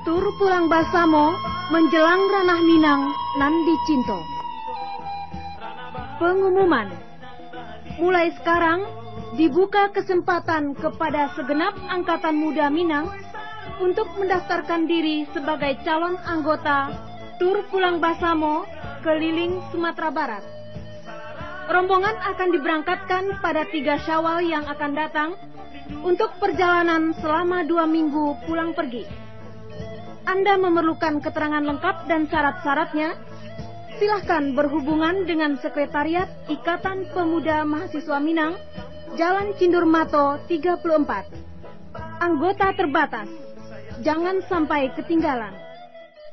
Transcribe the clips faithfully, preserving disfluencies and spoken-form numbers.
Tur pulang basamo menjelang ranah Minang nan dicinto. Pengumuman. Mulai sekarang, dibuka kesempatan kepada segenap angkatan muda Minang untuk mendaftarkan diri sebagai calon anggota Tur Pulang Basamo keliling Sumatera Barat. Rombongan akan diberangkatkan pada tiga Syawal yang akan datang untuk perjalanan selama dua minggu pulang pergi. Anda memerlukan keterangan lengkap dan syarat-syaratnya? Silahkan berhubungan dengan Sekretariat Ikatan Pemuda Mahasiswa Minang, Jalan Cindur Mato tiga puluh empat. Anggota terbatas. Jangan sampai ketinggalan.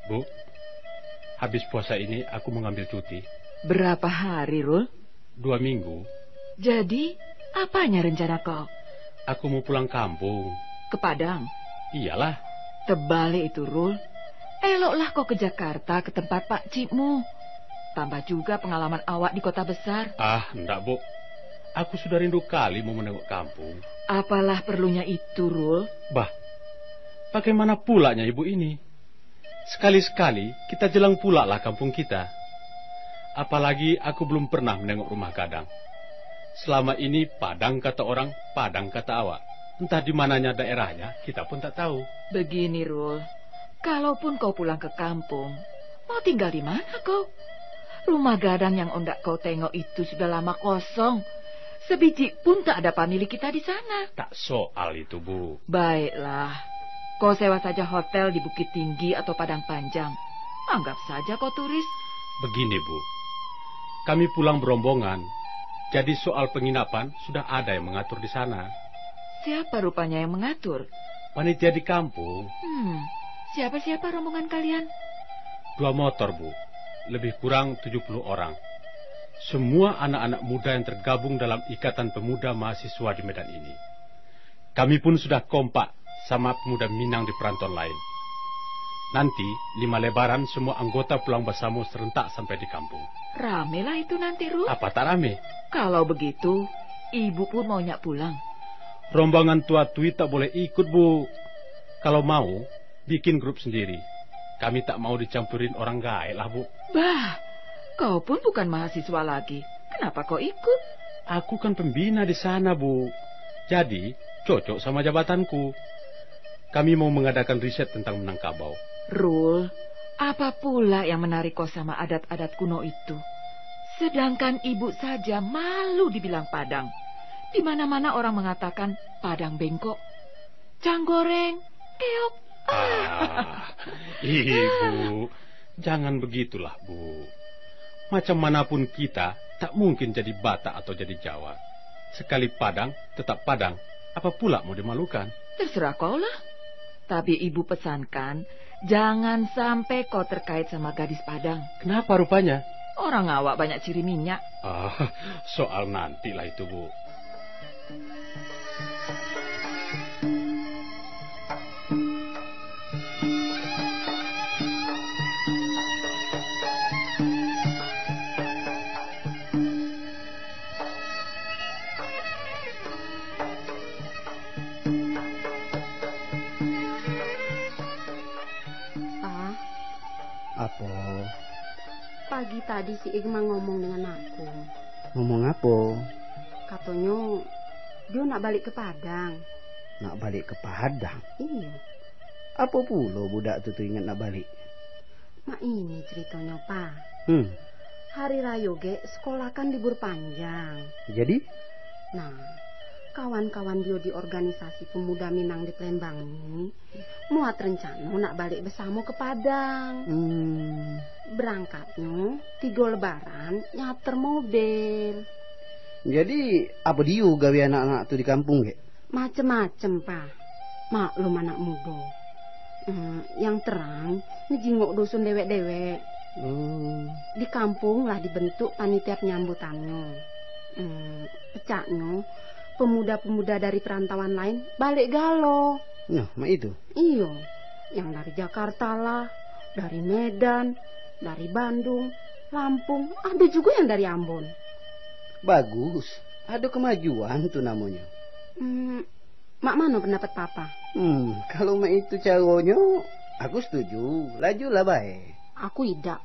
Bu, habis puasa ini aku mengambil cuti. Berapa hari, Rul? Dua minggu. Jadi, apanya rencana kau? Aku mau pulang kampung. Ke Padang? Iyalah. Terbalik itu, Rul. Eloklah kau ke Jakarta, ke tempat pakcikmu. Tambah juga pengalaman awak di kota besar. Ah, ndak, Bu. Aku sudah rindu kali mau menengok kampung. Apalah perlunya itu, Rul? Bah, bagaimana pulanya ibu ini? Sekali-sekali kita jelang pulaklah kampung kita. Apalagi aku belum pernah menengok rumah gadang. Selama ini Padang kata orang, Padang kata awak. Entah di mananya daerahnya, kita pun tak tahu. Begini, Rul. Kalaupun kau pulang ke kampung, mau tinggal di mana kau? Rumah gadang yang ondak kau tengok itu sudah lama kosong. Sebiji pun tak ada pamilik kita di sana. Tak soal itu, Bu. Baiklah. Kau sewa saja hotel di Bukittinggi atau Padang Panjang. Anggap saja kau turis. Begini, Bu. Kami pulang berombongan. Jadi soal penginapan sudah ada yang mengatur di sana. Siapa rupanya yang mengatur? Panitia di kampung. Hmm, siapa-siapa rombongan kalian? Dua motor, Bu. Lebih kurang tujuh puluh orang. Semua anak-anak muda yang tergabung dalam Ikatan Pemuda Mahasiswa di Medan ini. Kami pun sudah kompak sama pemuda Minang di perantauan lain. Nanti, lima Lebaran, semua anggota pulang basamo serentak sampai di kampung. Ramelah itu nanti, Rul. Apa tak rame? Kalau begitu, ibu pun mau nyak pulang. Rombongan tua tui tak boleh ikut, Bu. Kalau mau, bikin grup sendiri. Kami tak mau dicampurin orang gaek lah, Bu. Bah, kau pun bukan mahasiswa lagi. Kenapa kau ikut? Aku kan pembina di sana, Bu. Jadi, cocok sama jabatanku. Kami mau mengadakan riset tentang Minangkabau. Rul, apa pula yang menarik kau sama adat-adat kuno itu? Sedangkan ibu saja malu dibilang Padang. Di mana-mana orang mengatakan Padang bengkok. Cang goreng, keok. Ah, Ibu, jangan begitulah, Bu. Macam manapun kita, tak mungkin jadi Batak atau jadi Jawa. Sekali Padang, tetap Padang. Apa pula mau dimalukan? Terserah kau lah. Tapi ibu pesankan, jangan sampai kau terkait sama gadis Padang. Kenapa rupanya? Orang awak banyak ciri minyak. Ah, soal nantilah itu, Bu. Ah, Apo? Pagi tadi si Irma ngomong dengan aku. Ngomong apo? Katonyo, dio nak balik ke Padang. Nak balik ke Padang? Iyo. Apo pulo budak tu, tu ingat nak balik? Mak ini ceritonyo, Pa. Hmm. Hari rayo gek, sekolah kan libur panjang. Jadi? Nah, kawan-kawan dio di organisasi pemuda Minang di Palembang ni muat rencano nak balik besamo ke Padang. Hmm. Berangkatnyo tigo lebaran nyater model. Jadi, apo dio gawe anak-anak tu di kampung, kek? Macem-macem, Pa. Maklum anak mudo. Hmm, yang terang, ngejingok dusun dewek-dewek. Hmm. Di kampung lah dibentuk panitia penyambutannyo. Hmm, pecaknyo, pemuda-pemuda dari perantauan lain balik galo. Nah, mak itu? Iyo, yang dari Jakarta lah, dari Medan, dari Bandung, Lampung, ada juga yang dari Ambon. Bagus, ada kemajuan tu namonyo. Hmm, mak mano pendapat Papa? Hmm, kalau mak itu caronyo, Aku setuju, lajulah bae. Aku idak.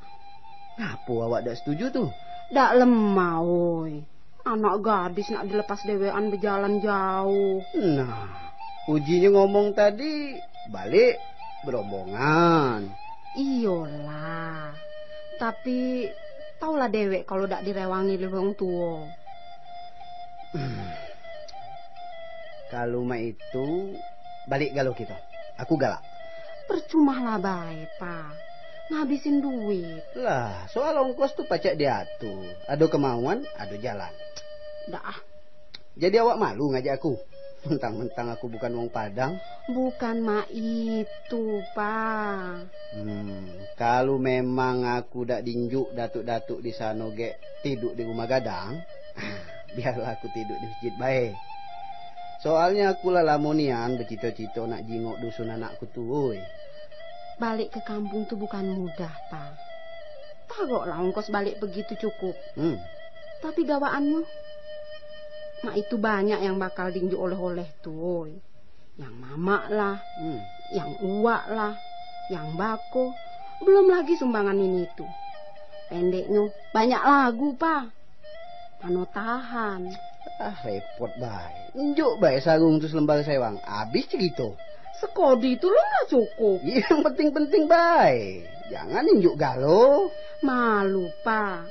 Ngapo awak dak setuju tu? Dak lemah, oi. Anak gadis nak dilepas dewekan bejalan jauh. Nah, ujinyo ngomong tadi, balik berombongan. Iyolah. Tapi, taulah dewek kalau dak direwangi dek wong tuo. Hmm. Kalau mak itu, balik galo kito. Aku galak. Percumalah bae, Pa. Ngabisin duit. Lah, soal ongkos tu pacak diatur. Ado kemauan, ado jalan. Dak ah. Jadi awak malu ngajak aku? Mentang-mentang aku bukan wong Padang. Bukan mak itu, Pa. Hmm, kalau memang aku dak diinjuk datuk-datuk di sano gek tiduk di rumah gadang, biarlah aku tiduk di masjid bae. Soalnyo aku lah lamo nian bacito-cito nak jingok dusun anakku tu, oi. Balik ke kampung tu bukan mudah, Pa. Taroklah ongkos balik begitu cukup. Hmm. Tapi gawakannyo, mak itu banyak yang bakal diinjuk oleh-oleh tu, oi. Yang mamak lah, hmm, yang uwak lah, yang bako, belum lagi sumbangan ini itu. Pendeknyo, banyak lagu, Pa. Mano tahan. Ah, repot bae. Injuk bae sarung tu salembar sewang. Abih carito. Sekodi tu lo lah cukup. Yang penting-penting bae. Jangan injuk galo. Malu, Pa.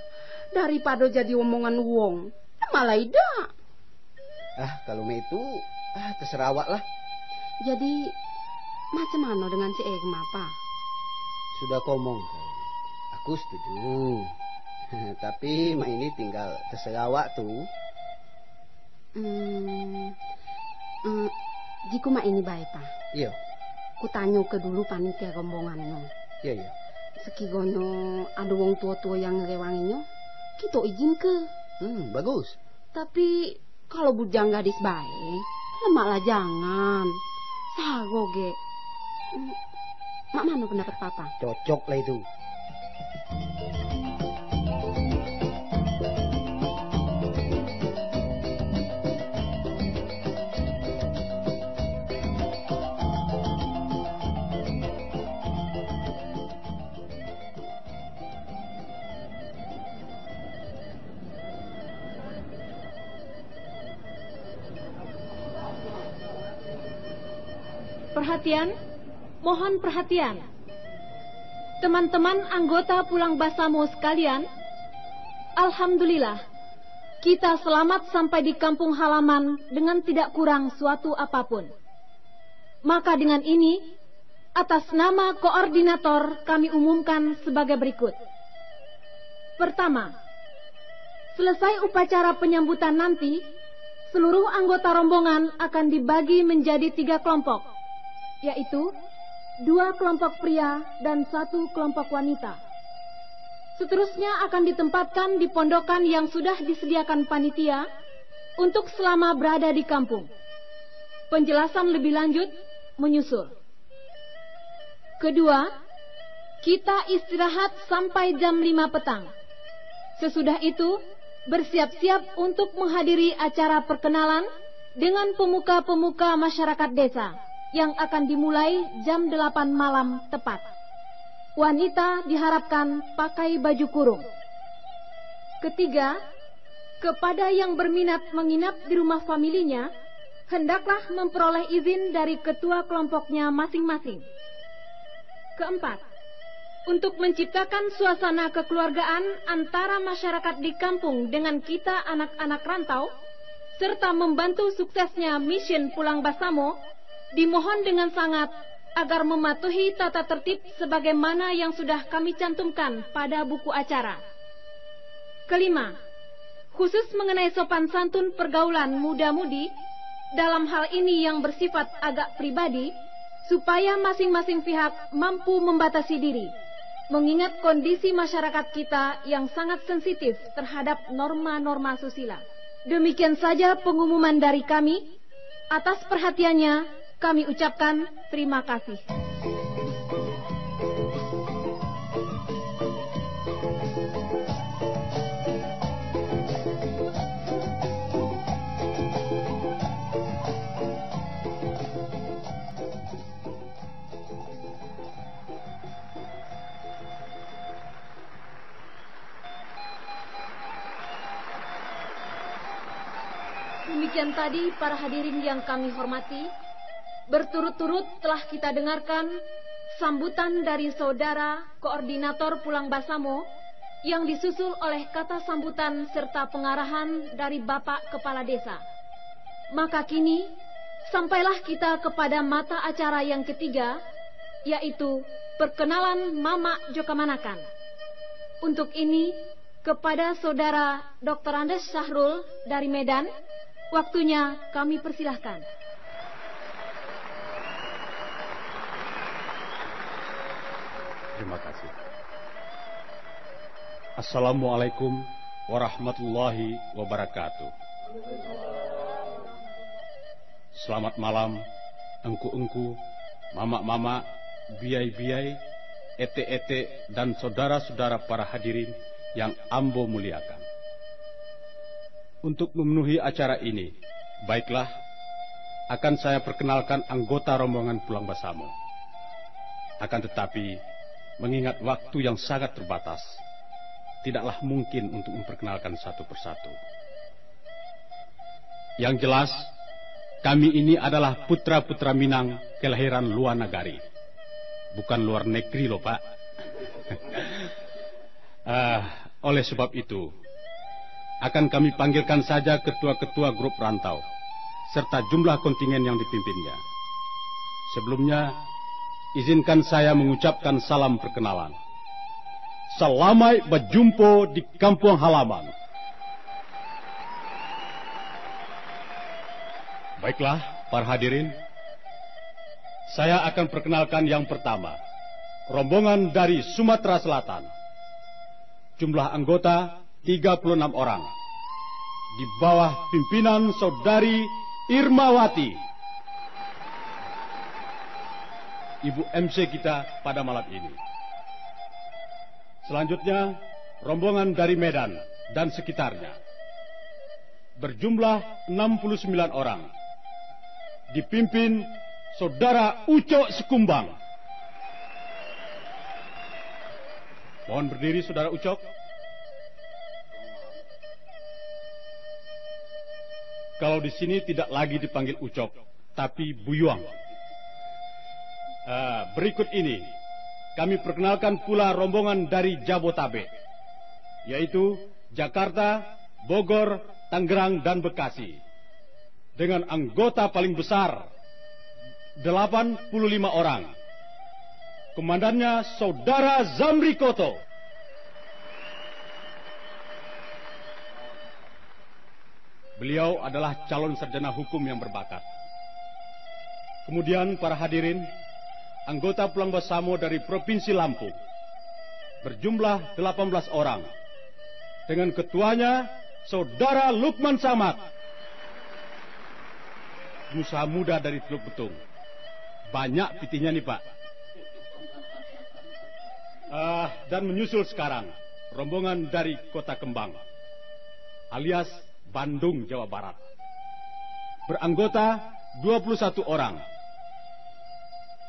Daripado jadi omongan wong, malah idak. Ah, kalau mak itu, ah, terserah awak lah. Jadi, macam mano dengan si Egma, Pa? Sudah komong, aku setuju. Tapi mak ini tinggal terserah awak tu. Hmm, hmm, jiko mak ini bae, Pa. Iyo. Kutanyoke dulu panitia rombongannyo. Iyo, iyo. Sakironyo ado wong tuo-tuo yang ngerewanginyo, kito ijinke. Hmm, bagus. Tapi, kalau bujang gadis bae, lemaklah jangan. Saro gek. Hmm, mak mano pandapek Papa? Cocok lah itu. Perhatian, mohon perhatian. Teman-teman anggota Pulang Basamo sekalian, alhamdulillah, kita selamat sampai di kampung halaman dengan tidak kurang suatu apapun. Maka dengan ini, atas nama koordinator kami umumkan sebagai berikut. Pertama, selesai upacara penyambutan nanti, seluruh anggota rombongan akan dibagi menjadi tiga kelompok, yaitu dua kelompok pria dan satu kelompok wanita. Seterusnya akan ditempatkan di pondokan yang sudah disediakan panitia untuk selama berada di kampung. Penjelasan lebih lanjut menyusul. Kedua, kita istirahat sampai jam lima petang. Sesudah itu, bersiap-siap untuk menghadiri acara perkenalan dengan pemuka-pemuka masyarakat desa yang akan dimulai jam delapan malam tepat. Wanita diharapkan pakai baju kurung. Ketiga, kepada yang berminat menginap di rumah familinya, hendaklah memperoleh izin dari ketua kelompoknya masing-masing. Keempat, untuk menciptakan suasana kekeluargaan antara masyarakat di kampung dengan kita anak-anak rantau, serta membantu suksesnya misyen Pulang Basamo, dimohon dengan sangat agar mematuhi tata tertib sebagaimana yang sudah kami cantumkan pada buku acara. Kelima, khusus mengenai sopan santun pergaulan muda-mudi, dalam hal ini yang bersifat agak pribadi, supaya masing-masing pihak mampu membatasi diri, mengingat kondisi masyarakat kita yang sangat sensitif terhadap norma-norma susila. Demikian saja pengumuman dari kami. Atas perhatiannya, kami ucapkan terima kasih. Dan tadi, para hadirin yang kami hormati, berturut-turut telah kita dengarkan sambutan dari Saudara Koordinator Pulang Basamo yang disusul oleh kata sambutan serta pengarahan dari Bapak Kepala Desa. Maka kini, sampailah kita kepada mata acara yang ketiga, yaitu perkenalan mamak jo kamanakan. Untuk ini, kepada Saudara Doktor Andes Syahrul dari Medan, waktunya kami persilahkan. Terima kasih. Assalamualaikum warahmatullahi wabarakatuh. Selamat malam, engku-engku, mamak-mamak, biai-biai, etek-etek, dan saudara-saudara para hadirin yang ambo muliakan. Untuk memenuhi acara ini, baiklah, akan saya perkenalkan anggota rombongan Pulang Basamo. Akan tetapi, mengingat waktu yang sangat terbatas, tidaklah mungkin untuk memperkenalkan satu persatu. Yang jelas, kami ini adalah putra-putra Minang kelahiran luar nagari. Bukan luar negeri loh, Pak. Ah, oleh sebab itu, akan kami panggilkan saja ketua-ketua grup rantau, serta jumlah kontingen yang dipimpinnya. Sebelumnya, izinkan saya mengucapkan salam perkenalan. Salamaik bajumpo di kampuang halaman. Baiklah, para hadirin, saya akan perkenalkan yang pertama, rombongan dari Sumatera Selatan. Jumlah anggota tiga puluh enam orang, di bawah pimpinan Saudari Irmawati, ibu M C kita pada malam ini. Selanjutnya, rombongan dari Medan dan sekitarnya, berjumlah enam puluh sembilan orang, dipimpin Saudara Ucok Sekumbang. Mohon berdiri, Saudara Ucok. Kalau di sini tidak lagi dipanggil Ucok, tapi Buyuang. Ah, berikut ini, kami perkenalkan pula rombongan dari Jabotabek, yaitu Jakarta, Bogor, Tangerang, dan Bekasi, dengan anggota paling besar, delapan puluh lima orang. Komandannya Saudara Zamri Koto. Beliau adalah calon sarjana hukum yang berbakat. Kemudian, para hadirin, anggota Pulang Basamo dari Provinsi Lampung, berjumlah delapan belas orang, dengan ketuanya Saudara Lukman Samad, pengusaha muda dari Teluk Betung. Banyak pitihnya nih, Pak. Ah, dan menyusul sekarang, rombongan dari Kota Kembang, alias Bandung, Jawa Barat. Beranggota dua puluh satu orang.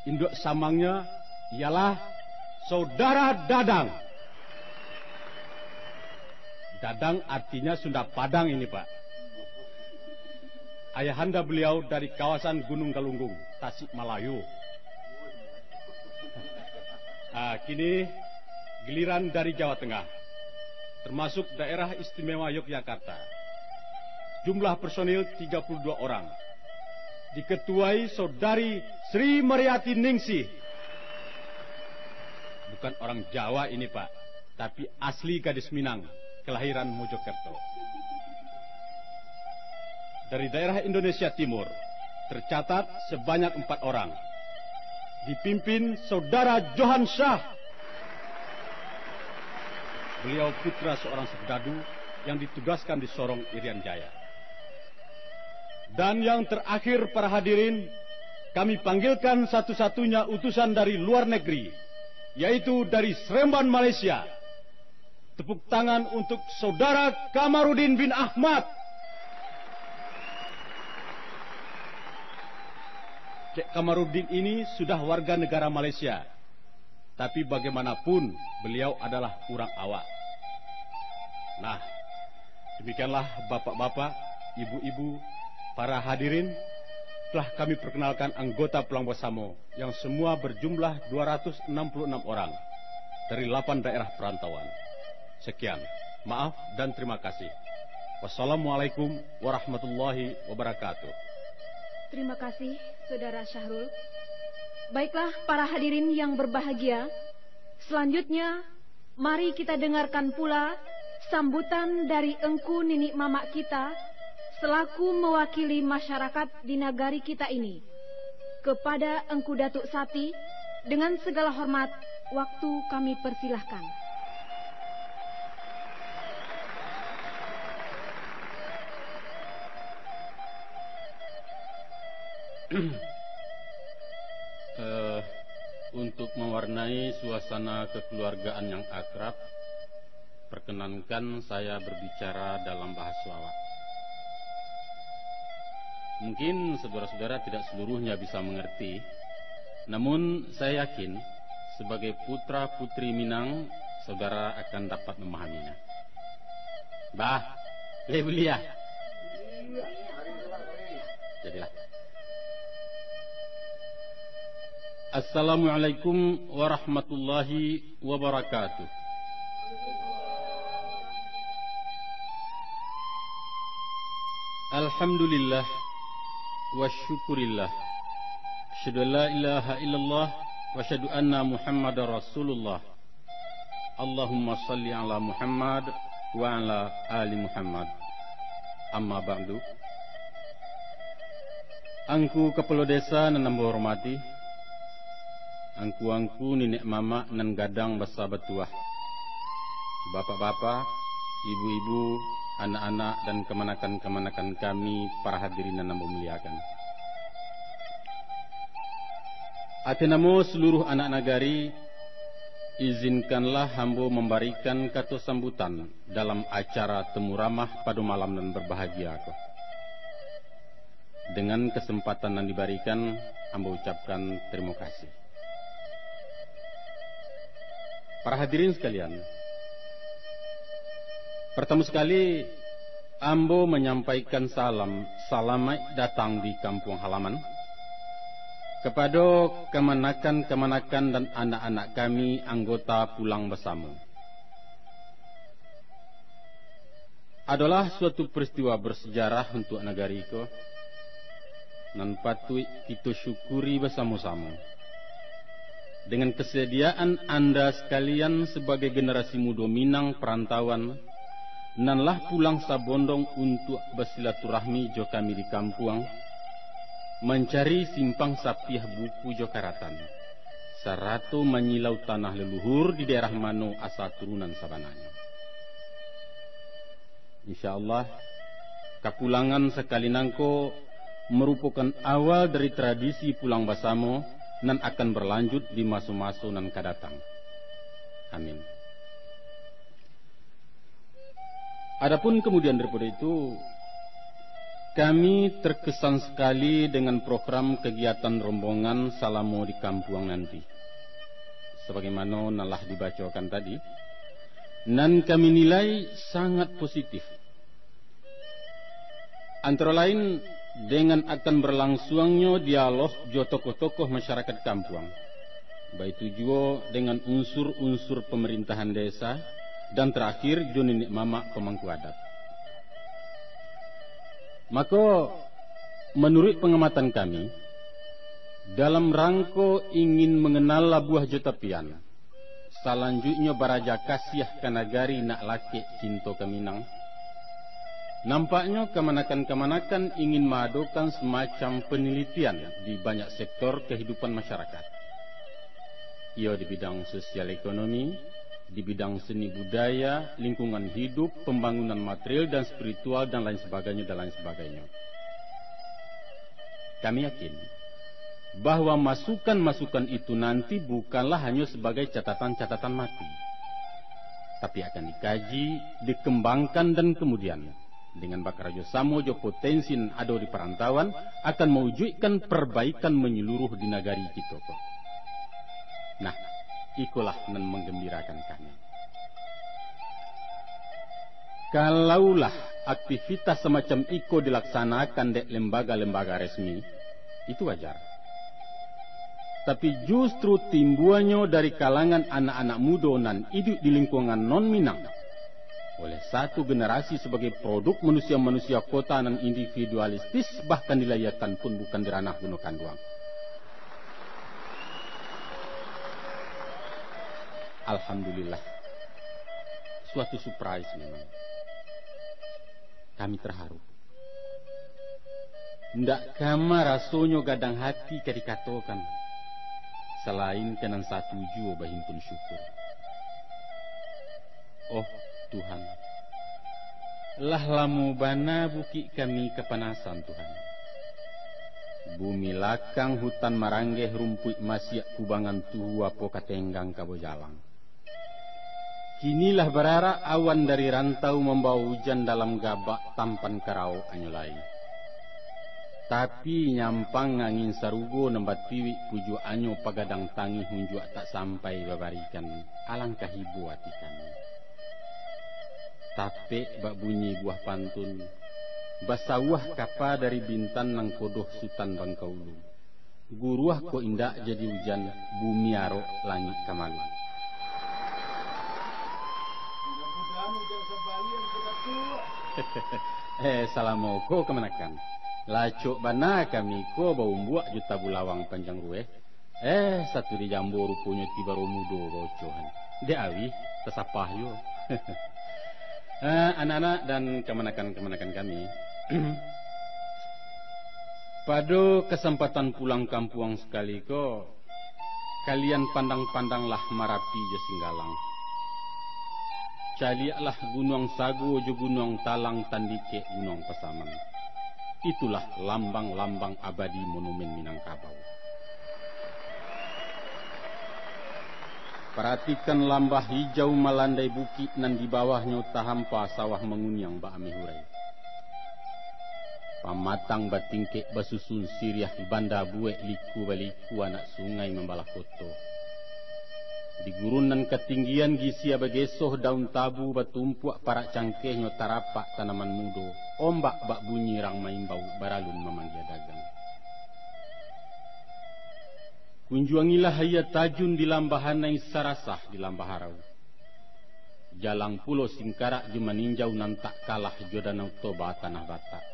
Induk samangnya ialah Saudara Dadang. Dadang artinya Sunda Padang ini, Pak. Ayahanda beliau dari kawasan Gunung Galunggung, Tasikmalaya. Ah, kini giliran dari Jawa Tengah, termasuk Daerah Istimewa Yogyakarta. Jumlah personil tiga puluh dua orang. Diketuai Saudari Sri Mariati Ningsih. Bukan orang Jawa ini, Pak, tapi asli gadis Minang, kelahiran Mojokerto. Dari daerah Indonesia Timur, tercatat sebanyak empat orang, dipimpin Saudara Johan Syah. Beliau putra seorang serdadu yang ditugaskan di Sorong, Irian Jaya. Dan yang terakhir, para hadirin, kami panggilkan satu-satunya utusan dari luar negeri, yaitu dari Seremban, Malaysia. Tepuk tangan untuk Saudara Kamarudin bin Ahmad. Cek Kamarudin ini sudah warga negara Malaysia, tapi bagaimanapun beliau adalah urang awak. Nah, demikianlah bapak-bapak, ibu-ibu, Para hadirin, telah kami perkenalkan anggota Pulang Basamo yang semua berjumlah dua ratus enam puluh enam orang dari lapan daerah perantauan. Sekian, maaf dan terima kasih. Wassalamualaikum warahmatullahi wabarakatuh. Terima kasih, Saudara Syahrul. Baiklah, para hadirin yang berbahagia, selanjutnya, mari kita dengarkan pula sambutan dari Engku Niniak Mamak kita, selaku mewakili masyarakat di nagari kita ini. Kepada Engku Datuk Sati, dengan segala hormat, waktu kami persilahkan. Eh, untuk mewarnai suasana kekeluargaan yang akrab, perkenankan saya berbicara dalam bahasa awak. Mungkin saudara-saudara tidak seluruhnya bisa mengerti, namun saya yakin sebagai putra-putri Minang, saudara akan dapat memahaminya. Bah, lai buliah? Jadilah. Assalamualaikum warahmatullahi wabarakatuh. Alhamdulillah, wa syukurillah. Asyhadu an la ilaha illallah, wa asyhadu anna Muhammadar Rasulullah. Allahumma salli ala Muhammad wa ala ali Muhammad. Amma ba'du. Angku Kapalo Desa nan ambo hormati, angku-angku, niniak mamak nan gadang basa batuah, bapak-bapak, ibu-ibu, anak-anak, dan kamanakan-kamanakan kami, para hadirin nan ambo muliakan. Ateh namo saluruh anak nagari, izinkanlah ambo mambarikan kato sambutan dalam acara temu ramah pado malam nan barbahagia ko. Dengan kasempatan nan dibarikan, ambo ucapkan tarimo kasih. Para hadirin sakalian, partamo sakali, ambo manyampaikan salam salamaik datang di kampuang halaman, kapado kamanakan-kamanakan dan anak-anak kami anggota Pulang Basamo. Adolah suatu peristiwa bersejarah untuak nagari ko, nan patuik kito syukuri basamo-samo. Dengan kesediaan Anda sakalian sabagai generasi mudo Minang parantauan, nan lah pulang sabondong untuak basilaturahmi jo kami di kampuang, mancari simpang sapiah buku jo karatan, sarato manyilau tanah leluhur di daerah mano asa turunan sabananyo. Insya Allah, kapulangan sakali nangko marupokan awal dari tradisi pulang basamo nan akan barlanjut di maso-maso nan ka datang. Amin. Adapun kamudian daripado itu, kami terkesan sakali dengan program kagiatan rombongan salamo di kampuang nanti. Sabagaimano nan lah dibacokan tadi, nan kami nilai sangat positif. Antara lain, dengan akan barlangsuangnyo dialog jo tokoh-tokoh masyarakat kampuang, baitu juo dengan unsur-unsur pamarintahan desa, dan tarakhir jo niniak mamak pamangku adat. Mako, manuruik pangamatan kami, dalam rangko ingin manganal labuah jo tapian, salanjuiknyo baraja kasiah ka nagari nak lakek cinto ka Minang, nampaknyo kamanakan-kamanakan ingin maadokan samacam panilitian di banyak sektor kahidupan masyarakat. Iyo di bidang sosial ekonomi, di bidang seni budaya, lingkungan hidup, pambangunan material dan spiritual, dan lain sabagainyo, dan lain sabagainyo. Kami yakin bahwa masukan-masukan itu nanti bukanlah hanyo sabagai catatan-catatan mati, tapi akan dikaji, dikembangkan, dan kamudian, dengan bakarajo samo jo potensi nan ado di parantauan, akan mawujuikkan parbaikan manyaluruh di nagari kito ko. Nah, ikolah nan manggambirakan kami. Kalaulah aktivitas samacam iko dilaksanakan dek lembaga-lembaga resmi, itu wajar. Tapi, justru timbuanyo dari kalangan anak-anak mudo nan iduik di lingkungan non-Minang, oleh satu generasi sabagai produk manusia-manusia kota nan individualistis, bahkan dilahiakan pun bukan di ranah guno kanduang. Alhamdulillah, suatu surprise memang. Kami terharu. Ndak kama rasonyo gadang hati ka dikatokan, salain ka nan satu juo bahimpun syukur. Oh, Tuhan, lah lamo bana bukik kami kapanasan, Tuhan. Bumi lakang hutan maranggeh, rumpuik masiak kubangan tuhu, apo ka tenggang ka bajalang. Kini lah bararak awan dari rantau, mambawa ujan dalam gabak, tampan karaok anyo lai. Tapi, nyampang angin sarugo nan batiwik, pujuak anyo pagadang tangih, unjuak tak sampai babarikan, alangkah ibo ati kami. Tapek bak bunyi buah pantun, basawah kapa dari Bintan, nan kodoh Sutan Bangkaulu. Guruah kok indak jadi ujan, bumi arok, langik ka malu. Eh, salamo ko kamanakan. Lacok bana kami ko baumbuak jo tabulawang panjang rueh. Eh, satu di jambo ruponyo ti baro mudo baocohan. Dek awih, tasapah juo. Eh, anak-anak dan kamanakan-kamanakan kami. Pado kasampatan pulang kampuang sakali ko, kalian pandang-pandanglah Marapi jo Singgalang. Caliaklah Gunuang Sago jo Gunuang Talang, tandikek Gunuang Pasaman. Itulah lambang-lambang abadi monumen Minangkabau. Paratikan lambah hijau malandai bukik, nan di bawahnyo tahampa sawah manguniang baameh urai. Pamatang batingkek basusun siriah, banda buek liku-baliku, anak sungai mambalah koto. Di gurun nan katinggian, gisia bagesoh daun tabu, batumpuak parak cangkehnyo, tarapak tanaman mudo, ombak bak bunyi rang maimbau, baralun mamanggia dagang. Kunjuangilah aia tajun di lambah anai, sarasah di lambah arau. Jalang pulo Singkarak jo Maninjau, nan tak kalah jo Danau Toba tanah Batak.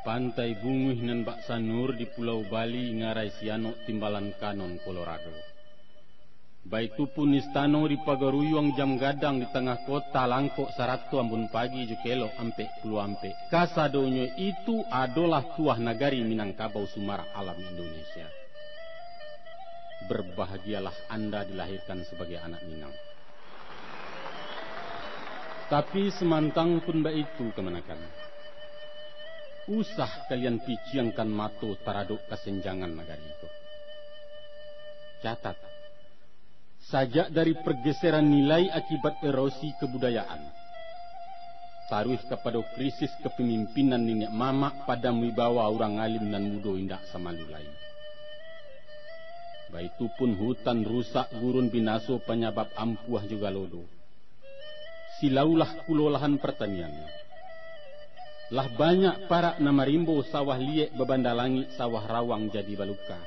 Pantai Bunguih nan bak sanur di Pulau Bali, ngarai Sianok, timbalan kanon Kolorado. Baitu pun istano di Pagaruyuang, jam gadang di tangah kota, langkok sarato ambun pagi jo kelok ampek puluah ampek. Kasadonyo itu adolah tuah nagari Minangkabau, sumarah alam Indonesia. Berbahagialah anda dilahirkan sebagai anak Minang. Tapi, samantang pun baitu kamanakan, usah kalian piciangkan mato taradok kasenjangan nagari ko. Catat, sajak dari pergeseran nilai akibat erosi kebudayaan, taruih kapado krisis kepemimpinan niniak mamak, padam wibawa urang alim nan mudo indak samalu lai. Baitu pun hutan rusak, gurun binaso panyabab ampuah jo galodo. Silaulah pulo lahan partaniannyo. Lah banyak parak nan marimbo, sawah liek babanda langik, sawah rawang jadi baluka.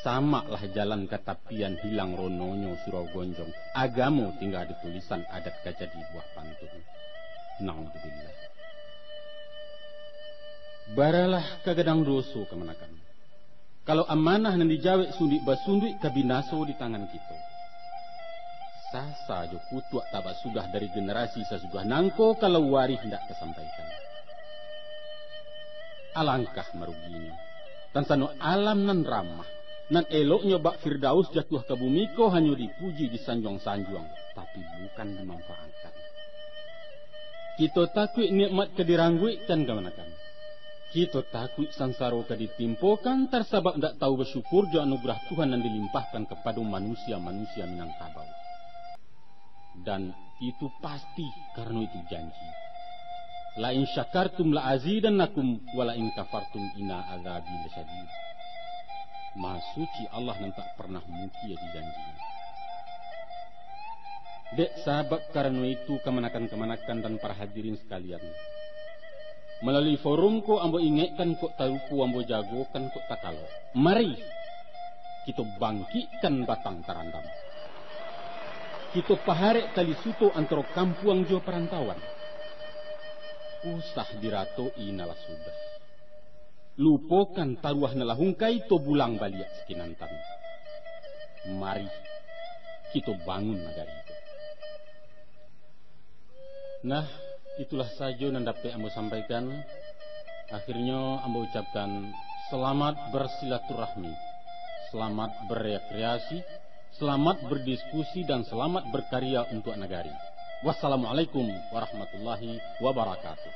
Samaklah jalan ka tapian, hilang rononyo surau gonjong. Agamo tingga di tulisan, adat ka jadi buah pantun. Naudzubillah. Baralah ka gadang doso kamanakan. Kalau amanah nan dijawek sunduik basunduik, ka binaso di tangan kito. Sasa jo kutuak tabasudah dari generasi sasudah nangko, kalau warih ndak tasampaikan. Alangkah maruginyo. Tan sano alam nan ramah, nan eloknyo bak Firdaus jatuah ka bumi ko, hanyo dipuji disanjuang-sanjuang, tapi bukan dimanfaatkan. Kito takuik nikmat ka dirangguikkan kamanakan. Kito takuik sansaro ka ditimpokan, tarsabab ndak tahu basyukur jo anugerah Tuhan nan dilimpahkan kapado manusia-manusia Minangkabau. Dan itu pasti, karano itu janji. "La in syakartum la azidannakum, wa la in kafartum inna azabi lasyadid." Maha Suci Allah nan tak pernah mukia di janji-Nyo. Dek sabab karano itu, kamanakan-kamanakan dan para hadirin sakalian, Malalui forum ko ambo ingekkan kok tarupo ambo jagokan kok takalo. Mari, kito bangkikkan batang tarandam. Kito paharek tali suto antaro kampuang jo parantauan. Usah diratoi nalah sudah. Lupokan taruah nalah ungkai to bulang baliak sikinantan. Mari, kito bangun nagari ko. Nah, itulah sajo nan dapek ambo sampaikan. Akhirnyo ambo ucapkan, selamat bersilaturahmi, selamat berekreasi, selamat berdiskusi, dan selamat berkarya untuk nagari. Wassalamualaikum warahmatullahi wabarakatuh.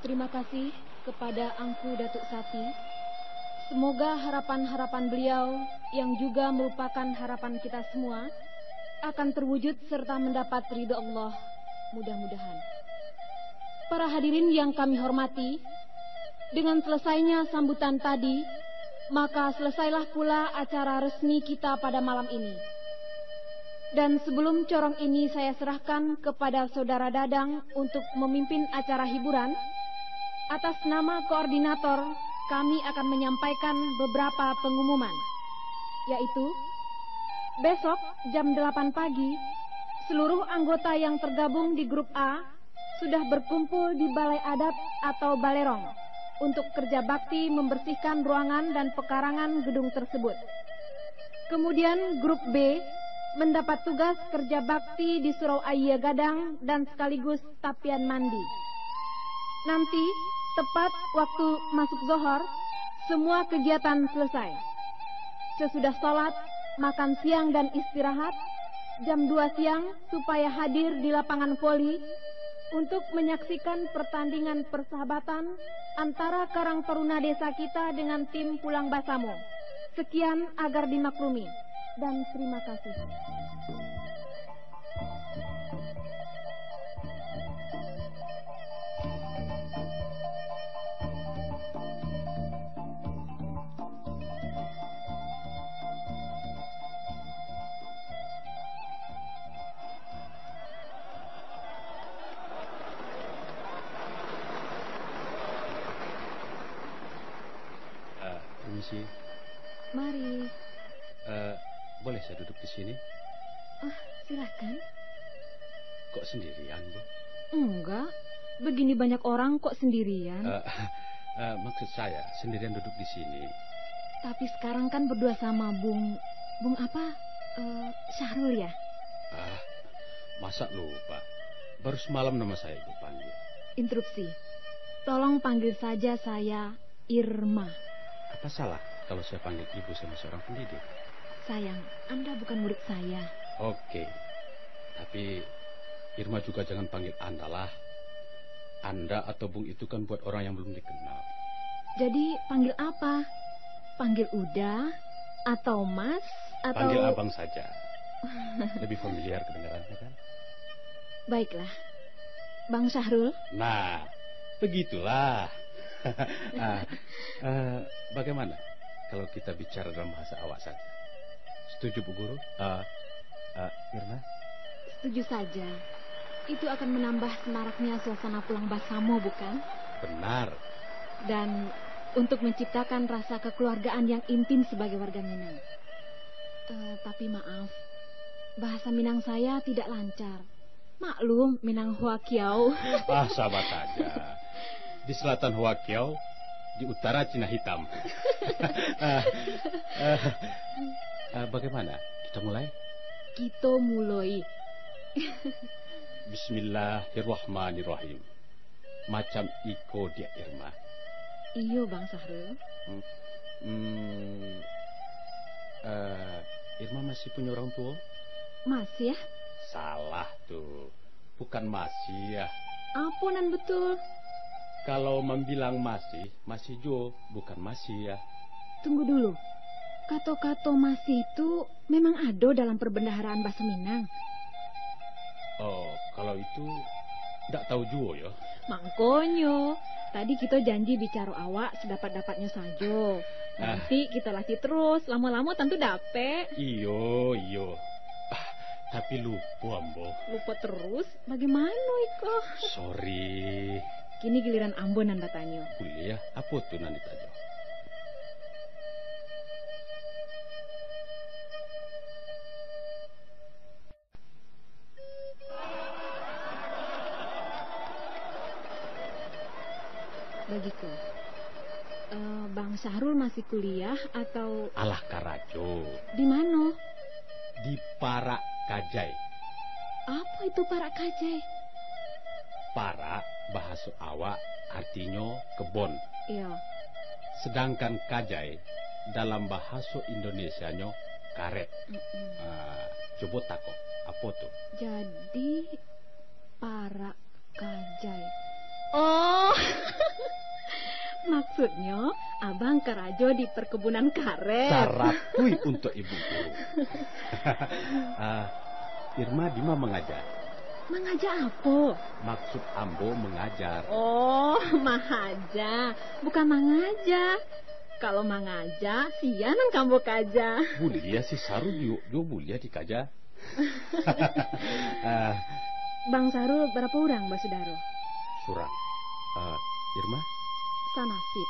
Terima kasih kepada Angku Datuk Sati. Semoga harapan-harapan beliau, yang juga merupakan harapan kita semua, akan terwujud serta mendapat ridho Allah. Mudah-mudahan. Para hadirin yang kami hormati, dengan selesainya sambutan tadi, maka selesailah pula acara resmi kita pada malam ini. Dan sebelum corong ini saya serahkan kepada Saudara Dadang untuk memimpin acara hiburan, atas nama koordinator, kami akan menyampaikan beberapa pengumuman, yaitu, besok jam delapan pagi, seluruh anggota yang tergabung di grup A sudah berkumpul di Balai Adat atau Balerong untuk kerja bakti membersihkan ruangan dan pekarangan gedung tersebut. Kemudian, grup B mendapat tugas kerja bakti di surau aia gadang dan sekaligus tapian mandi. Nanti, tepat waktu masuk zohor, semua kegiatan selesai. Sesudah salat, makan siang dan istirahat, jam dua siang supaya hadir di lapangan voli untuk menyaksikan pertandingan persahabatan antara Karang Taruna desa kita dengan tim Pulang Basamo. Sekian agar dimaklumi, dan terima kasih. Ah, permisi. Mari. Eh, boleh saya duduk di sini? Ah, silakan. Kok sendirian, Bu? Enggak. Begini banyak orang kok sendirian? Eh, eh, maksud saya, sendirian duduk di sini. Tapi sekarang kan berdua sama Bung, Bung apa? Eh, Syahrul ya? Ah, masa lupa? Baru semalam nama saya Ibu panggil. Interupsi. Tolong panggil saja saya Irma. Apa salah kalau saya panggil ibu sama seorang pendidik? Sayang, Anda bukan murid saya. Oke. Tapi Irma juga jangan panggil Anda lah. Anda atau Bung itu kan buat orang yang belum dikenal. Jadi panggil apa? Panggil Uda atau Mas atau Panggil Abang saja. Lebih familiar kedengarannya kan? Baiklah. Bang Syahrul? Nah, begitulah. Ah, eh, bagaimana kalau kita bicara dalam bahasa awak saja? Setuju, Bu Guru? Ah, ah, Irma? Setuju saja. Itu akan menambah semaraknya suasana Pulang Basamo, bukan? Benar. Dan untuk menciptakan rasa kekeluargaan yang intim sebagai warga Minang. Eh, tapi maaf, bahasa Minang saya tidak lancar. Maklum, Minang Hoa Kiau. Ah, sama saja. Di selatan Hoa Kiau, di utara Cina Hitam. Ah, ah, ah, bagaimana? Kita mulai? Kita mulai. Bismillahirrahmanirrahim. Macam iko, Diak Irma. Iyo, Bang Sahrul. Hmm, hmm, eh, Irma masih punya orang tua? Masih, ya? Salah tu. Bukan masih, ya. Apo nan betul? Kalau mambilang masih, masih juo, bukan masih, ya. Tunggu dulu. Kato-kato masih tu memang ado dalam perbendaharaan baso Minang? Oh, kalau itu, ndak tahu juo, yo. Mangkonyo, tadi kito janji bicaro awak sadapat-dapatnyo sajo. Ah. Nanti kito latih terus, lamo-lamo tantu dapek. Iyo, iyo. Ah, Tapi lupo ambo. Lupo terus? Bagaimana iko? Sorry. Kini giliran ambo nan batanyo. Buliah, apo tu nan ditanyo? Bagitu. Eh, Bang Syahrul masih kuliah atau? Alah karajo. Di mano? Di Parak Kajai. Apo itu Parak Kajai? Parak, bahaso awak, artinyo kebon. Iyo. Sedangkan kajai, dalam bahaso Indonesianyo, karet. Mm-mm. Ah, cubo takok, apo tu? Jadi, Parak Kajai. Oh, maksudnyo, abang karajo di perkebunan karet. Tarapui untuk ibu guru. Ah, Irma dima mangaja? Mangaja apo? Maksud ambo mangajar. Oh, mahaja. Bukan mangaja. Kalau mangaja, sia nan ka ambo kaja. Buliah si Saru juo, juo buliah dikaja. Ah. Bang Sarul, barapo urang basudaro? Surang. Ah, Irma? Sanasib.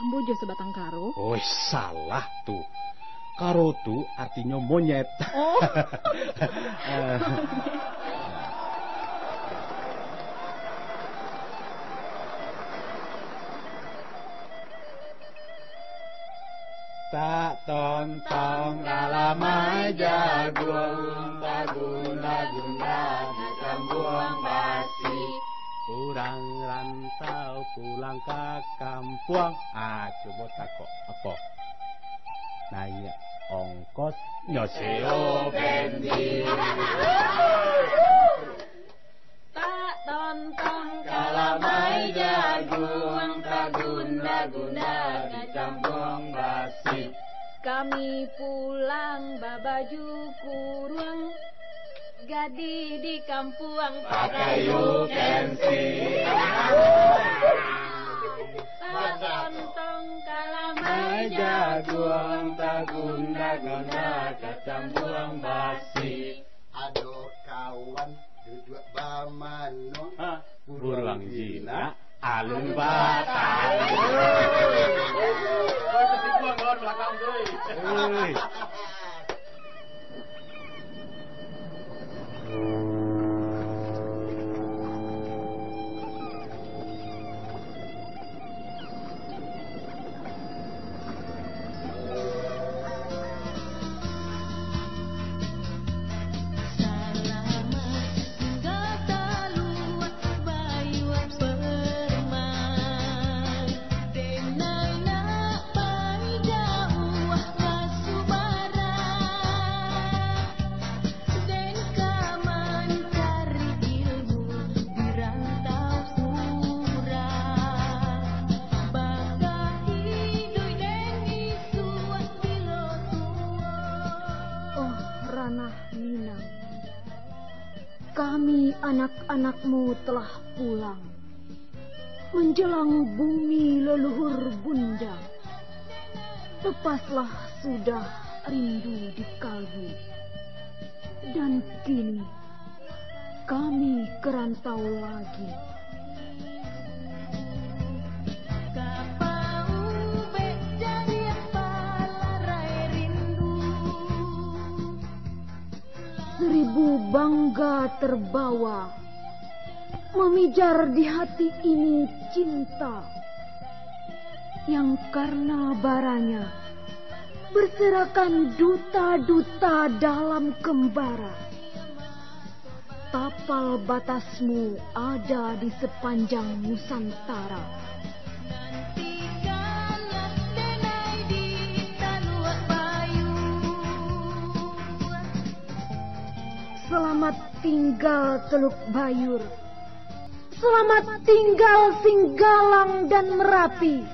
Ambo jo sabatang karo. Oi, salah tu. Karo tu artinyo monyet. Oh. Ah. Tak tontong kalamai jaguang, tagunda-gunda di kambuang basi. Urang rantau pulang ka kampuang. Ah, cubo takok, apo? Naiak ongkos nyo seo bensin. Tak tontong kalamai jaguang, tagunda-gunda di kampuang basi. Kami pulang babaju kuruang, gadih di kampuang pakai ukensi. Tak tontong kalamai jaguang, tagunda-gunda ka kampuang basi. Ado kawan duduak bamano. Ha, buruang jinak, alun batang. Oi. Den ka mancari ilmu di rantau surang, bakahiduik den isuak bilo tuo. Oh, Ranah Minang, kami anak-anakmu telah pulang. Menjelang bumi leluhur bunda, lepaslah sudah rindu di kalbu. Dan kini, kami ke rantau lagi. Ka paubek jariah palarai rindu. Seribu bangga terbawa, memijar di hati ini cinta, yang karena baranya berserakan duta-duta dalam kembara. Tapal batasmu ada di sepanjang Nusantara. Selamat tinggal Teluk Bayur. Selamat tinggal Singgalang dan Merapi.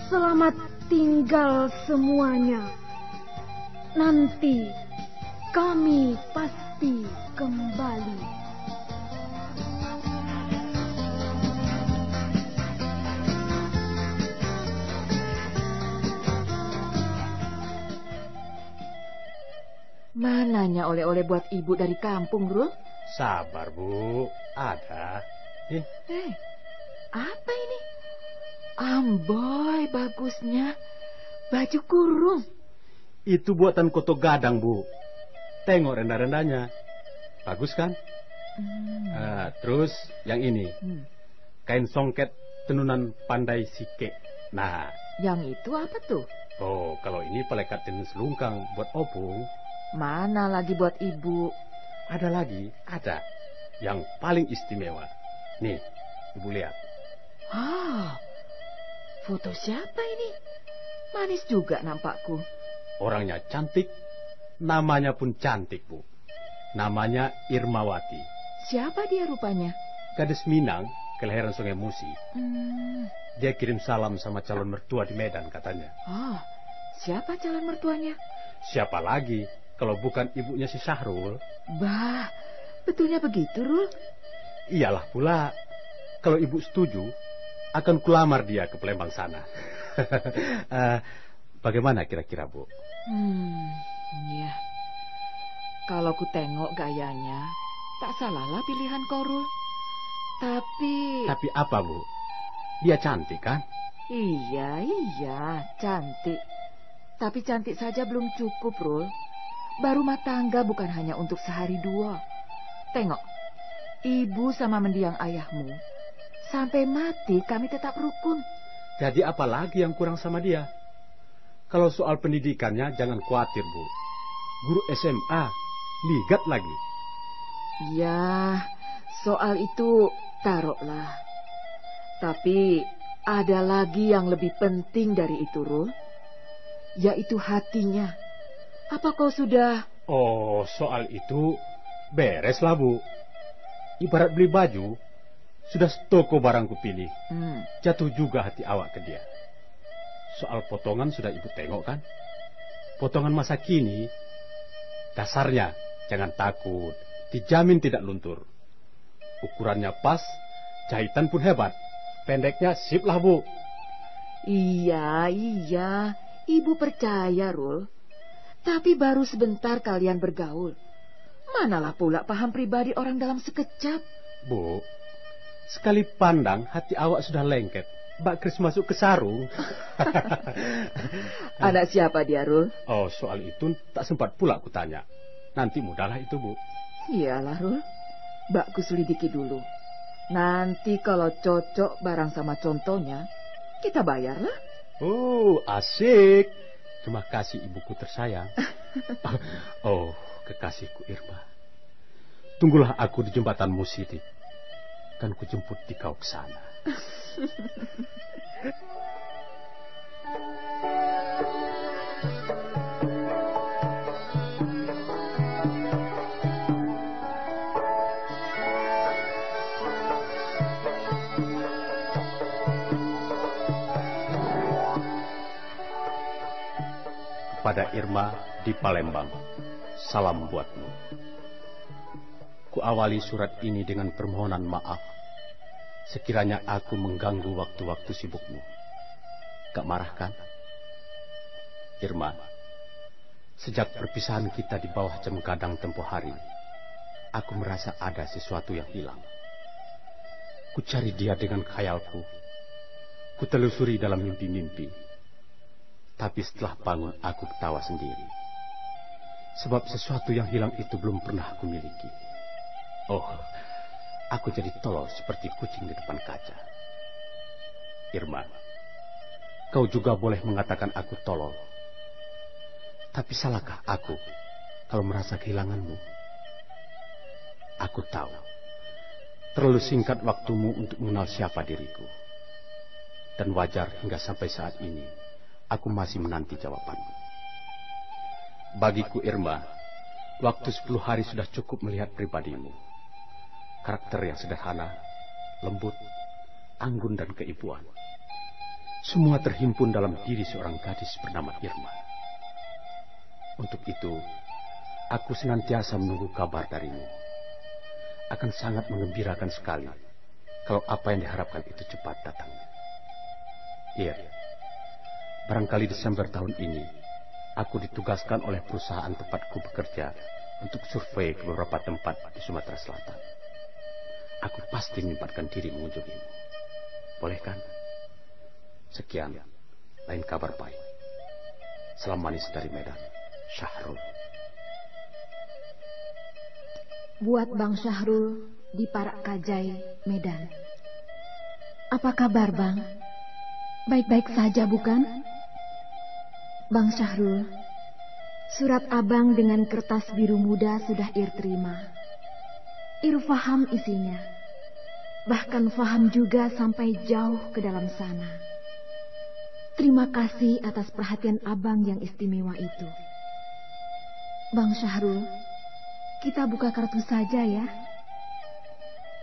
Selamat tinggal semuanya. Nanti kami pasti kembali. Mananya oleh-oleh buat ibu dari kampung, Rul? Sabar, Bu. Ada. Nih. Eh, apa ini? Amboi, bagusnya. Baju kurung. Itu buatan Koto Gadang, Bu. Tengok renda-rendanya. Bagus, kan? Hmm. Ah, terus yang ini. Hmm. Kain songket tenunan Pandai Sikek. Nah. Yang itu apa tuh? Oh, kalau ini palekat tenun selungkang buat opung. Mana lagi buat ibu? Ada lagi, ada. Yang paling istimewa. Nih, ibu lihat. Ah, foto siapa ini? Manis juga nampakku. Orangnya cantik, namanya pun cantik, Bu. Namanya Irmawati. Siapa dia rupanya? Gadis Minang, kelahiran Sungai Musi. Hmm. Dia kirim salam sama calon mertua di Medan, katanya. Oh, siapa calon mertuanya? Siapa lagi kalau bukan ibunya si Syahrul? Bah, betulnya begitu, Rul? Iyalah pula. Kalau ibu setuju, akan kulamar dia ke Palembang sana. Eh, bagaimana kira-kira, Bu? Hmm, iya. Kalau ku tengok gayanya, tak salahlah pilihan ko, Rul. Tapi... Tapi apa, Bu? Dia cantik, kan? Iya, iya, cantik. Tapi cantik saja belum cukup, Rul. Barumah tangga bukan hanya untuk sehari dua. Tengok, ibu sama mendiang ayahmu. Sampai mati kami tetap rukun. Jadi apa lagi yang kurang sama dia? Kalau soal pendidikannya, jangan khawatir, Bu. Guru S M A, ligat lagi. Ya, soal itu taroklah. Tapi ada lagi yang lebih penting dari itu, Rul. Yaitu hatinya. Apa kau sudah... Oh, soal itu bereslah, Bu. Ibarat beli baju, sudah setoko barang kupilih, hmm, jatuh juga hati awak ke dia. Soal potongan sudah ibu tengok, kan? Potongan masa kini, dasarnya jangan takut, dijamin tidak luntur. Ukurannya pas, jahitan pun hebat. Pendeknya sip lah, Bu. Iya, iya. Ibu percaya, Rul. Tapi baru sebentar kalian bergaul. Manalah pula paham pribadi orang dalam sekejap? Bu, sekali pandang hati awak sudah lengket, bak keris masuk ke sarung. Anak siapa dia, Rul? Oh, soal itu tak sempat pula kutanya. Nanti mudahlah itu, Bu. Iyalah, Rul. Bak kuselidiki dulu. Nanti kalau cocok barang sama contohnya, kita bayarlah. Oh, asik. Terima kasih, ibuku tersayang. Oh, kekasihku Irma. Tunggulah aku di jembatan Musi, Dik. Kan kujemput dikau ke sana. Kepada Irma di Palembang, salam buatmu. Kuawali surat ini dengan permohonan maaf, sekiranya aku mengganggu waktu-waktu sibukmu. Gak marah, kan? Irma, sejak perpisahan kita di bawah jam gadang tempo hari, aku merasa ada sesuatu yang hilang. Kucari dia dengan khayalku, kutelusuri dalam mimpi-mimpi. Tapi setelah bangun, aku ketawa sendiri. Sebab sesuatu yang hilang itu belum pernah aku miliki. Oh, aku jadi tolol seperti kucing di depan kaca. Irma, kau juga boleh mengatakan aku tolol. Tapi salahkah aku kalau merasa kehilanganmu? Aku tahu, terlalu singkat waktumu untuk mengenal siapa diriku. Dan wajar hingga sampai saat ini, aku masih menanti jawabanmu. Bagiku, Irma, waktu sepuluh hari sudah cukup melihat pribadimu. Karakter yang sederhana, lembut, anggun, dan keibuan. Semua terhimpun dalam diri seorang gadis bernama Irma. Untuk itu, aku senantiasa menunggu kabar darimu. Akan sangat mengembirakan sekali kalau apa yang diharapkan itu cepat datang. Ir, barangkali Desember tahun ini Aku ditugaskan oleh perusahaan tempatku bekerja untuk survei ke beberapa tempat di Sumatera Selatan. Aku pasti menyempatkan diri mengunjungimu. Boleh kan? Sekian, lain kabar baik. Salam manis dari Medan, Syahrul. Buat Bang Syahrul di Parak Kajai, Medan. Apa kabar, Bang? Baik-baik saja, bukan? Bang Syahrul, surat Abang dengan kertas biru muda sudah Ir terima. Ir faham isinya. Bahkan faham juga sampai jauh ke dalam sana. Terima kasih atas perhatian Abang yang istimewa itu. Bang Syahrul, kita buka kartu saja ya.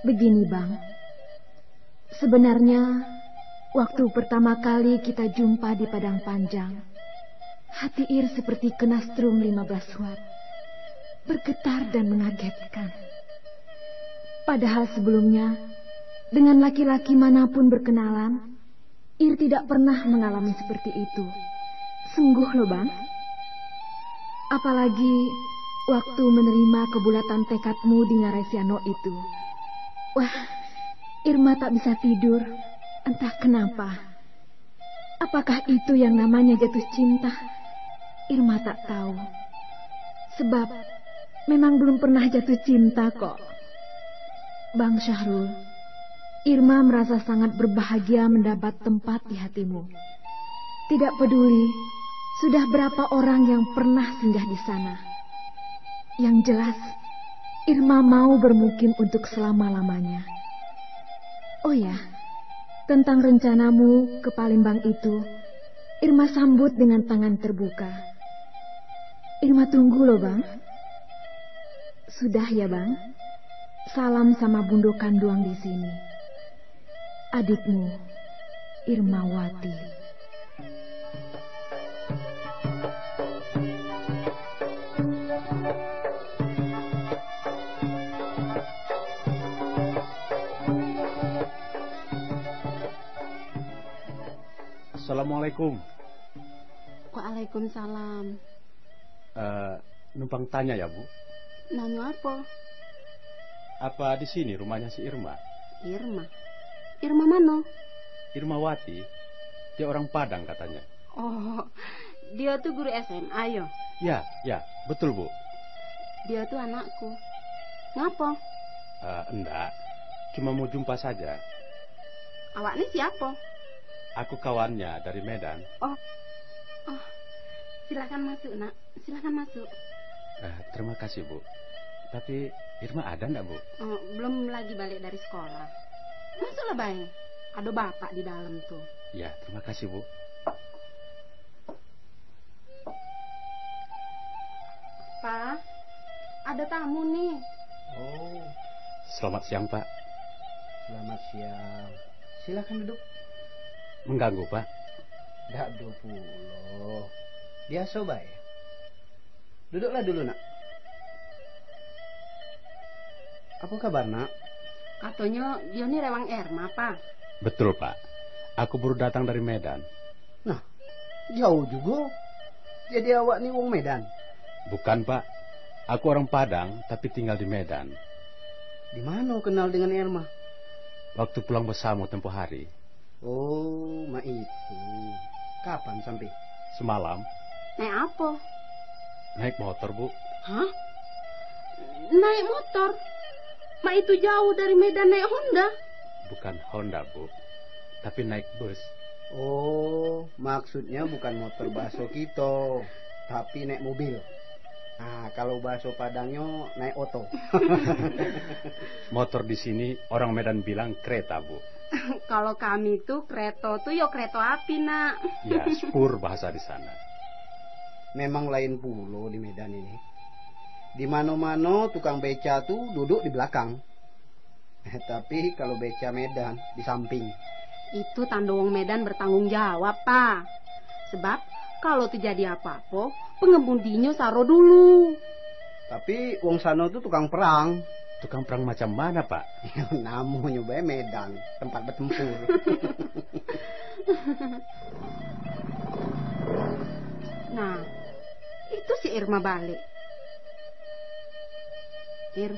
Begini, Bang. Sebenarnya, waktu pertama kali kita jumpa di Padang Panjang, hati Ir seperti kena strum lima belas watt. Bergetar dan mengagetkan. Padahal sebelumnya, dengan laki-laki manapun berkenalan, Ir tidak pernah mengalami seperti itu. Sungguh loh, Bang. Apalagi waktu menerima kebulatan tekadmu dengan Resiano itu. Wah, Irma tak bisa tidur. Entah kenapa. Apakah itu yang namanya jatuh cinta? Irma tak tahu. Sebab memang belum pernah jatuh cinta kok. Bang Syahrul, Irma merasa sangat berbahagia mendapat tempat di hatimu. Tidak peduli sudah berapa orang yang pernah singgah di sana. Yang jelas, Irma mau bermukim untuk selama-lamanya. Oh ya, tentang rencanamu ke Palembang itu, Irma sambut dengan tangan terbuka. Irma tunggu loh, Bang. Sudah ya, Bang. Salam sama Bundo Kanduang di sini. Adikmu, Irmawati. Assalamualaikum. Waalaikumsalam. Eh, numpang tanya ya, Bu. Nanyo apo? Apa di sini rumahnya si Irma? Irma? Irma mano? Irmawati. Dia orang Padang katanya. Oh, dia tu guru S M A yo? Ya, ya, betul, Bu. Dia tu anakku. Ngapo? Eh, endak. Cuma mau jumpa saja. Awak ni siapo? Aku kawannya dari Medan. Oh. Oh. Silakan masuk, Nak. Silakan masuk. Eh, terima kasih, Bu. Tapi Irma ada ndak, Bu? Oh, belum lagi balik dari sekolah. Masuklah, Bay. Ada bapak di dalam tu. Ya, terima kasih, Bu. Pa, ada tamu ni. Oh. Selamat siang, Pak. Selamat siang. Silakan duduk. Mengganggu, Pak? Dak do pulo. Biaso bae. Duduklah dulu, Nak. Apo kabar, Nak? Katonyo, dio ni rewang Erma, Pa. Betul, Pak. Aku baru datang dari Medan. Nah, jauh jugo. Jadi awak ni wong Medan? Bukan, Pak. Aku orang Padang, tapi tinggal di Medan. Di mano kenal dengan Erma? Waktu pulang basamo tempo hari. Oh, mak itu. Kapan sampai? Semalam. Naik apo? Naik motor, Bu. Hah? Naik motor? Mak itu jauh dari Medan naik Honda? Bukan Honda, Bu. Tapi naik bus. Oh, maksudnya bukan motor baso kito, tapi naik mobil. Nah, kalau baso Padangnyo, naik oto. Motor di sini orang Medan bilang kereta, Bu. Kalau kami tu, kereto tu yo kereto api, Nak. Ya, spur bahasa di sana. Memang lain pulo di Medan ini. Di mano-mano tukang beca tu duduk di belakang. Tapi kalau beca Medan, di samping. Itu tando wong Medan bertanggung jawab, Pa. Sebab, kalau terjadi apo-apo, pengemudinyo saro dulu. Tapi wong sano tu tukang perang. Tukang perang macam mana, Pak? Namonyo bae Medan, tempat bertempur. Nah, rumah balik. Ir,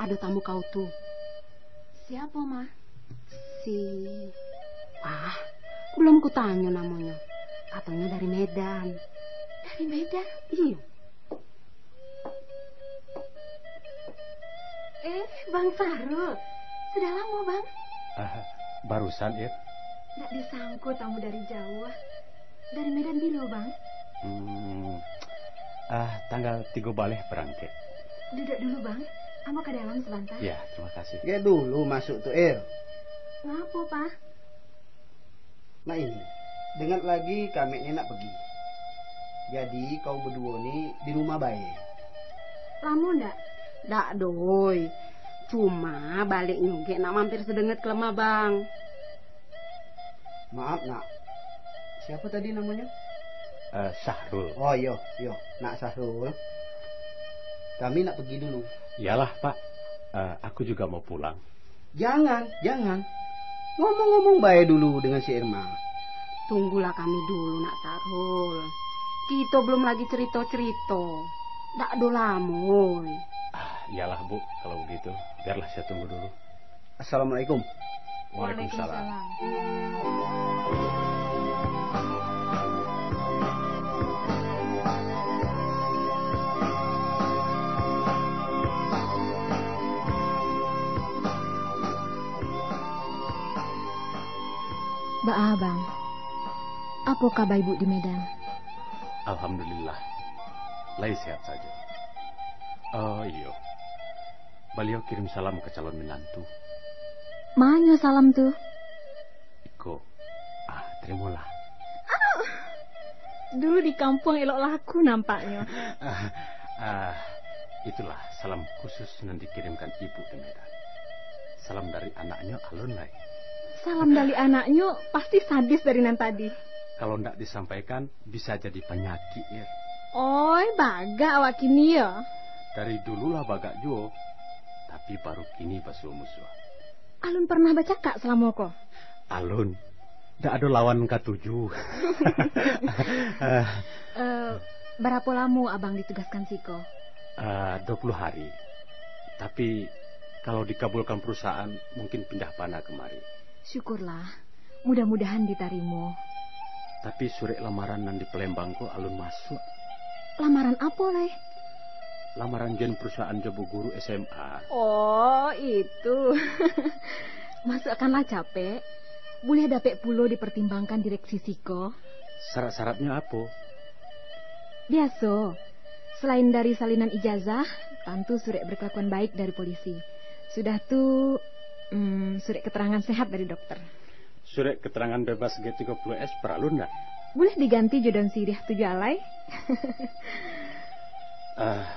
ado tamu kau tu. Siapo, Ma? Si, ah, belum kutanyo namonyo. Katonyo dari Medan. Dari Medan? Iyo. Eh, Bang Sahrul. Sudah lamo, Bang? Ah, barusan, Ir. Ndak disangko tamu dari jauah. Dari Medan bilo, Bang? Hmm, ah, tanggal tigo baleh barangkek. Duduk dulu, Bang. Ambo ka dalam sabanta. Ya, terima kasih. Dia dulu masuk tu, Ir. Ngapo, Pa? Nah ini, dengar lagi kami ni nak pergi. Jadi, kau berdua ni di rumah bae. Lamo ndak? Ndak, doi. Cuma baliknyo gek nak mampir sedenget ke lemah, Bang. Maaf, Nak. Siapa tadi namanya? Eh, Sahrul. Oh, iyo, iyo, Nak Sahrul. Kami nak pergi dulu. Iyalah, Pak. Eh, aku juga mau pulang. Jangan, jangan. Ngomong-ngomong bae dulu dengan si Irma. Tunggulah kami dulu, Nak Sahrul. Kito belum lagi cerito-cerito. Ndak ado lamo, oi. Ah, iyalah, Bu, kalau begitu. Biarlah saya tunggu dulu. Assalamualaikum. Waalaikumsalam. Baa, Bang? Apo kaba Ibu di Medan? Alhamdulillah, lai sehat sajo. Oh, iyo. Baliau kirim salam ka calon minantu. Manyo salam tu? Iko. Ah, terimolah. Dulu di kampuang elok laku nampaknyo. Ah, ah, itulah salam khusus nan dikirimkan ibu di Medan. Salam dari anaknyo alun lai. Salam dari anaknyo pasti sadis dari nan tadi. Kalau ndak disampaikan, bisa jadi panyakik, Ir. Oi, bagak awak kini yo. Dari dululah bagak juo, tapi baru kini basuo-musuah. Alun pernah bacakak salamo ko? Alun. Ndak ado lawan katuju. Eh, barapo lamo abang ditugaskan siko? Eh, dua puluh hari. Tapi, kalau dikabulkan perusahaan, mungkin pindah bana kamari. Syukurlah. Mudah-mudahan ditarimo. Tapi surek lamaran nan di Palembang ko alun masuak. Lamaran apo lai? Lamaran jan perusahaan jo bu guru S M A. Oh, itu. Masuakkanlah capek. Buliah dapek pulo dipertimbangkan direksi siko. Syarat-syaratnyo apo? Biaso. Selain dari salinan ijazah, tantu surek berkelakuan baik dari polisi. Sudah tu, mm, surek keterangan sehat dari dokter. Surek keterangan bebas G tiga puluh S paralu ndak? Buliah diganti jo daun siriah tujuah alai. Ah,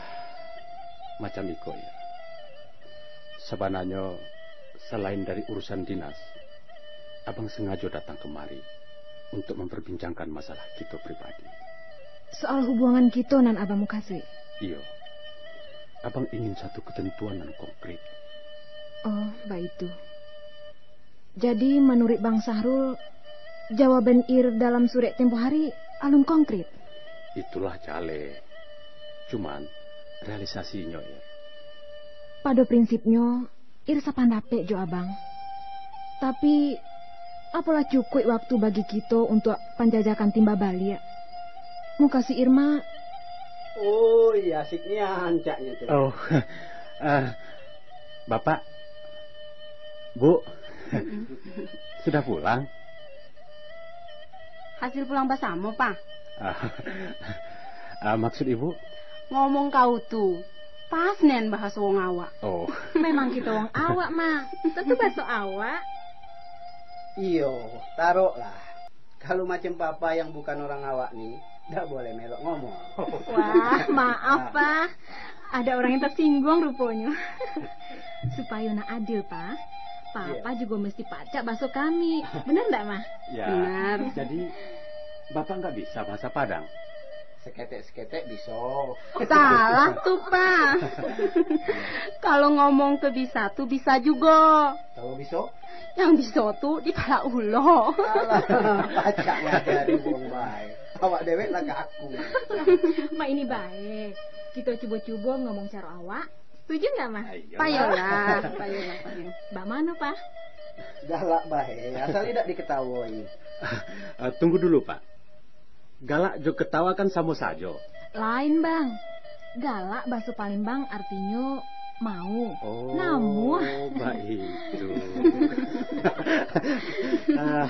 macam iko, Ir. Sabananyo, salain dari urusan dinas, abang sangajo datang kamari untuak mamparbincangkan masalah kito pribadi. Soal hubungan kito nan abang mukasuik? Iyo. Abang ingin satu katantuan nan konkret. Oh, baitu. Jadi, manuruik Bang Sahrul, jawaban Ir dalam surek tempo hari alun konkret? Itulah jaleh. Cuman, realisasinyo, Ir. Pado prinsipnyo, Ir sapandapek jo abang. Tapi, apolah cukuik waktu bagi kito untuak panjajakan timba baliak? Mukasuik Ir ma. Oh, iya, asik nian caknyo tu. Oh, eh, Bapak, Bu, sudah pulang? Hasil pulang basamo, Pa. Ah, ah, maksud Ibu? Ngomong kau tu, pas nian bahaso wong awak. Oh. Memang kito wong awak, Ma. Tantu bahaso awak. Iyo, taroklah. Kalau macam Papa yang bukan orang awak ni, dak boleh melok ngomong. Wah, maaf, Pa. Ada orang yang tersinggung ruponyo. Supayo nak adil, Pa. Papa Iya. juga mesti pacak bahaso kami. Benar ndak, Ma? Ya. Benar. Jadi, Bapak nggak bisa bahasa Padang? Seketek-seketek biso. Salah tu, Pak. Kalau ngomong ke bisa tu bisa jugo. Kalau biso? Yang biso tu di palak ulo. Alah, pacak ngajari wong bae. Awak dewek lah ka aku. Mak, ini bae. Kito cubo-cubo ngomong caro awak. Setuju nggak, Mah? Payolah, payolah, payo. Bak mano, Pak? Galak bae, asal indak diketawoi. Ah, tunggu dulu, Pak. Galak jo ketawa kan samo sajo. Lain, Bang. Galak baso Palembang artinyo mau. Oh, namuah. Baitu. Ah.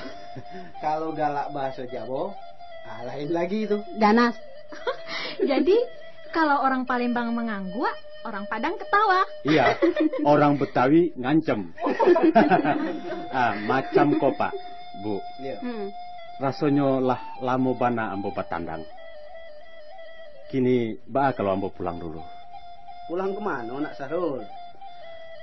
Kalau galak baso Jawo, ah, lain lagi tu. Ganas. Jadi, kalau orang Palembang mangangguak, orang Padang ketawa. Iya, orang Betawi ngancem. Ah, macam ko, Pak, Bu. Iya. Hmm. Rasonyo lah lamo bana ambo batandang. Kini, baa kalau ambo pulang dulu? Pulang ka mano, Nak Sahrul?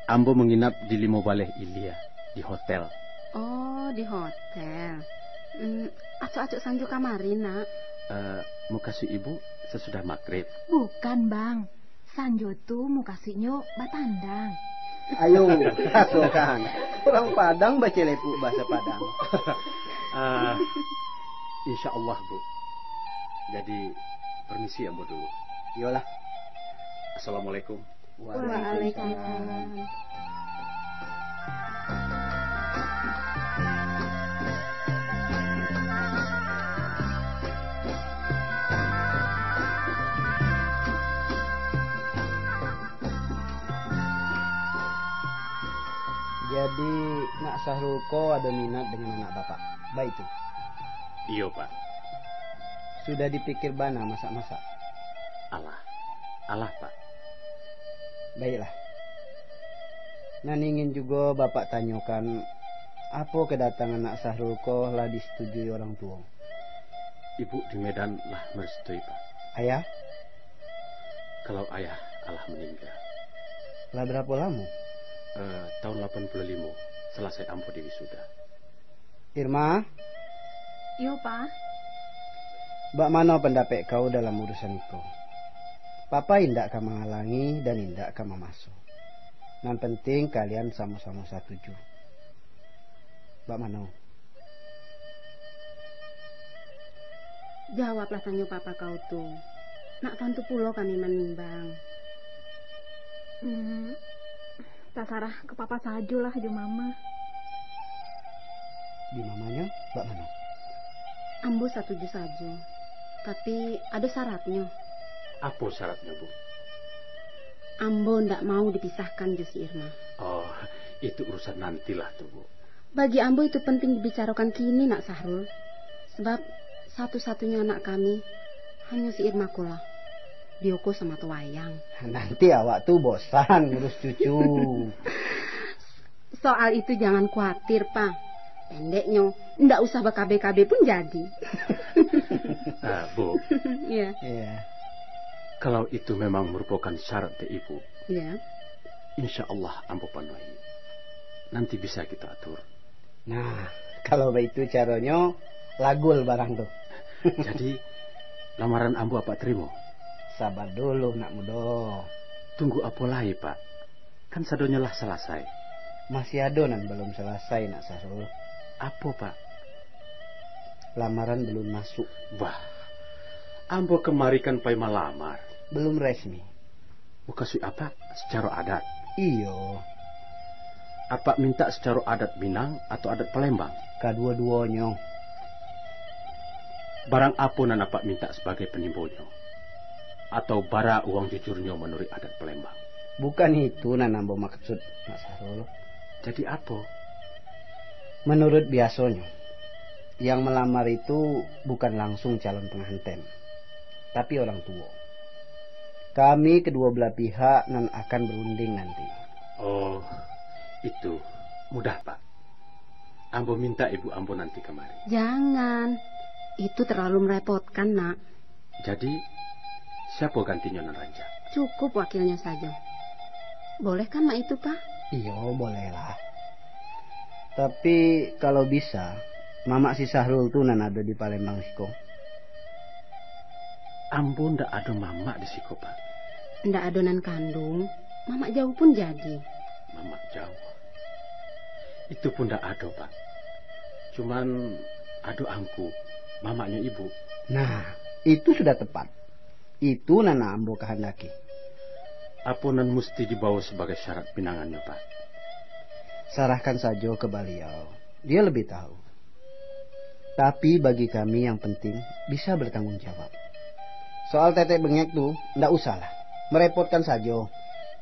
Ambo manginap di Limo Baleh Ilia, di hotel. Oh, di hotel. Hmm, acok-acok sanjo kamari, Nak. Eh, mukasuik ibu sasudah magrib? Bukan, Bang. Sanjo tu mukasuiknyo batandang. Ayo, rasokan. Urang Padang bacelepuk bahaso Padang. Ah, insya Allah, Bu. Jadi, permisi ambo dulu. Iyolah. Assalamualaikum. Waalaikumsalam. Waalaikumsalam. Jadi, Nak Sahrul ko ado minat dengan anak Bapak, baitu? Iyo, Pak. Sudah dipikir bana masak-masak? Alah, alah, Pak. Baiklah. Nan ingin jugo Bapak tanyokan, apo kedatangan Nak Sahrul ko lah disetujui orang tuo? Ibu di Medan lah merestui, Pak. Ayah? Kalau ayah alah meninggal. Lah barapo lamo? Eh, tahun lapan puluh limo, salasai ambo di wisuda. Irma? Iyo, Pa. Bak mano pandapek kau dalam urusan iko? Papa indak ka mangalangi dan indak ka mamaso. Nan penting kalian samo-samo satuju. Bak mano? Jawablah tanyo papa kau tu. Nak tantu pulo kami manimbang. Hmm, tasarah ka papa sajolah jo mama. Di mamanyo, bak mano? Ambo satuju sajo, tapi ado syaratnyo. Apo syaratnyo, Bu? Ambo ndak mau dipisahkan jo si Irma. Oh, itu urusan nantilah tu, Bu. Bagi ambo itu penting dibicarakan kini, Nak Sahrul. Sebab satu-satunya anak kami hanyo si Irma ko lah. Dio ko samato wayang. Nanti awak tu bosan ngurus cucu. Soal itu jangan kuatir, Pa. Pendeknyo, ndak usah bakabe-kabe pun jadi. Ah, Bu. Iya. Iya. Kalau itu memang merupakan syarat dari Ibu, iya, insya Allah ambo panuhi. Nanti bisa kita atur. Nah, kalau baitu caronyo, lagul barang tu. Jadi, lamaran ambo Apak tarimo? Sabar dulu, nak mudo. Tunggu apo lai, Pak? Kan sadonyo lah salasai. Masih ado nan balum salasai, Nak Sahrul. Apo, Pak? Lamaran balum masuk. Bah, ambo kamari kan pai malamar. Balum resmi. Mukasuik Apak sacaro adat? Iyo. Apak mintak sacaro adat Minang atau adat Palembang? Kaduo-duonyo. Barang apo nan Apak mintak sabagai panimbonyo? Atau bara uang jujurnyo manuruik adat Palembang? Bukan itu nan ambo maksud, Nak Sahrul. Jadi apo? Manuruik biasonyo, yang malamar itu bukan langsung calon panganten, tapi orang tuo. Kami kaduo belah pihak nan akan barunding nanti. Oh, itu mudah, Pak. Ambo mintak ibu ambo nanti kamari. Jangan. Itu terlalu merepotkan, Nak. Jadi, siapo gantinyo nan rancak? Cukup wakilnyo sajo. Boleh kan, Nak, itu, Pa? Iyo, bolehlah. Tapi, kalau bisa, mamak si Sahrul tu nan ado di Palembang siko. Ambo ndak ado mamak di siko, Pak. Ndak ado nan kanduang, mamak jauah pun jadi. Mamak jauah. Itu pun ndak ado, Pak. Cuman ado angku, mamaknyo ibu. Nah, itu sudah tepat. Itu nan ambo kahandaki. Apo nan musti dibawa sabagai syarat pinangannyo, Pak? Sarahkan sajo ka baliau. Dia lebih tahu. Tapi bagi kami yang penting bisa bertanggung jawab. Soal tetek bengek tu, ndak usahlah. Merepotkan sajo.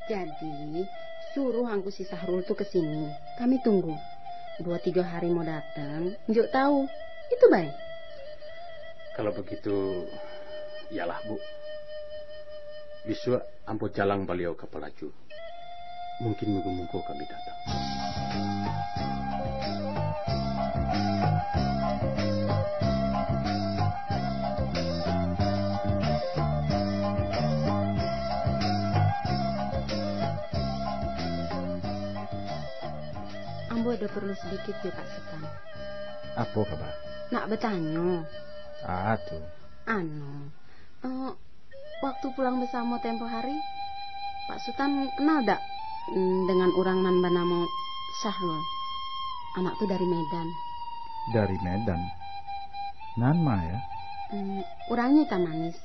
Jadi, suruh angku si Sahrul tu ke sini. Kami tunggu. Dua tiga hari mau datang, njuk tahu. Itu baik. Kalau begitu, iyalah, Bu. Bisuak ambo jalang baliau ka Palaju. Mungkin minggu-minggu kami datang. Ambo ado perlu sedikit jo Pak Sutan. Apo kaba? Nak batanyo. Ah, tu. Anu, eh, waktu pulang basamo tempo hari, Pak Sutan kenal dak, mm, dengan urang nan banamo Sahrul? Anak tu dari Medan. Dari Medan? Nan ma, ya? Mm, urangnyo itam manis.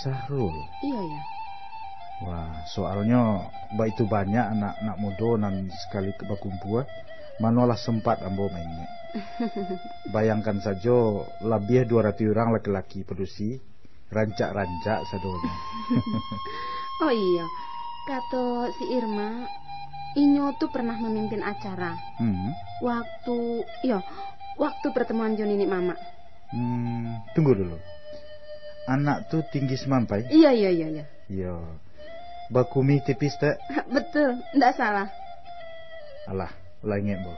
Sahrul? Iyo, iyo. Wah, soalnyo baitu banyak anak-anak mudo nan sakali ka bakumpua, manolah sempat ambo maingek. Bayangkan sajo, labiah dua ratuih urang laki-laki padusi, rancak-rancak sadonyo. Oh iyo, kato si Irma, inyo tu pernah mamimpin acara. Hmm. Waktu, iyo, waktu pertemuan jo niniak mamak. Hmm, tunggu dulu. Anak tu tinggi semampai? Iyo, iyo, iyo, iyo. Iyo. Bakumi tipis, tak? Betul, ndak salah. Alah, lah ingek, Bo.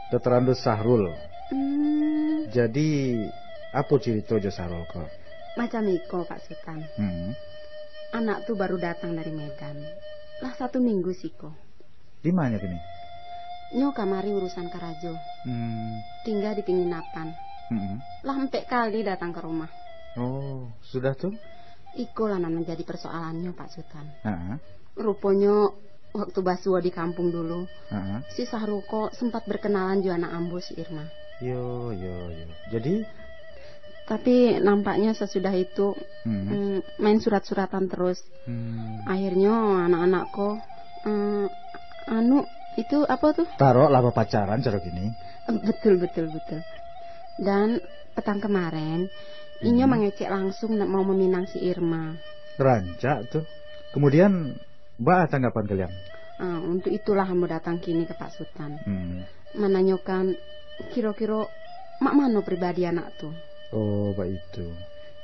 Dataran tu Sahrul. Hmm. Jadi, apo cirito jo Sahrul ko? Macam iko, Pak Sutan. Hmm. Anak tu baru datang dari Medan. Lah satu minggu siko. Di ma nyo kini? Nyo kamari urusan karajo. Hmm. Tingga di panginapan. Hmm. Lah ampek kali datang ka rumah. Oh, sudah tu? Ikolah nan manjadi persoalannyo, Pak Sutan. Ha. Ruponyo, waktu basuo di kampung dulu, ha, si Sahrul ko sempat berkenalan jo anak ambo si Irma. Yo, yo, yo. Jadi? Tapi nampaknyo sasudah itu, hmm, mm, main surat-suratan terus. Hmm. Akhirnyo anak-anak ko, mm, anu, itu apo tu? Taroklah bapacaran caro kini. Betul, betul, betul. Dan petang kemaren, inyo, hmm, mangecek langsung nak mau maminang si Irma. Rancak tu. Kemudian, baa tanggapan kalian? Ah, untuk itulah ambo datang kini ka Pak Sutan. Hmm. Mananyokan, kiro-kiro mak mano pribadi anak tu? Oh, baitu.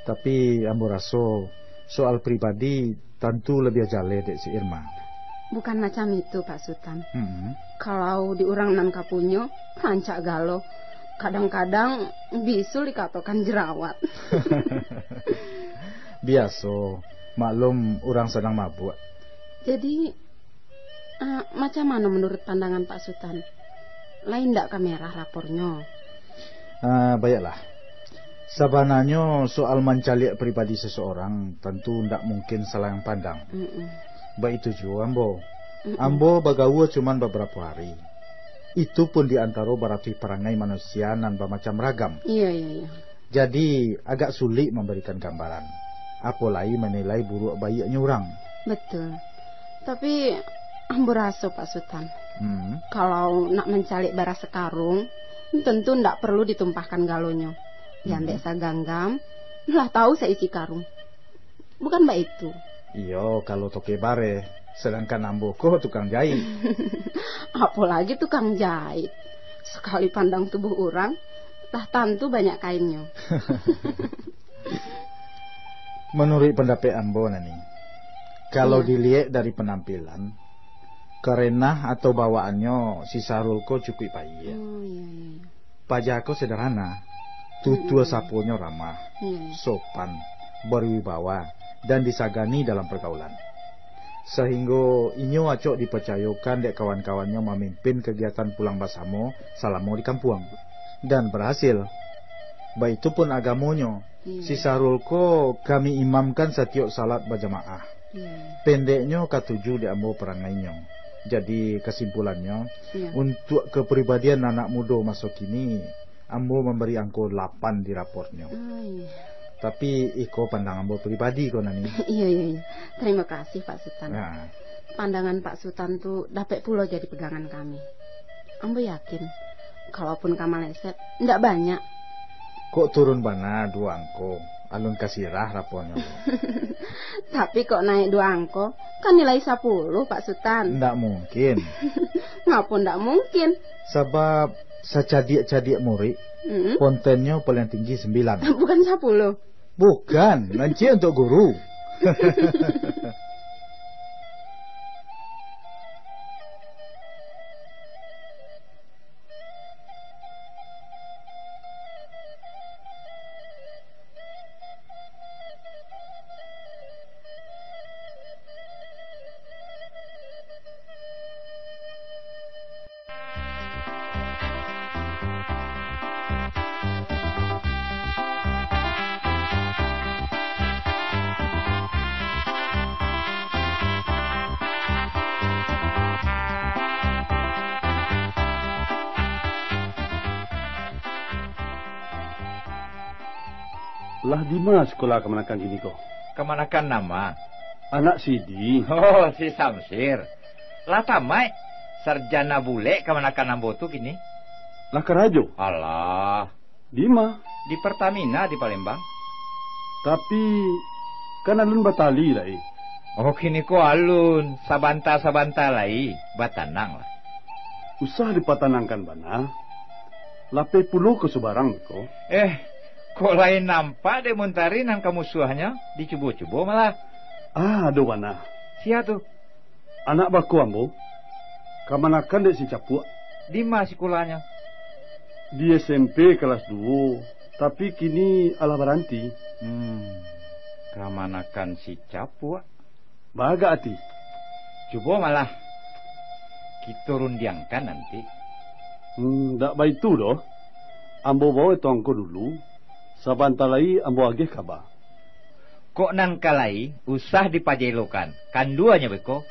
Tapi ambo raso, soal pribadi tantu labiah jaleh dek si Irma. Bukan macam itu, Pak Sutan. Hmm. Kalau di urang nan ka punyo, rancak galo. Kadang-kadang bisul dikatokan jerawat. Biaso, maklum urang sadang mabuak. Jadi, ah, macam mano menurut pandangan Pak Sutan? Lain ndak ka merah rapornyo? Ah, baiaklah. Sabananyo, soal mancaliak pribadi seseorang, tantu ndak mungkin salah pandang. Mm-mm. Baitu juo ambo. Mm-mm. Ambo bagaua cuman babarapo hari. Itu pun di antaro baratuih parangai manusia nan bamacam ragam. Iya, iya, iya. Jadi, agak sulik mambarikan gambaran, apo lai manilai buruak baiaknyo urang. Betul. Tapi, ambo raso, Pak Sutan, hmm, kalau nak mancaliak bara sakarung, tentu ndak perlu ditumpahkan galonyo. Diambek, hmm, saganggam, lah tahu saisi karung. Bukan baitu? Iyo, kalau toke bareh, sadangkan ambo ko tukang jahit. Apolagi tukang jahit. Sakali pandang tubuh urang, lah tantu banyak kainnyo. Manuruik pandapek ambo, Nani, kalau, iya, diliek dari panampilan, karenah atau bawaannyo si Sahrul ko cukuik baiak. Oh, iya, iya, iya. Paja ko sederhana, tutua, mm-mm, saponyo ramah, iya, iya, sopan, berwibawa, dan disagani dalam pergaulan. Sahinggo inyo acok dipacayokan dek kawan-kawannyo mamimpin kagiatan pulang basamo salamo di kampuang. Dan barasil. Baitu pun agamonyo, Si Sarul ko kami imamkan satiok salat bajamaah. Pendeknyo, katuju dek ambo parangainyo. Jadi, kasimpulannyo, untuak kapribadian anak mudo maso kini, ambo mambari angko lapan di raportnyo. Tapi, iko pandang ambo pribadi ko, Nani. Iyo, iyo, iyo. Tarimo kasih, Pak Sutan. Pandangan Pak Sutan tu dapek pulo jadi pegangan kami. Ambo yakin, kalaupun ka maleset, ndak banyak. Kok turun bana duo angko, alun ka sirah raponyo. Tapi kok naik duo angko, kan nilai sapuluh, Pak Sutan. Ndak mungkin. Ngapo ndak mungkin? Sabab sacadiak-cadiak murik, pontennyo paling tinggi sambilan. Bukan sapuluh? Bukan, nan ciek untuak guru. Lah dima sikola kamanakan kini ko? Kamanakan nama? Anak sidi. Oh, si Samsir. Lah tamaik, sarjana bulek kamanakan ambo tu kini. Lah karajo? Alah. Dima? Di Pertamina di Palembang. Tapi, kan alun batali lai. Oh, kini ko alun, sabanta-sabanta lai, batananglah. Usah dipatanangkan bana. Lapeh pulo ka subarang ko. Eh, kok lai nampak dek Muntari nan ka musuahnyo, dicubo-cubo malah. Ah, ado bana. Sia tu? Anak bako ambo, kamanakan dek si Capuak. Dima sikolahnya? Di S M P kalas duo, tapi kini alah baranti. Hmm, kamanakan si Capuak? Bagak ati. Cubo malah. Kito rundiangkan nanti. Hmm, dak baitu doh. Ambo bawa itu angko dulu. Sabanta lai ambo agih kaba. Kok nan ka lai usah dipajelokan, kanduanyo beko?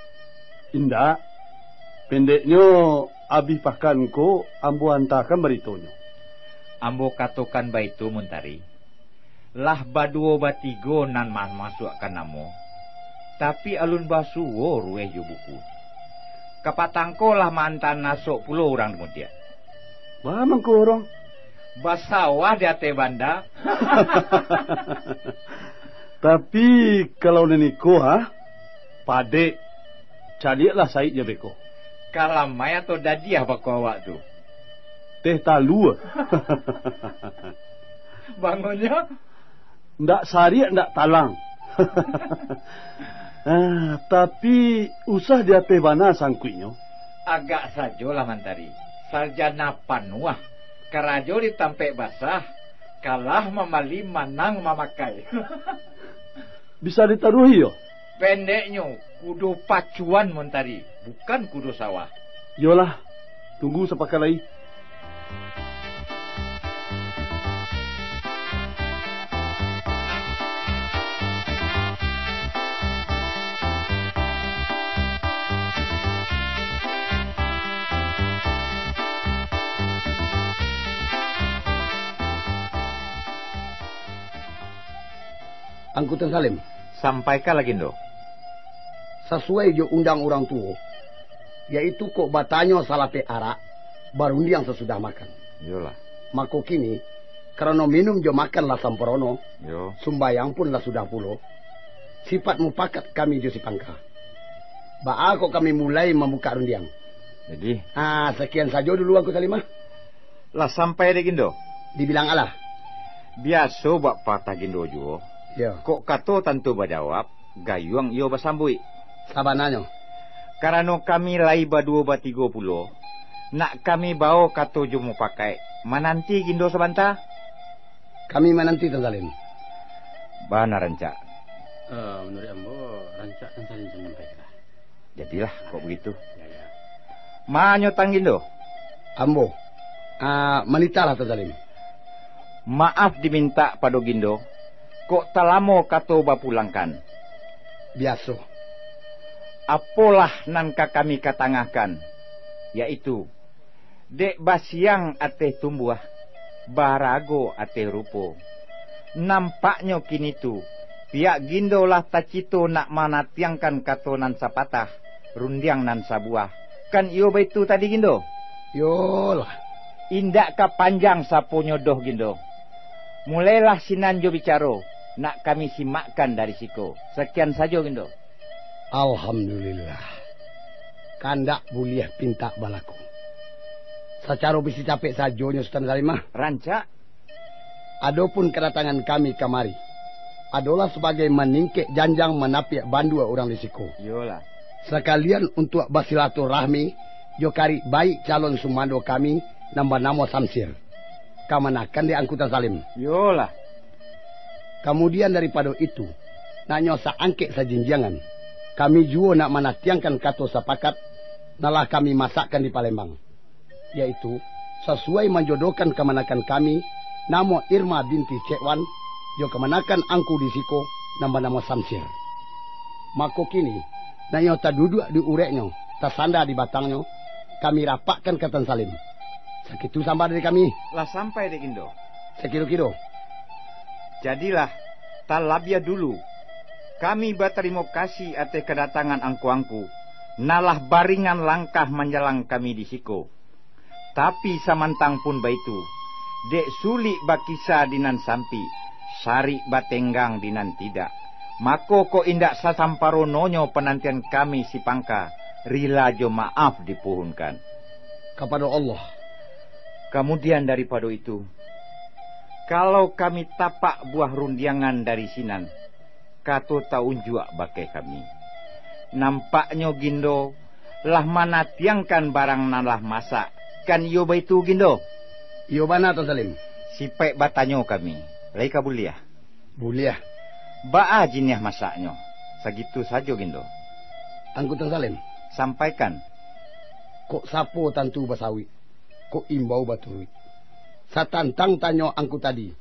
Indak. Pendeknyo, abih pakan ko ambo antakan baritonyo. Ambo katokan baitu, Muntari. Lah baduo batigo nan ma-, masuakkan namo, tapi alun basuo ruweh jo buku. Kapatangko lah maanta nasok pulo urang di mudiak. Baa mangko urang? Basawah di ateh banda. Tapi, kalau nan iko, ha? Padek. Caliaklah saik jo beko. Kalamai atau dadiah bako awak tu? Teh talua. Bangonnyo? Ndak sariak, ndak talang. Ah, tapi usah di ateh bana sangkuiknyo. Agak sajolah, Mantari. Sarjana panuah. Karajo di tampek basah. Kalah mambali, manang mamakai. Bisa ditaruhi yo? Pendeknyo, kudo pacuan, Muntari, bukan kudo sawah. Iyolah, tunggu sapakan lai. Angku Tuan Salim. Sampaikan lai, Gindo. Sasuai jo undang urang tuo, yaitu kok batanyo salapeh arak, barundiang sasudah makan. Iyolah. Mako kini, karano minum jo makan lah samparono, Yo. sumbayang pun lah sudah pulo, sipaik mupakat kami jo si Pangka. Baa kok kami mulai mambukak rundiang? Jadi? Ah, sakian sajo dulu, Angku Salim, ah. Lah sampai dek Gindo? Dibilang alah. Biaso buek patah Gindo juo. Yo. Kok kato tantu bajawab, gayuang iyo basambuik. Sabananyo. Karano kami lai baduo batigo pulo, nak kami bao kato jo mupakaik, mananti Gindo sabanta. Kami mananti, Tuan Salim. Bana rancak. Eh, manuruik ambo, rancak Tuan Salim sampaikan. Jadilah, kok begitu. Ya, ya. Ma nyo tang Gindo? Ambo. Ah, manitahlah, Tuan Salim. Maaf dimintak pado Gindo, Kok talamo kato bapulangkan? Biaso. Apolah nan ka kami katangahkan, yaitu, dek basiang ateh tumbuah, barago ateh rupo. Nampaknyo kini tu, pihak Gindo lah tacito nak manatiangkan kato nan sapatah, rundiang nan sabuah. Kan iyo baitu tadi, Gindo? Iyolah. Indak ka panjang saponyo doh, Gindo. Mulailah sinan jo bicaro, nak kami simakkan dari siko. Sakian sajo, Gindo. Alhamdulillah. Kandak buliah pintak balaku. Sacaro bisi capek sajonyo, Sutan Salim, ah. Rancak. Adopun kadatangan kami kamari, adolah sabagai maningkek janjang manapiak bandua urang di siko. Iyolah. Sakalian untuak basilaturahmi jo karik baik calon sumando kami nan banamo Samsir, kamanakan dek Angku Tan Salim. Iyolah. Kamudian daripado itu, nak nyo saangkek sajinjiangan, kami juo nak manatiangkan kato sapakat nan lah kami masakkan di Palembang, yaitu, sasuai manjodohkan kamanakan kami, namo Irma binti Cekwan, jo kamanakan angku di siko, nan banamo Samsir. Mako kini, nak nyo taduduak di ureknyo, tasanda di batangnyo, kami rapakkan ka Tan Salim. Sakitu sambah dari kami. Lah sampai, dek Gindo? Sakiro-kiro. Jadilah, talabiah dulu, kami batarimo kasih ateh kadatangan angku-angku, nan lah baringan langkah manjalang kami di siko. Tapi samantang pun baitu, dek sulik bakisa di nan sampik, sarik batenggang di nan tidak, mako kok indak sasamparononyo panantian kami si pangka, rila jo maaf dipuhunkan. Kapado Allah. Kamudian daripado itu, kalau kami tapak buah rundiangan dari sinan, kato taunjuak bakeh kami. Nampaknyo Gindo lah manatiangkan barang nan lah masak, kan iyo baitu, Gindo? Iyo bana, Tan Salim. Sipaik batanyo kami, lai ka buliah? Buliah. Baa jiniah masaknyo? Sagitu sajo, Gindo. Angku Tan Salim. Sampaikan. Kok sapo tantu basawik, kok imbau baturuik. Satantang tanyo angku tadi,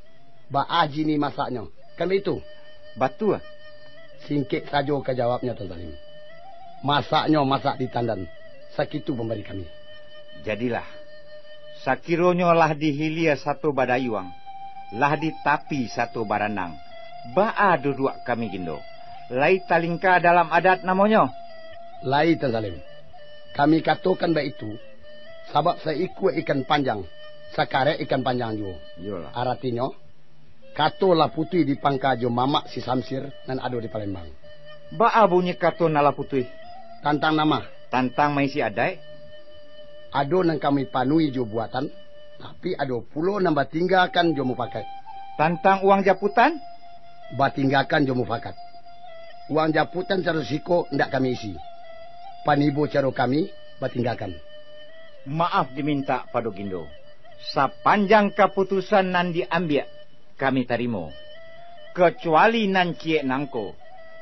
baa jiniah masaknyo, kan baitu? Batua. Singkek sajo ka jawabnyo, Tan Salim. Masaknyo masak di tandan, sakitu pambari kami. Jadilah, sakironyo lah di hilia sato badayuang, lah di tapi sato baranang, baa duduak kami, Gindo? Lai talingka dalam adat namonyo? Lai, Tan Salim. Kami katokan baitu, sabab saikua ikan panjang, sakarek ikan panjang juo. Iyolah. Aratinyo, kato lah putuih di pangka jo mamak si Samsir nan ado di Palembang. Baa bunyi kato nan lah putuih? Tantang nan ma? Tantang maisi adaik. Ado nan kami panuhi jo buatan, tapi ado pulo nan batinggakan jo mufakaik. Tantang uang japutan? Batinggakan jo mufakat. Uang japutan saratus siko indak kami isi. Panibo caro kami batinggakan. Maaf dimintak pado Gindo. Sapanjang kaputusan nan diambiak, kami tarimo. Kacuali nan ciek nangko,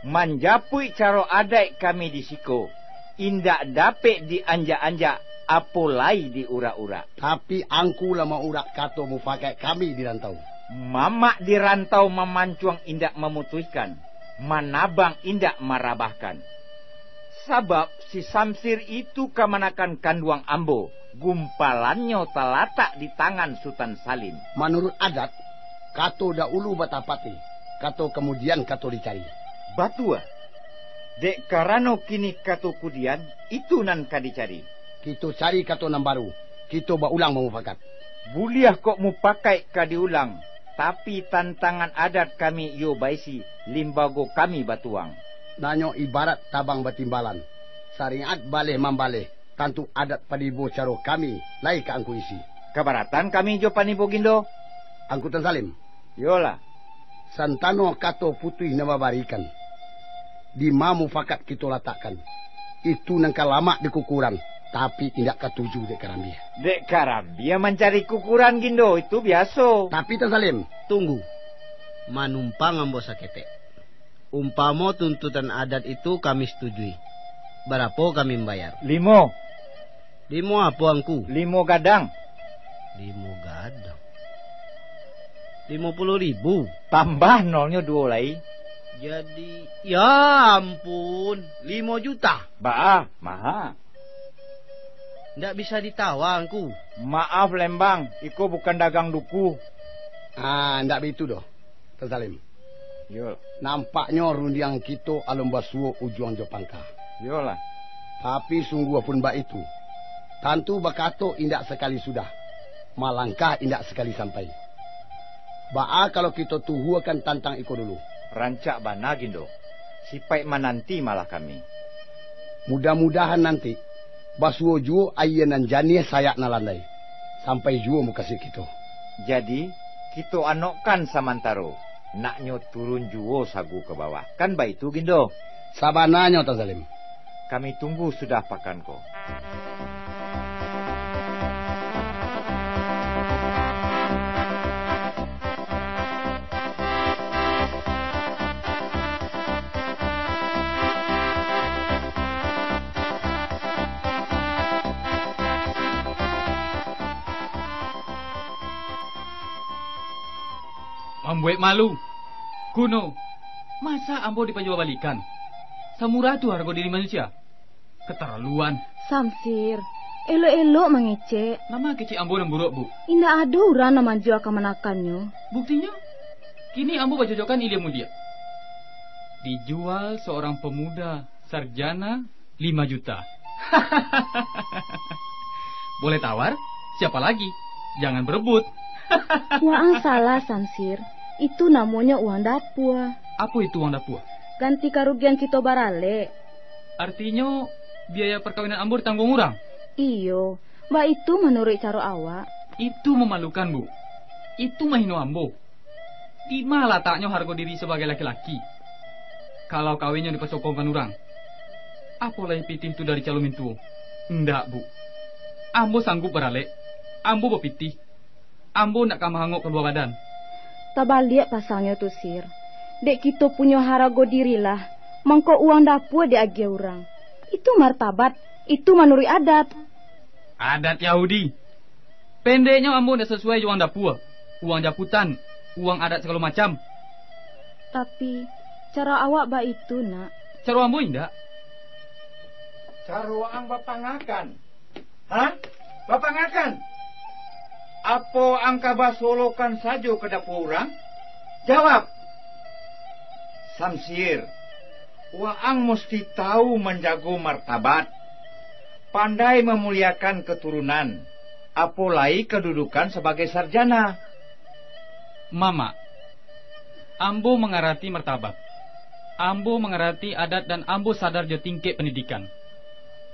manjapuik caro adaik kami di siko, indak dapek dianjak-anjak, apo lai diurak-urak. Tapi angku lah maurak kato mufakaik kami di rantau. Mamak di rantau mamancuang indak mamutuihkan, manabang indak marabahkan. Sabab si Samsir itu kamanakan kanduang ambo, gumpalannyo talatak di tangan Sutan Salim. Manuruik adat, kato daulu batapati, kato kamudian kato dicari. Batua. Dek karano kini kato kudian, itu nan ka dicari. Kito cari kato nan baru, kito baulang bamufakat. Buliah kok mupakaik ka diulang, tapi tantangan adat kami iyo baisi, limbago kami batuang. Nanyo ibarat tabang batimbalan, saringat baleh mambaleh, tantu adat panibo caro kami lai ka angku isi. Kabaratan kami jo panibo Gindo. Angku Tan Salim. Iyolah. Santano kato putuih nan babarikan, dima mufakat kito latakkan, itu nan ka lamak di kukuran, tapi indak katuju dek karambia. Dek karambia mancari kukuran Gindo, itu biaso. Tapi Tan Salim. Tunggu. Manumpang ambo saketek. Umpamo tuntutan adat itu kami satujui, barapo kami mambayar? Limo. Limo apo, Angku? Limo gadang. Limo gadang. Limo puluah ribu. Tambah nolnyo duo lai. Jadi, ya ampun, limo juta. Baa, maha. Ndak bisa ditawar, Ngku. Maaf, Lembang, iko bukan dagang duku. Ah, ndak baitu doh, Tuan Salim. Yo. Nampaknyo rundiang kito alun basuo ujuang jo pangka. Yolah. Tapi sungguahpun baitu, tantu bakato indak sakali sudah, malangkah indak sakali sampai. Baa kalau kito tuhuakan tantang iko dulu? Rancak bana, Gindo. Sipaik mananti malah kami. Mudah-mudahan nanti, basuo juo aia nan janiah sayak nan landai, sampai juo mukasuik kito. Jadi, kito anokkan samantaro, naknyo turun juo sagu ka bawah. Kan baitu, Gindo? Sabananyo, Tuan Salim. Kami tunggu sudah pakan ko. Mambuek malu. Kuno, masa ambo dipajuabalikan? Samurah tu hargo diri manusia? Kataraluan. Samsir, elok-elok mangecek. Nama kecek ambo nan buruak, Bu? Indak ado urang nan manjua kamanakannyo. Buktinyo, kini ambo bacocokan ilia mulia. Dijual seorang pemuda sarjana lima juta. Boleh tawar, siapa lagi? Jangan berebut. Waang salah, Samsir. Itu namonyo uang dapua. Apo itu uang dapua? Ganti karugian kito baralek. Artinyo, biaya perkawinan ambo ditangguang urang? Iyo, baitu manuruik caro awak. Itu mamalukan, Bu. Itu mahino ambo. Di ma lataknyo hargo diri sabagai laki-laki, kalau kawinnyo dipasokongkan urang? Apo lai pitih tu dari calon mintuo? Indak, Bu. Ambo sanggup baralek. Ambo bapitih. Ambo ndak ka mahangok kalua badan. Tabaliak pasangnyo tu, Sir. Dek kito punyo harago diri lah, mangko uang dapua diagiah urang. Itu martabat, itu manuruik adat. Adat Yahudi. Pendeknyo, ambo ndak sasuai jo uang dapua, uang japutan, uang adat sagalo macam. Tapi, caro awak baitu, nak. Caro ambo indak. Caro ang bapangakan. Ha? Bapangakan? Apo ang ka basolokan sajo ka dapua urang? Jawab! Samsir, waang musti tahu manjago martabat, pandai mamuliakan katurunan, apo lai kadudukan sabagai sarjana. Mamak, ambo mangarati martabat, ambo mangarati adat, dan ambo sadar jo tingkek pandidikan.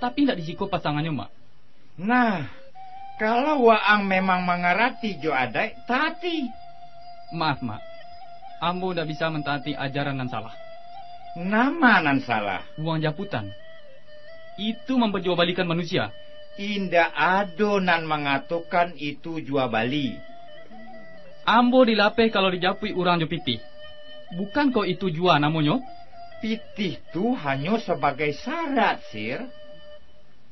Tapi, indak di siko pasangannyo, Mak. Nah, kalau waang memang mangarati jo adaik, taati. Maaf, Mak. Ambo indak bisa mantaati ajaran nan salah. Nama nan salah? Uang japutan. Itu mampajuabalikan manusia. Indak ado nan mangatokan itu jua bali. Ambo dilapeh kalau dijapuik urang jo pitih. Bukan kok itu jua namonyo? Pitih tu hanyo sabagai syarat, Sir.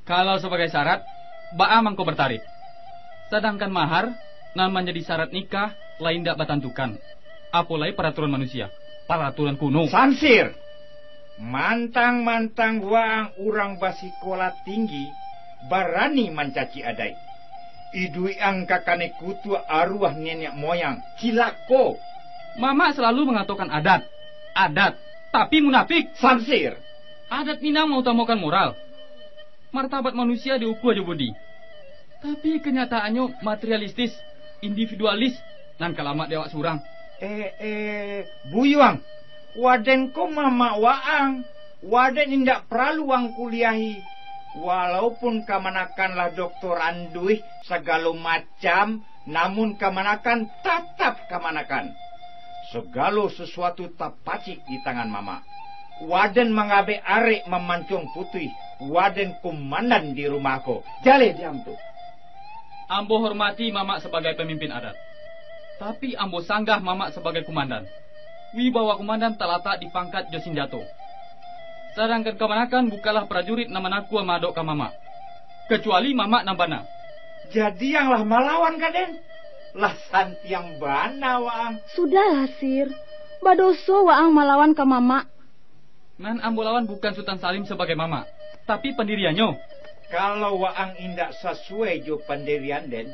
Kalau sabagai syarat, baa mangko bartarik? Sadangkan mahar nan manjadi syarat nikah lai indak batantukan, apo lai paraturan manusia, paraturan kuno. Samsir! Mantang-mantang waang urang basikolah tinggi, barani mancaci adaik. Iduik ang ka kanai kutuak aruah niniak moyang, cilako! Mamak salalu mangatokan adat, adat, tapi munafik! Samsir! Adat Minang mautamokan moral. Martabat manusia diukua jo budi. Tapi, kanyataannyo materialistis, individualis, nan ka lamak di awak surang. Eh, eh, Buyuang, waden ko mamak waang. Waden indak paralu waang kuliahi. Walaupun kamanakan lah doktor anduih sagalo macam, namun kamanakan tatap kamanakan. Sagalo sasuatu tapacik di tangan mamak. Waden mangabek arek mamancuang putuih, waden kumandan di rumah ko. Jaleh diam tu. Ambo hormati mamak sabagai pamimpin adat. Tapi, ambo sanggah mamak sabagai kumandan. Wibawa kumandan talatak di pangkat jo sinjato. Sadangkan kamanakan bukanlah prajurit nan manakua maadok ka mamak. Kacuali mamak nan bana. Jadi ang lah malawan ka den? Lah santiang bana waang. Sudahlah, Sir. Badoso waang malawan ka mamak. Nan ambo lawan bukan Sutan Salim sabagai mamak, tapi pandiriannyo. Kalau waang indak sasuai jo pandirian den,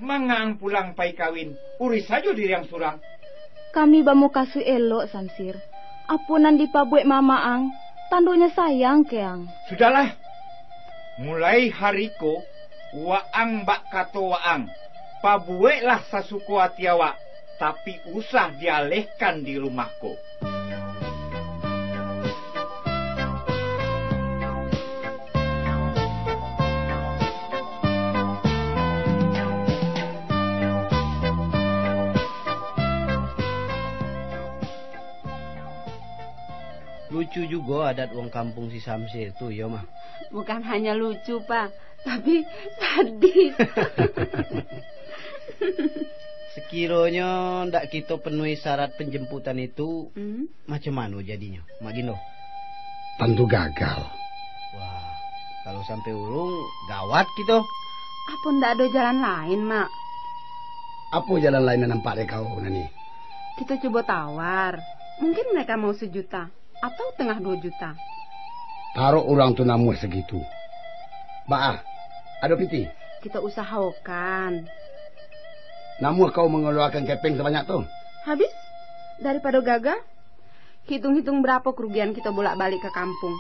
mangaang pulang pai kawin, urih sajo diriang surang. Kami bamukasuik elok, Samsir. Apo nan dipabuwek mamak ang, tandonyo sayang ka ang. Sudahlah. Mulai hari ko, waang bak kato waang, pabuweklah sasuko ati awak, tapi usah dialehkan di rumah ko. Lucu jugo adat urang kampuang si Samsir tu, iyo mah? Bukan hanya lucu, Pak, tapi sadih. Sekironyo ndak kito penuhi syarat penjemputan itu, hmm? Macam mano jadinyo, Mak Gindo? Tantu gagal. Wah, kalau sampai urung, gawat kito. Apo ndak ado jalan lain, Mak? Apo jalan lain nan nampak dek kau, Nani? Kito cubo tawar. Mungkin mereka mau sejuta atau tengah duo juta. Tarok urang tu namuah sagitu. Baa, ado pitih? Kito usahokan. Namuah kau mangaluakan kepeng sabanyak tu? Habis? Daripado gagal, hitung-hitung barapo karugian kito bolak-balik ka kampuang.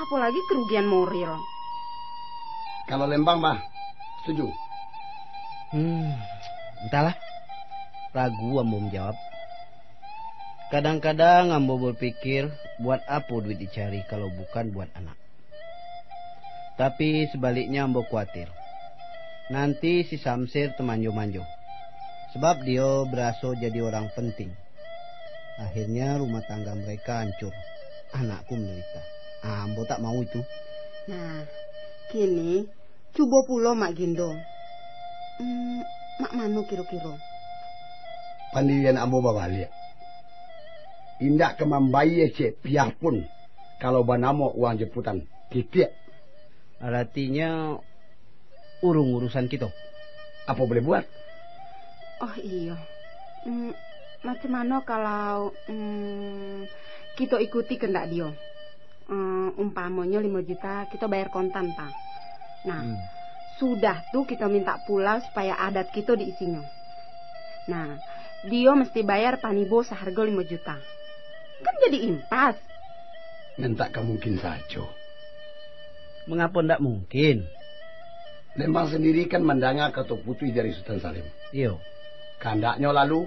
Apolagi karugian moral. Kalau Lembang, bah, setuju? Hmm, entahlah. Ragu ambo manjawab. Kadang-kadang ambo bapikir, buat apo duit dicari kalau bukan buat anak? Tapi sabaliknyo ambo kuwatir, nanti si Samsir tamanjo-manjo, sabab dio baraso jadi urang penting. Akhirnyo rumah tangga mereka hancur, anak ku mandarita. Ah, ambo tak mau itu. Nah, kini cubo pulo Mak Gindo. Hmm, mak mano kiro-kiro? Pandirian ambo babaliak. Indak ka mambayia ciek piah pun, kalau banamo uang jeputan. Titiak. Aratinyo, urung urusan kito. Apo boleh buat? Oh, iyo. Hmm, macam mano kalau, hmm, kito ikuti kandak dio? Hmm, umpamonyo limo juta, kito bayar kontan, ta. Nah, hmm, sudah tu kito minta pulau supaya adat kito diisinyo. Nah, dio mesti bayar panibo sahargo limo juta. Kan jadi impas. Nan tak ka mungkin sajo. Mangapo ndak mungkin? Lembang sandiri kan mandanga kato putuih dari Sutan Salim. Iyo. Kandaknyo lalu,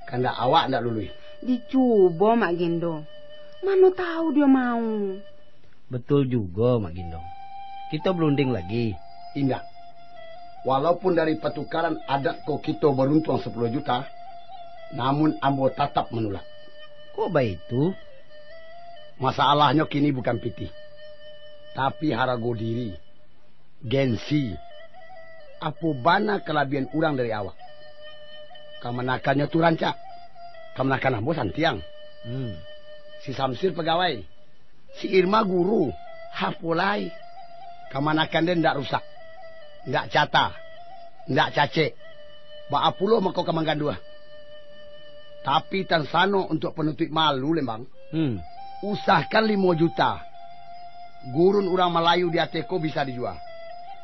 kandak awak ndak luluih. Dicubo, Mak Gindo. Mano tahu dio mau. Betul jugo, Mak Gindo. Kito barunding lagi. Indak. Walaupun dari patukaran adat ko kito baruntuang sapuluah juta, namun ambo tatap manulak. Kok baitu? Masalahnyo kini bukan pitih, tapi harago diri, gengsi. Apo bana kalabiahan urang dari awak? Kamanakannyo tu rancak, kamanakan ambo santiang. Hmm. Si Samsir pagawai, si Irma guru, apo lai? Kamanakan den ndak rusak, ndak cata, ndak cacek. Baa pulo mako ka mangganduah? Tapi tansano untuak panutuik malu, Lembang. Hmm. Usahakan limo juta. Gurun urang Malayu di ateh ko bisa dijua.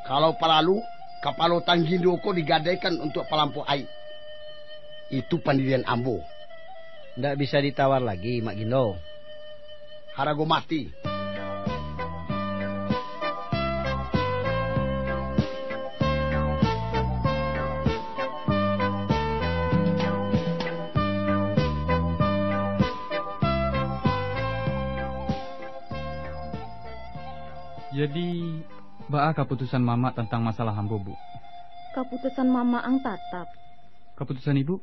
Kalau paralu, kapalo tanggindo ko digadaikan untuak palampuak aik. Itu pandirian ambo. Ndak bisa ditawar lagi, Mak Gindo. Harago mati. Jadi, baa kaputusan mamak tantang masalah ambo, Bu? Kaputusan mamak ang tatap. Kaputusan ibu?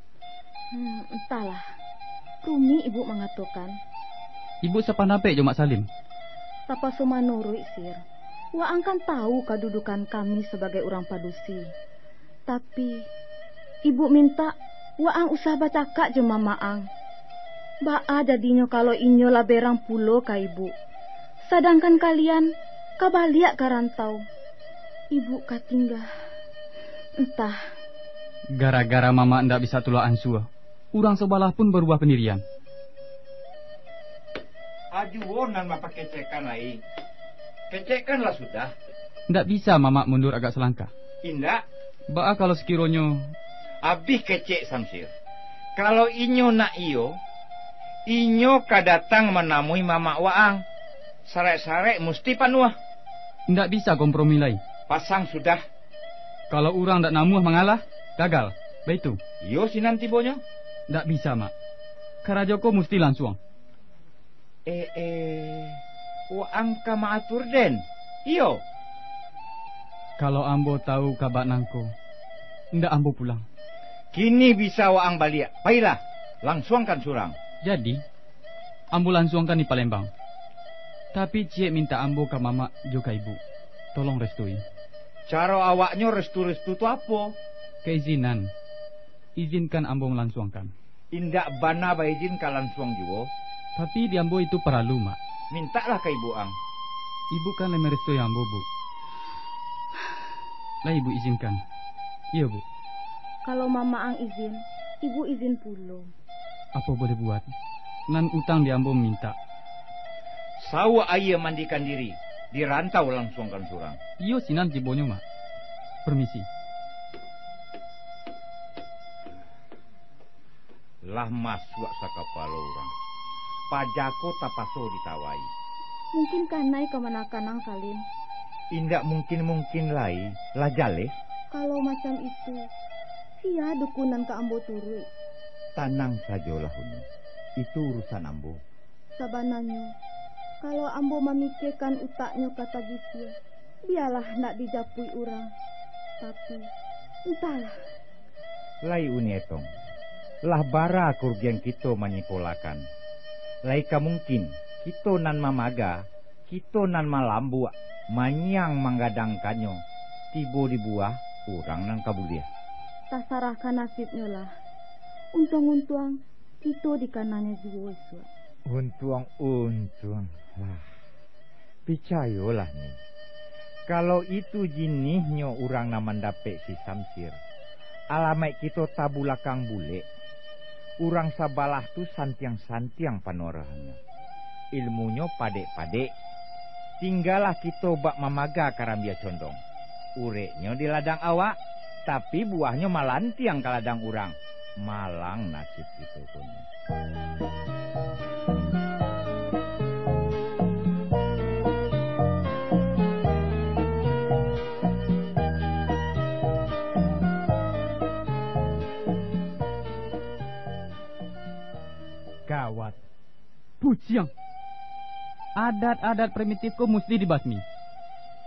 Hmm, entahlah. Rumik ibu mangatokan. Ibu sapandapek jo Mak Salim? Tapaso manuruik, Sir. Waang kan tahu kadudukan kami sabagai urang padusi. Tapi, ibu mintak waang usah bacakak jo mamak ang. Baa jadinyo kalau inyo lah berang pulo ka ibu, sadangkan kalian ka baliak ka rantau? Ibu ka tingga, entah. Gara-gara mamak ndak bisa tulak ansua, urang sabalah pun barubah pandirian. Ajuo nan bapakecekan lai. Kecekkanlah sudah. Ndak bisa mamak mundur agak salangkah. Indak. Baa kalau sakironyo... Abih kecek Samsir. Kalau inyo nak iyo, inyo ka datang manamui mamak waang. Sarek-sarek musti panuah. Ndak bisa kompromi lai. Pasang sudah. Kalau urang ndak namuah mangalah, gagal. Baitu. Iyo sinan tibonyo. Ndak bisa, Mak. Karajo ko musti lansuang. Eh, eh, waang ka maatur den? Iyo. Kalau ambo tahu kaba nangko, ndak ambo pulang. Kini bisa waang baliak. Pailah, lansuangkan surang. Jadi, ambo lansuangkan di Palembang. Tapi ciek mintak ambo ka mamak jo ka ibu. Tolong restui. Caro awaknyo restu-restu tu apo? Kaizinan. Izinkan ambo malansuangkan. Indak bana baizin ka lansuang juo. Tapi di ambo itu paralu, Mak. Mintaklah ka ibu ang. Ibu kan lai marestui ambo, Bu. Lai ibu izinkan? Iyo, Bu. Kalau mamak ang izin, ibu izin pulo. Apo boleh buat, nan utang di ambo mamintak. Sawuak aia mandikan diri, di rantau lansuangkan surang. Iyo sinan tibonyo, Mak. Permisi. Lah masuak sakapalo urang. Paja ko tapaso ditawai. Mungkin kanai kamanakan ang, Salim. Indak mungkin-mungkin lai, lah jaleh. Kalau macam itu, sia dukun nan ka ambo turuik? Tanang sajolah, Uni. Itu urusan ambo. Sabananyo, kalau ambo mamikiekan utaknyo ka tagisia, bialah nak dijapuik urang. Tapi, antahlah. Lai Uni Etong, lah bara karugian kito manyikolakan. Lai ka mungkin kito nan mamaga, kito nan malambuak, manyiang manggadangkannyo, tibo di buah urang nan ka buliah. Tasarah ka nasibnyo lah. Untuang-untuang, kito dikananyo juo isuak. Untuang-untuang lah. Picayolah, Ni. Kalau itu jinihnyo urang nan mandapek si Samsir, alamaik kito tabulakang bulek. Urang sabalah tu santiang-santiang panorahannyo. Ilmunyo padek-padek. Tinggalah kito bak mamaga karambia condong. Ureknyo di ladang awak, tapi buahnyo malantiang ka ladang urang. Malang nasib kito ko ni. Gawat. Puciang. Adat-adat primitif ko musti dibasmi.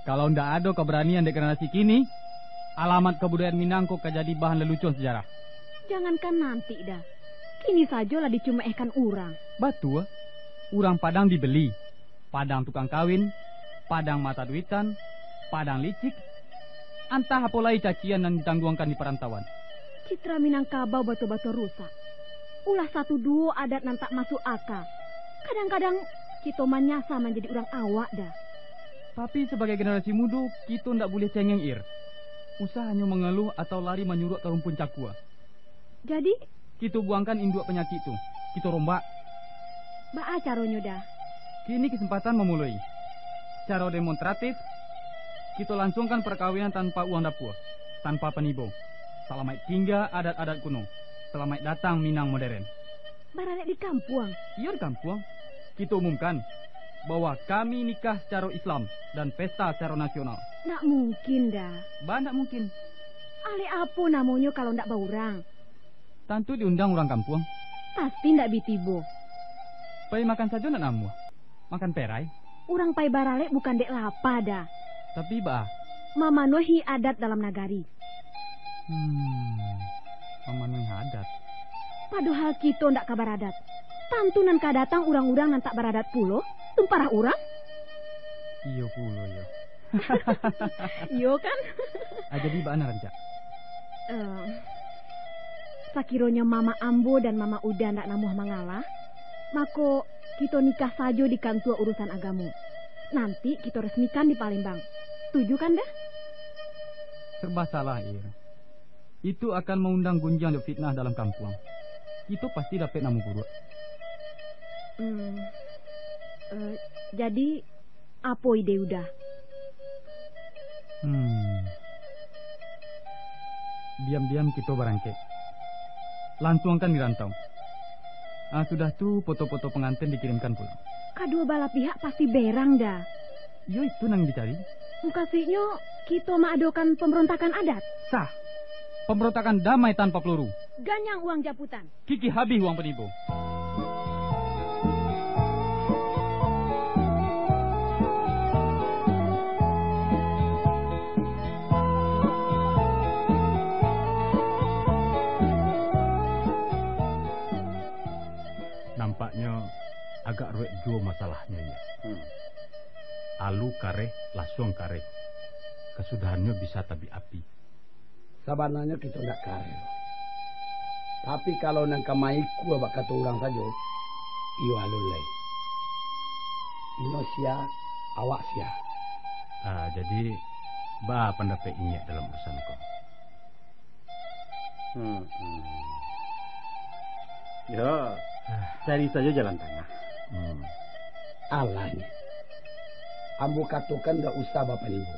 Kalau ndak ado kabaranian dek generasi kini, alamat kabudayaan Minang ko ka jadi bahan lelucon sejarah. Jangankan nanti dah, kini sajo lah dicumekehkan urang. Batua, urang Padang dibeli, Padang tukang kawin, Padang mata duitan, Padang licik, antah apo lai cacian nan ditangguangkan di parantauan. Citra Minangkabau batua-batua rusak. Ulah satu duo adat nan tak masuk aka. Kadang-kadang kito manyasa manjadi urang awak dah. Tapi sabagai generasi mudo, kito ndak buliah cengeng, Ir. Usah hanyo mangaluah atau lari manyuruak ka rumpun cakua. Jadi? Kito buangkan induak panyakik tu. Kito rombak. Baa caronyo dah? Kini kesempatan mamuloi. Caro demonstratif, kito lansuangkan parkawinan tanpa uang dapua, tanpa panibo. Salamaik tingga adat-adat kuno. Salamaik datang Minang moderen. Baralek di kampuang? Iyo, di kampuang. Kito umumkan bahwa kami nikah sacaro Islam dan pesta sacaro nasional. Ndak mungkin dah. Baa ndak mungkin? Alek apo namonyo kalau ndak baurang? Tantu diundang urang kampuang. Pasti ndak bi tibo. Pai makan sajo ndak namuah. Makan perai. Urang pai baralek bukan dek lapa dah. Tapi baa? Mamanuahi adat dalam nagari. Hmm, mamanuahi adat. Padohal kito ndak ka baradat. Tantu nan ka datang urang-urang nan tak baradat pulo, tumparah urang. Iyo pulo, iyo. Iyo kan? Ah, jadi baa nan rancak? Eh, sakironyo mamak ambo dan mamak Uda ndak namuah mangalah, mako, kito nikah sajo di kantua urusan agamo. Nanti kito resmikan di Palembang. Setuju kan, dah? Serba salah, Ir. Itu akan maundang gunjiang jo fitnah dalam kampuang. Kito pasti dapek namo buruak. Hmm. Eh, jadi, apo ide Uda? Hmm. Diam-diam kito barangkek. Lansuangkan di rantau. Ah, sudah tu, foto-foto panganten dikirimkan pulang. Kaduo balah pihak pasti berang, Da. Iyo, itu nan dicari. Mukasuiknyo, kito maadokan pambarontakan adat? Sah. Pambarontakan damai tanpa peluru. Ganyang uang japutan. Kikih habih uang panibo. Nampaknyo agak ruwet juo masalahnyo, Nyiak. Hmm. Alu kareh, lasuang kareh. Kasudahannyo bisa tabik api. Sabananyo kito ndak kareh. Tapi, kalau nan ka maikua bak kato urang sajo, iyo alun lai. Inyo sia, awak sia. Ah, jadi, baa pandapek Inyiak dalam urusan ko? Hmm, hmm. Yo, cari sajo jalan tangah. Hmm. Alah, Nyiak. Ambo katokan ndak usah bapanibo.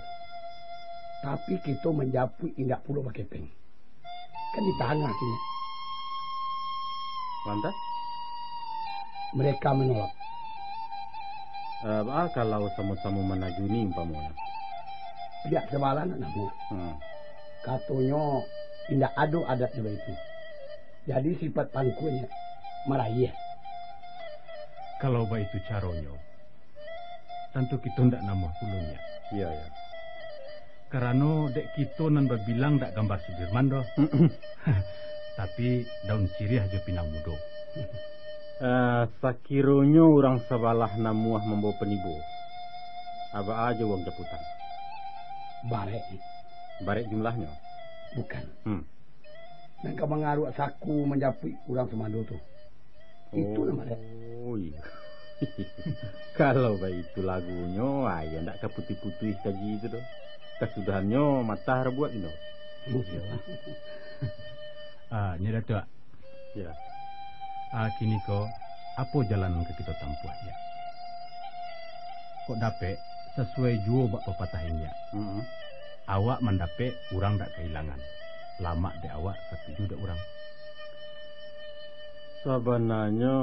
Tapi, kito manjapuik indak pulo bakepeng. Kan di tangah tu, Nyiak. Lantas? Mereka manolak. Eh, baa kalau samo-samo manajuni umpamonyo? Pihak sabalah ndak namuah. Hmm. Katonyo, indak ado adat jo baitu. Jadi, sipat pangkuanyo marayeh. Kalau baitu caronyo, tantu kito ndak namuah pulo, Nyiak. Iyo, iyo. Karano dek kito nan babilang ndak gambar Sudirman doh. Tapi, daun siriah jo pinang mudo. Eh, sakironyo urang sabalah namuah mambawa panibo, baa jo uang japutan? Barek. Barek jumlahnyo? Bukan. Hmm. Nan ka mangaruak saku manjapuik urang sumando tu. Itu nan barek. Oh, iyo. Kalau baitu lagunyo, iyo ndak ka putuih-putuih kaji tu doh. Kasudahannyo matah rabuak, Indo. Iyo. Ah, nyo Datuak. Yo. Ah, kiniko, apo jalan nan ka kito tampuah, yo? Kok dapek, sasuai juo bak papatah inyak. Mm-mm. Awak mandapek, urang dak kailangan. Lamak dek awak, katuju dek urang. Sabananyo,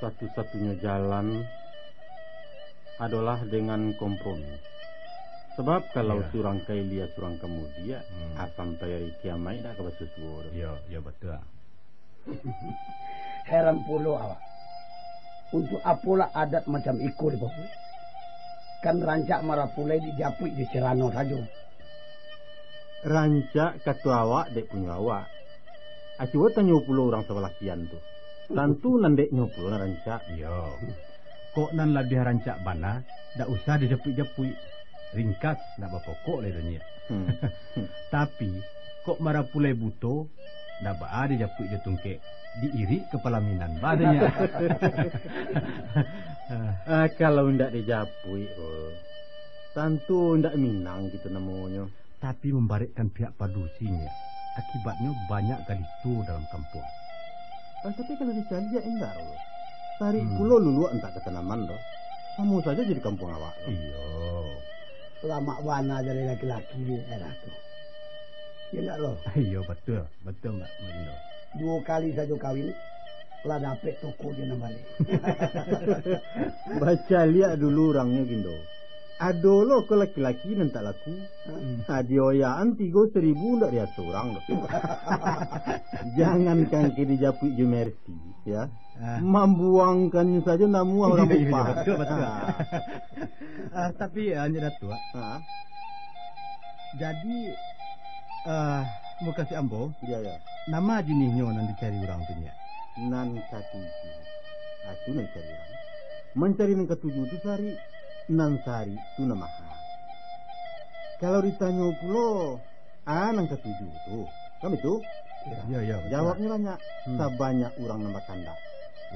satu-satunyo jalan adolah dengan kompromi. Sabab, kalau Iyo. surang ka ilia, surang ka mudiak, Hmm. ah, sampai ari kiamaik dak ka basuo-suo doh. Iyo, iyo, batua. Heran pulo awak. Untuak apolah adat macam iko dipabuek? Kan rancak marapulai dijapuik di celano sajo. Rancak kato awak dek punyo awak. Ah, cubo tanyo pulo urang sabalah kian tu. Tantu nan deknyo pulo nan rancak. Iyo. Kok nan labiah rancak bana, dak usah dijapuik-japuik. Ringkas, dak bapokok lai tu, Nyiak. Hmm. Tapi, kok marapulai buto, dak baa dijapuik jo tungkek, diirik kapalo minang, baa tu, Nyiak. Ah, kalau ndak dijapuik, oh, tantu ndak minang gitu namonyo. Tapi mambarekkan pihak padusi, Nyiak. Akibatnyo banyak gadih tuo dalam kampuang. Ah, tapi kalau dicaliak indak, Rul. Tarik Hmm. pulo luluak antak ka tanaman, doh. Samo sajo jadi kampuang awak, doh. Iyo. Lamak bana jadi laki-laki di daerah tu. Iyo ndak, Rul? Iyo, batua. Batua, Mak, Mak Indo. Duo kali sajo kawin, lah dapek toko jo nan bali. Bacaliak dulu urangnyo, Gindo. Ado lo ko laki-laki nan tak laku. Hmm. Ha, dioyakan tigo saribu ndak diaso urang doh. Jangankan ka dijapuik jo Mercy, ya. Ah. Mambuangkannyo sajo namuah urang Iyo, iyo, upah. batua, batua. Ah. Ah, tapi, ah, Nyiak Datuak. Ah. Jadi, ah, mukasuik ambo, Iyo, iyo. nama jinihnyo nan dicari urang tu, Nyiak? Nan katuju. Ah, tu nan dicari urang. Mancari nan katuju tu sarik, nan sarik tu nan maha. Kalau ditanyo pulo, ah, nan katuju tu, kan itu? Iyo, iyo, batua. Jawabnyo banyak, Hmm. sabanyak urang nan bakandak.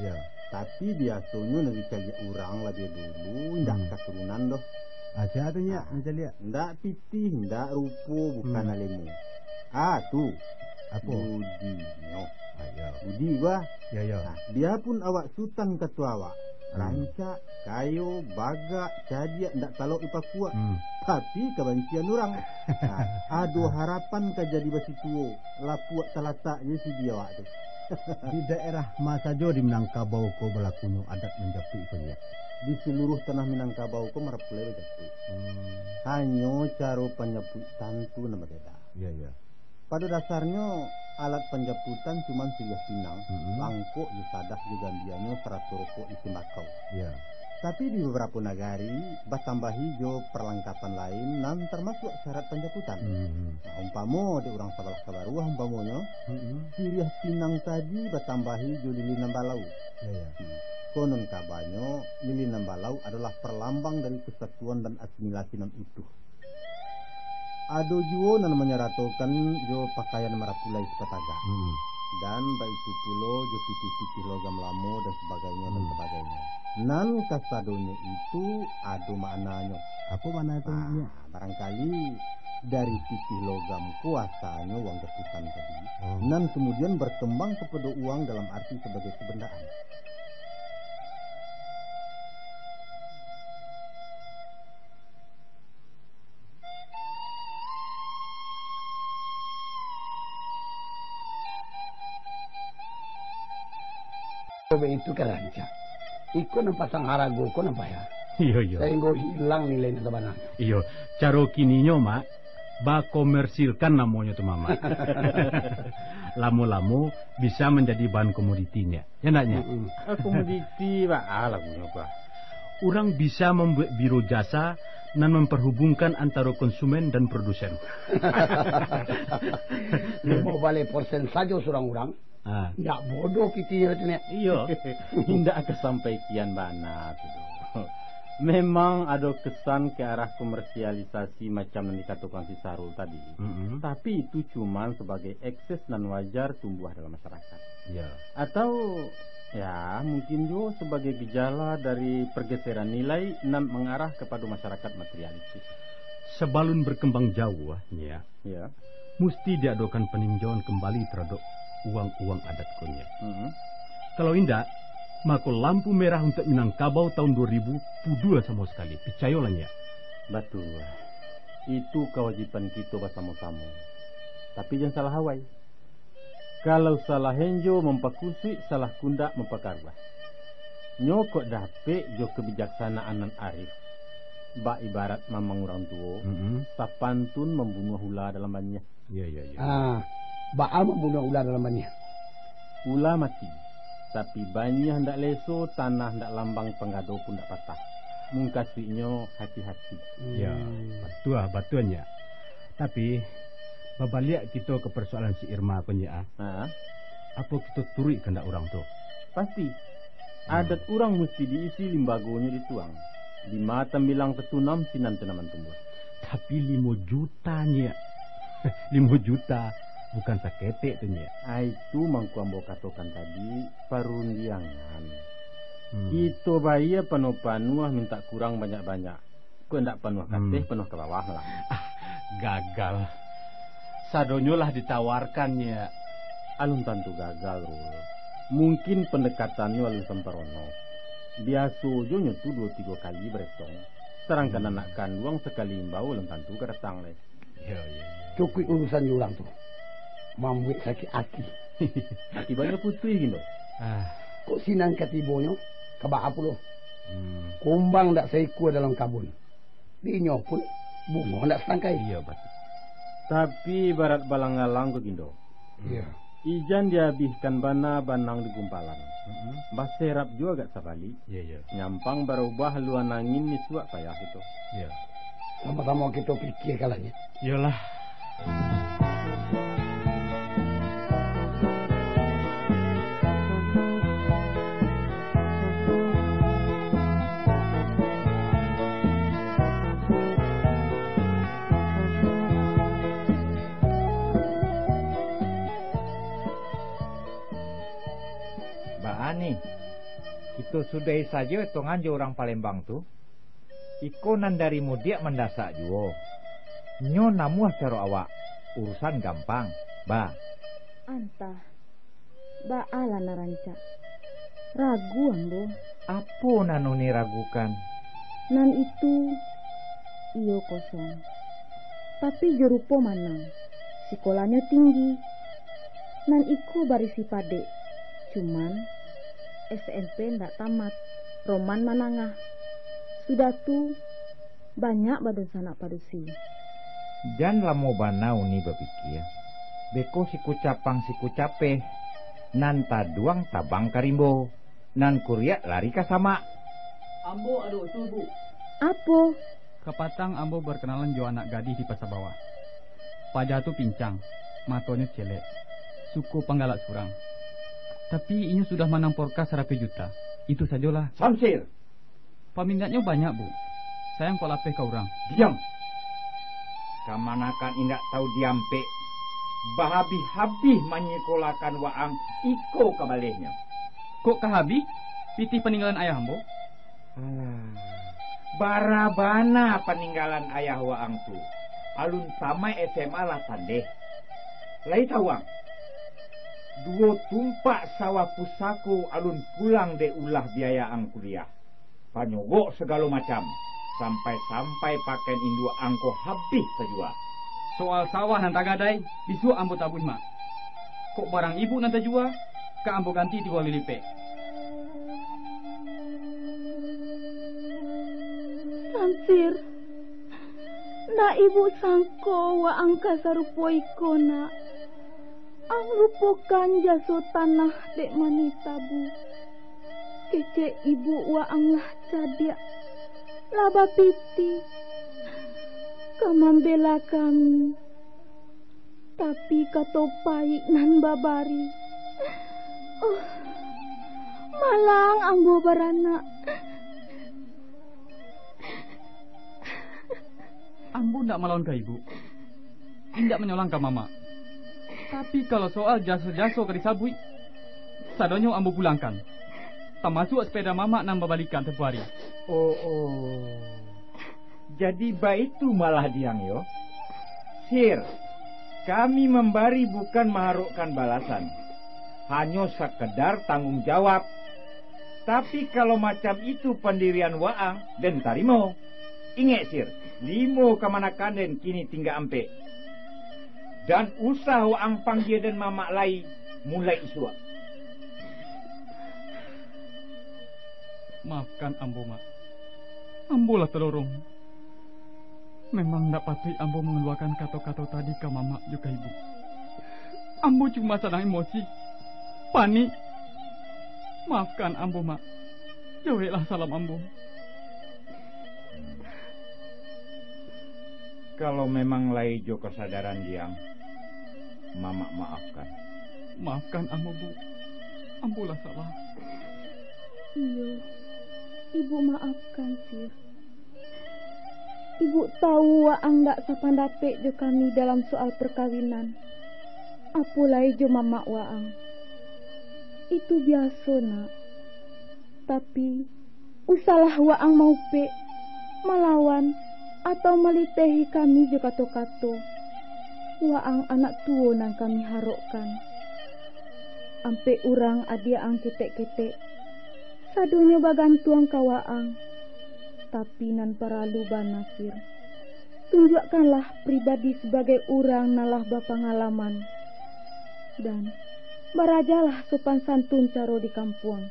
Iyo. Tapi biasonyo nan dicaliak urang labiah dulu, indak Hmm. katurunan doh. Ah, sia tu, Nyiak, Ah, nan dicaliak? Indak pitih, indak rupo, bukan Hmm. alemu. Ah, tu. Apo? Budinyo. Ah, yo. Budi, bah. Yo, yo. Nah, biapun awak sutan kato awak, Hmm. rancak, kayo, bagak, cadiak, ndak talok dipakuak, Hmm. tapi kabancian urang. Nah, ado harapan ka jadi basituo, lapuak talatak je sidi awak tu. Di daerah ma sajo di Minangkabau ko balakunyo adat manjapuik ko, Nyiak? Di saluruah tanah Minangkabau ko marapulai bajapuik. Hmm. Hanyo caro panjapuik tantu nan babeda. Iya, iya. Pado dasarnyo, alat panjaputan cuman siriah pinang, Mm-mm. langkok jo sadah jo gambianyo sarato rokok jo tembakau. Iya. Tapi di babarapo nagari, batambahi jo parlangkapan lain nan tarmasuak syarat panjaputan. Mm-mm. Nah, umpamo dek urang sabalah ka baruah, umpamonyo, Mm-mm. siriah pinang tadi batambahi jo lilin nan balau. Iya, iya. Hmm. Konon kabanyo, lilin nan balau adolah parlambang dari kesatuan dan asimilasi nan utuh. Ado juo nan manyaratokan jo pakaian marapulai sapatagak, Hmm. dan baitu pulo jo pitih-pitih logam lamo dan sabagainyo, dan Hmm. sabagainyo. Nan kasadonyo itu ado maknanyo. Apo makna itu, Nah, Nyiak? barangkali dari pitih logam kuasanyo uang japutan tadi, Oh. nan kamudian barkambang kapado uang dalam arti sabagai kabandaan. Kalau baitu kan rancak. Iko nan pasang harago ko nan payah. Iyo, iyo. Sainggo hilang nilai nan sabananyo. Iyo, caro kininyo, Mak, bakomersilkan namonyo tu, Mamak. Lamo-lamo bisa manjadi bahan komoditi, Nyiak. Ya ndak, Nyiak? Mm-mm. Ah, komoditi, baa lagunyo, bah. Urang bisa mambuek biro jasa nan mamparhubungkan antaro konsumen dan produsen. Limo baleh persen sajo surang urang. Ah. Ndak bodoh kitinyo tu, Nyiak. Iyo, indak ka sampai kian bana tu doh. Memang ado kesan ke arah komersialisasi macam nan dikatokan si Sarul tadi. Mm-mm. Tapi itu cuman sebagai ekses nan wajar tumbuah dalam masyarakat. Ya. Atau, ya, mungkin juo sebagai gejala dari pergeseran nilai nan mangarah kapado masyarakat materialistis. Sabalun berkembang jauah, Nyiak, Ya. musti diadokan paninjauan kambali taradok uang-uang adat ko, Nyiak. Mm-mm. Kalau indak, mako lampu merah untuak Minangkabau tahun dua ribu puduah samo sakali. Picayolah, Nyiak. Batua. Itu kawajiban kito basamo-samo. Tapi jan salah awai. Kalau salah henjo mampakusuik, salah kundak mampakaruah. Nyo kok dapek jo kabijaksanaan nan arif, bak ibarat mamang urang tuo, Mm-mm. sapantun mambunuah ula dalam baniah. Iya, iya, iya. Ah, baa mambunuah ula dalam baniah? Ula mati, tapi baniah ndak leso, tanah ndak lambang, panggado pun ndak patah. Mungkasuiknyo hati-hati. Hmm. Ya, batua, batua, Nyiak. Tapi, babaliak kito ka parsoalan si Irma ko, Nyiak, ah. Ha? Apo kito turuik kandak urang tu? Pasti. Hmm. Adat urang musti diisi, limbagonyo dituang. Dima tambilang tatunam, sinan tanaman tumbuah. Tapi limo juta, Nyiak. Limo juta, bukan saketek tu, Nyiak. Ah, itu mangko ambo katokan tadi, parundiangan. Hmm. Kito bayia panuah-panuah, mintak kurang banyak-banyak. Kok indak panuah ka ateh, Hmm. panuah ka bawah lah. Ah, gagal. Sadonyo lah ditawarkan, Nyiak. Alun tantu gagal, Rul. Mungkin pandekatannyo alun samparono. Biaso jo nyo tu duo tigo kali baretong. Sadangkan Hmm. anak kanduang sakali imbau alun tantu ka datang lai. Yo, yo, yo. Cukuik urusan jo urang tu. Mambuek sakik ati. Akibatnyo putuih, Gindo. Ah. Kok sinan ka tibonyo, ka baa pulo? Hmm. Kumbang dak saikua dalam kabun. Dinyo pun bungo dak satangkai. Iyo, batua. Tapi ibarat balang-alang ko, Gindo. Iyo. Ijan diabihkan bana, banang digumpalan. Mm-mm. Baserap juo agak sabalik. Iyo, iyo. Nyampang barubah haluan angin, isuak payah kito. Iyo. Samo-samo kito pikiakan lah, Nyiak. Iyolah. Baa ni, kito sudahi sajo etongan jo urang Palembang tu. Iko nan dari mudiak mandasak juo. Nyo namuah caro awak. urusan gampang, ba. Antah, baa lah nan rancak. Ragu ambo. Apo nan Uni ragukan? Nan itu, iyo kosong. Tapi jo rupo manang, sikolahnyo tinggi. Nan iko barisi padek, cuman S M P ndak tamat, roman manangah. Sudah tu, banyak badunsanak padusi. Jan lamo bana Uni bapikia. Beko siku capang siku capeh, nan taduang tabang ka rimbo, nan kuriak lari ka samak. Ambo ado usul, Bu. Apo? Kapatang ambo barkanalan jo anak gadih di Pasa Bawah. Paja tu pincang, matonyo celek, suko panggalak surang. Tapi inyo sudah manang porkas saratuih juta. Itu sajolah. Samsir! Paminaknyo banyak, Bu. Sayang kok lapeh ka urang. Diam! Kamanakan indak tahu diampek, bahabih-habih manyikolahkan waang iko kabalehnyo. Kok ka habih pitih paninggalan ayah ambo? Alah, bara bana paninggalan ayah waang tu. Alun tamaik S M A lah tandeh. Lai tahu ang? Duo tumpak sawah pusako alun pulang dek ulah biaya ang kuliah. Panyogok sagalo macam, sampai-sampai pakaian induak ang ko habih sajua. Soal sawah nan tagadai, bisuak ambo tabuih, Mak. Kok barang ibu nan tajua, ka ambo ganti tigo kali lipek. Samsir, ndak ibu sangko waang ka sarupo iko, nak. Ang lupokan jaso tanah dek manitabu. Kecek ibu waang lah cadiak, lah bapitih, ka mambela kami. Tapi kato paik nan babari. Oh, malang ambo baranak. Ambo ndak malawan ka ibu, indak manyolang ka mamak. Tapi kalau soal jaso-jaso ka disabuik, sadonyo ambo pulangkan, tamasuak sepeda mamak nan babalikan tempo ari. Oh, oh. Jadi baitu malah diang yo. Sir, kami mambari bukan maharokkan balasan, hanyo sakedar tanggung jawab. Tapi kalau macam itu pandirian waang, den tarimo. Ingek, Sir, limo kamanakan den kini tingga ampek. Dan usah waang panggia den mamak lai mulai isuak. Maafkan ambo, Mak. Ambo lah tadorong. Memang ndak patuik ambo mangaluakan kato-kato tadi ka mamak jo ka ibu. Ambo cuma sadang emosi, panik. Maafkan ambo, Mak. Jaweklah salam ambo. Kalau memang lai jo kasadaran diang, mamak maafkan. Maafkan ambo, Bu. Ambo lah salah. Iyo, ibu maafkan, Sir. Ibu tahu waang ndak sapandapek jo kami dalam soal perkawinan, apo lai jo mamak waang. Itu biaso, Nak. Tapi, usahlah waang maupek, malawan, atau malitehi kami jo kato-kato. Waang anak tuo nan kami harokkan. Ampek urang adiak ang ketek-ketek, sadonyo bagantuang ka waang. Tapi nan paralu bana, Sir, tunjuakkanlah pribadi sabagai urang nan lah bapangalaman, dan barajalah sopan santun caro di kampuang.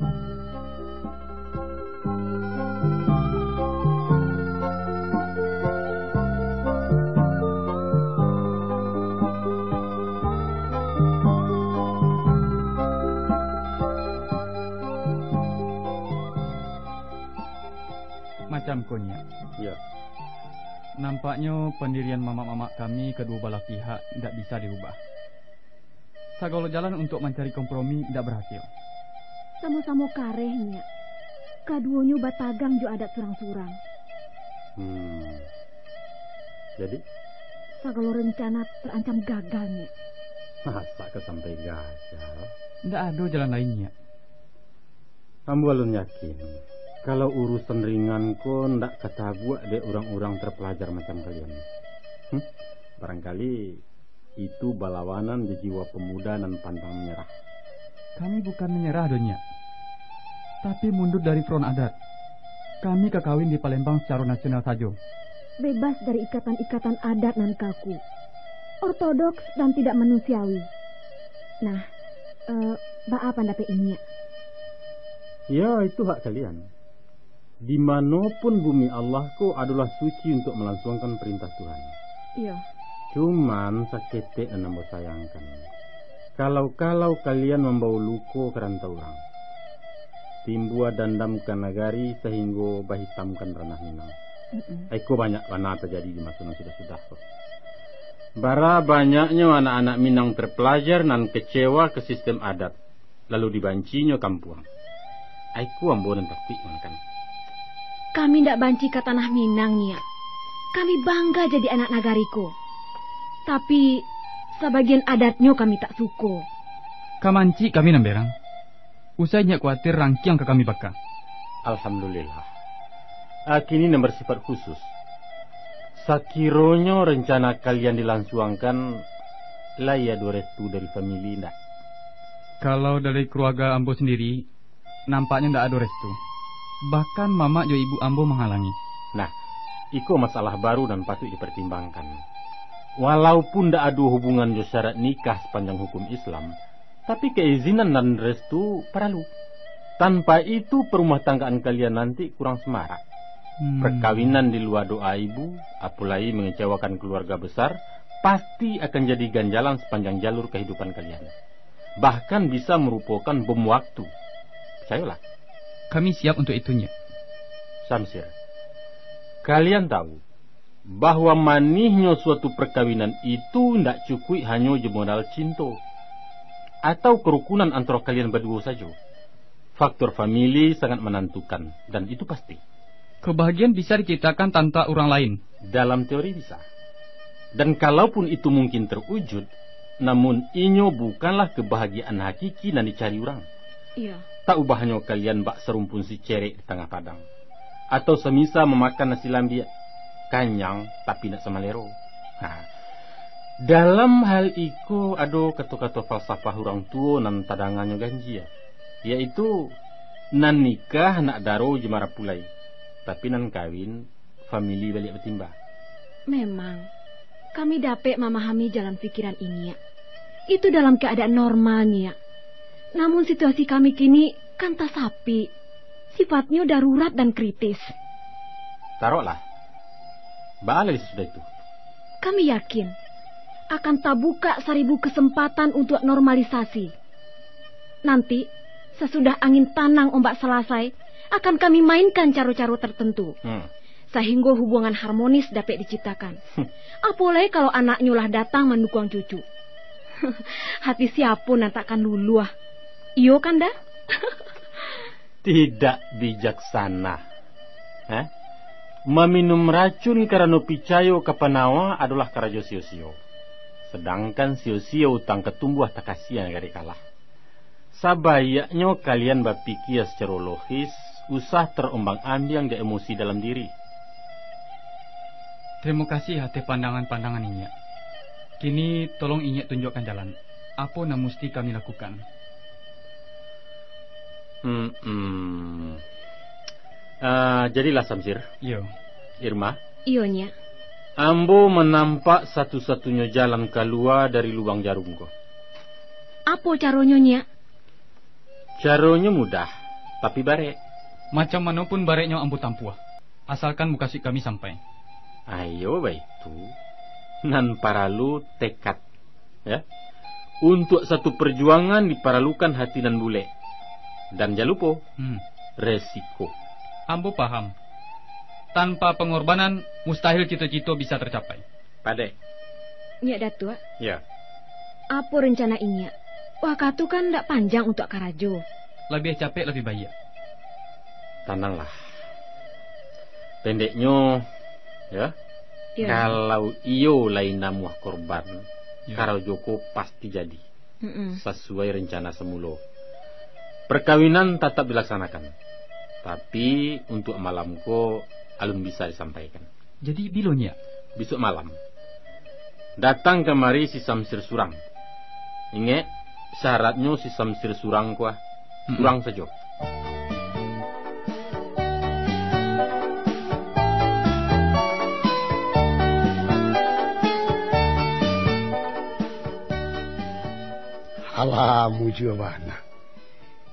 Macam ko, Nyiak. Ya. Nampaknyo pandirian mamak-mamak kami kaduo balah pihak indak bisa dirubah. Sagalo jalan untuak mancari kompromi indak barhasil. Samo-samo kareh, Nyiak. Kaduonyo batagang jo adat surang-surang. Hmm. Jadi? Sagalo rencana tarancam gagal, Nyiak. Masa ka sampai gagal? Indak ado jalan lain, Nyiak. Ambo alun yakin, kalau urusan ringan ko ndak ka tabuak dek urang-urang terpelajar macam kalian. Hmm? Barangkali itu balawanan jo jiwa pemuda nan pantang manyarah. Kami bukan manyarah doh, Nyiak, tapi mundur dari front adat. Kami ka kawin di Palembang sacaro nasional sajo. Bebas dari ikatan-ikatan adat nan kaku, ortodoks, dan tidak manusiawi. Nah, eh, baa pandapek Inyiak? Ya, itu hak kalian. Di mano pun bumi Allah ko adolah suci untuak malansuangkan parintah Tuhan. Iyo. Cuman saketek nan ambo sayangkan, kalau-kalau kalian mambawa luko ka rantau urang, timbua dandam ka nagari sahinggo bahitamkan ranah Minang. Mm-mm. Iko banyak bana tajadi di maso nan sudah-sudah ko. Bara banyaknyo anak-anak Minang terpelajar nan kecewa ka sistem adat, lalu dibancinyo kampuang. Aiku ambo nan takuik mangakan. Kami ndak banci ka tanah Minang, Nyiak. Kami bangga jadi anak nagari ko. Tapi, sabagian adatnyo kami tak suko. Ka mancik kami nan berang. Usai Nyiak kuatir rangkiang ka kami baka. Alhamdulillah. Ah, kini nan bersifat khusus. Sakironyo rencana kalian dilansuangkan, lai ado restu dari famili ndak? Kalau dari keluarga ambo sendiri, nampaknyo ndak ado restu. Bahkan mamak jo ibuk ambo manghalangi. Nah, iko masalah baru nan patuik dipertimbangkan. Walaupun ndak ado hubungan jo syarat nikah sepanjang hukum Islam, tapi keizinan dan restu paralu. Tanpa itu, perumah tanggaan kalian nanti kurang semarak. Hmm. Perkawinan di lua doa ibu, apolai mengecewakan keluarga besar, pasti akan jadi ganjalan sepanjang jalur kehidupan kalian. Bahkan bisa merupakan bom waktu. Percayolah. Kami siap untuk itu, Nyiak. Samsir, kalian tahu bahwa manihnyo suatu perkawinan itu ndak cukuik hanyo jo modal cinto atau kerukunan antara kalian baduo sajo. Faktor famili sangat menentukan, dan itu pasti. Kebahagiaan bisa diciptakan tanpa urang lain. Dalam teori bisa. Dan kalaupun itu mungkin terwujud, namun inyo bukanlah kebahagiaan hakiki nan dicari urang. Iyo. Tak ubahnyo kalian bak sarumpun sicerek di tangah padang, atau samisa mamakan nasi lambiak, kanyang tapi indak samalero. Nah, dalam hal iko ado kato-kato falsafah urang tuo nan tadanganyo ganjia, yaitu, "Nan nikah nak daro jo marapulai, tapi nan kawin famili baliak batimba." Memang, kami dapek mamahami jalan pikiran Inyiak. Itu dalam keadaan normal, Nyiak. Namun situasi kami kini kan tasapik. Sifatnyo darurat dan kritis. Taroklah. Baa lai sasudah itu? Kami yakin akan tabukak saribu kesempatan untuak normalisasi. Nanti, sasudah angin tanang ombak salasai, akan kami mainkan caro-caro tertentu, Hmm. sahinggo hubungan harmonis dapek diciptakan. Apolai kalau anaknyo lah datang mandukuang cucu. Hati siapo nan takkan luluah? Iyo kan, Da? Tidak bijaksana. Hah? Maminum racun karano picayo ka panawa adolah karajo sio-sio. Sadangkan sio-sio utang ka tumbuah takasian ka dikalah. Sabaiaknyo kalian bapikia sacaro logis, usah tarombang-ambiang dek emosi dalam diri. Tarimo kasih ateh pandangan-pandangan Inyiak. Kini, tolong Inyiak tunjuakkan jalan. Apo nan musti kami lakukan? Hmm, hmm. Ah, jadilah, Samsir. Iyo. Irma. Iyo, Nyiak. Ambo manampak satu-satunyo jalan kalua dari lubang jarum ko. Apo caronyo, Nyiak? Caronyo mudah, tapi barek. Macam mano pun bareknyo ambo tampuah, asalkan mukasuik kami sampai. Ayo, baitu. Nan paralu tekad, ya. Untuak satu perjuangan diparalukan hati nan bulek. Dan jan lupo, Hmm. resiko. Ambo paham. Tanpa pangorbanan, mustahil cito-cito bisa tercapai. Padek. Nyiak Datuak. Ya. Apo rencana Inyiak? Wakatu kan ndak panjang untuak karajo. Labiah capek, labiah baiak. Tananglah. Pendeknyo, ya, Ya. kalau iyo lai namuah korban, Ya. karajo ko pasti jadi. Mm-mm. Sasuai rencana samulo. Perkawinan tatap dilaksanakan. Tapi, untuak malam ko, alun bisa disampaikan. Jadi, bilo, Nyiak? Bisuak malam. Datang kamari si Samsir surang. Ingek, syaratnyo si Samsir surang ko, ah. Mm-mm. Surang sajo. Alah, mujua bana.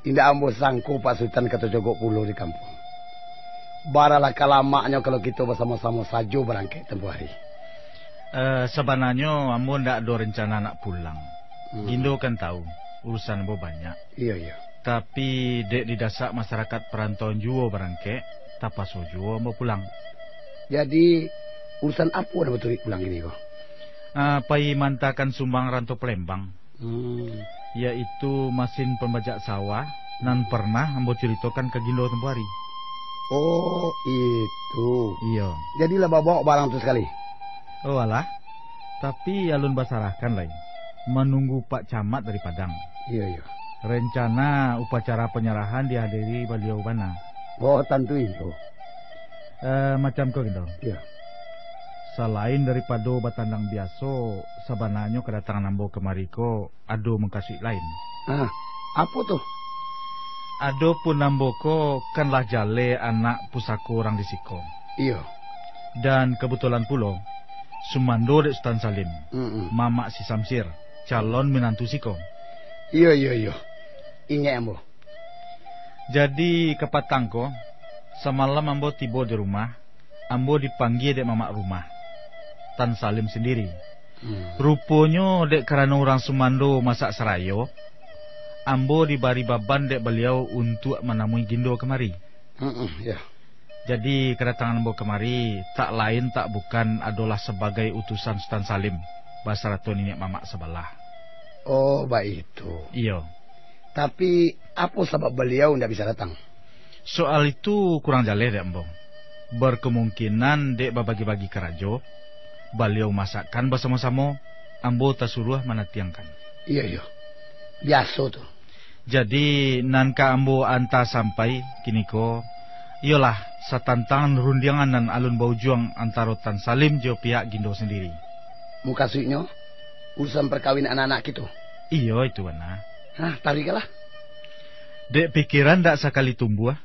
Indak ambo sangko Pak Sutan ka tacogok pulo di kampuang. Baralah ka lamaknyo kalau kito basamo-samo sajo barangkek tampuah ari. Eh, sabananyo ambo ndak ado rencana nak pulang. Hmm. Gindo kan tahu, urusan ambo banyak. Iyo, iyo. Tapi, dek didasak masarakat parantauan juo barangkek, tapaso juo ambo pulang. Jadi, urusan apo nan baturuik pulang kini ko? Ah, pai mantakan sumbang rantau Palembang. Hmm. Yaitu masin pambajak sawah nan pernah ambo curitokan ka Gindo tampuah ari. Oh, itu. Iyo. Jadi lah babaok barang tu sakali? Oh, alah. Tapi alun basarahkan lai. Manunggu Pak Camat dari Padang. Iyo, iyo. Rencana upacara panyarahan dihadiri baliau bana. Oh, tantu iyo. Eh, macam ko, Gindo. Iyo. Salain daripado batandang biaso, sabananyo kadatangan ambo kamari ko ado mukasuik lain. Ah, apo tu? Adopun ambo ko kan lah jaleh anak pusako urang di siko. Iyo. Dan kabutulan pulo, sumando dek Sutan Salim, Mm-mm. mamak si Samsir, calon minantu siko. Iyo, iyo, iyo. Ingek ambo. Jadi, kapatang ko, samalam ambo tibo di rumah, ambo dipanggia dek mamak rumah, Tan Salim sandiri. Hmm. Ruponyo, dek karano urang sumando masak sarayo, ambo dibari baban dek baliau untuak manamui Gindo kamari. Mm-mm, yo. Jadi, kadatangan ambo kamari, tak lain tak bukan adolah sabagai utusan Sutan Salim, basarato niniak mamak sabalah. Oh, baitu. Iyo. Tapi, apo sabab baliau indak bisa datang? Soal itu kurang jaleh dek ambo. Berkemungkinan dek babagi-bagi karajo, baliau masakkan basamo-samo, ambo tasuruah manatiangkan. Iyo, iyo. Biaso tu. Jadi, nan ka ambo anta sampai kiniko, iyolah satantang rundiangan nan alun baujuang antaro Tan Salim jo pihak Gindo sandiri. Mukasuiknyo, urusan parkawinan anak-anak kito? Iyo, itu bana. Hah, taruihkanlah. Dek pikiran ndak sakali tumbuah,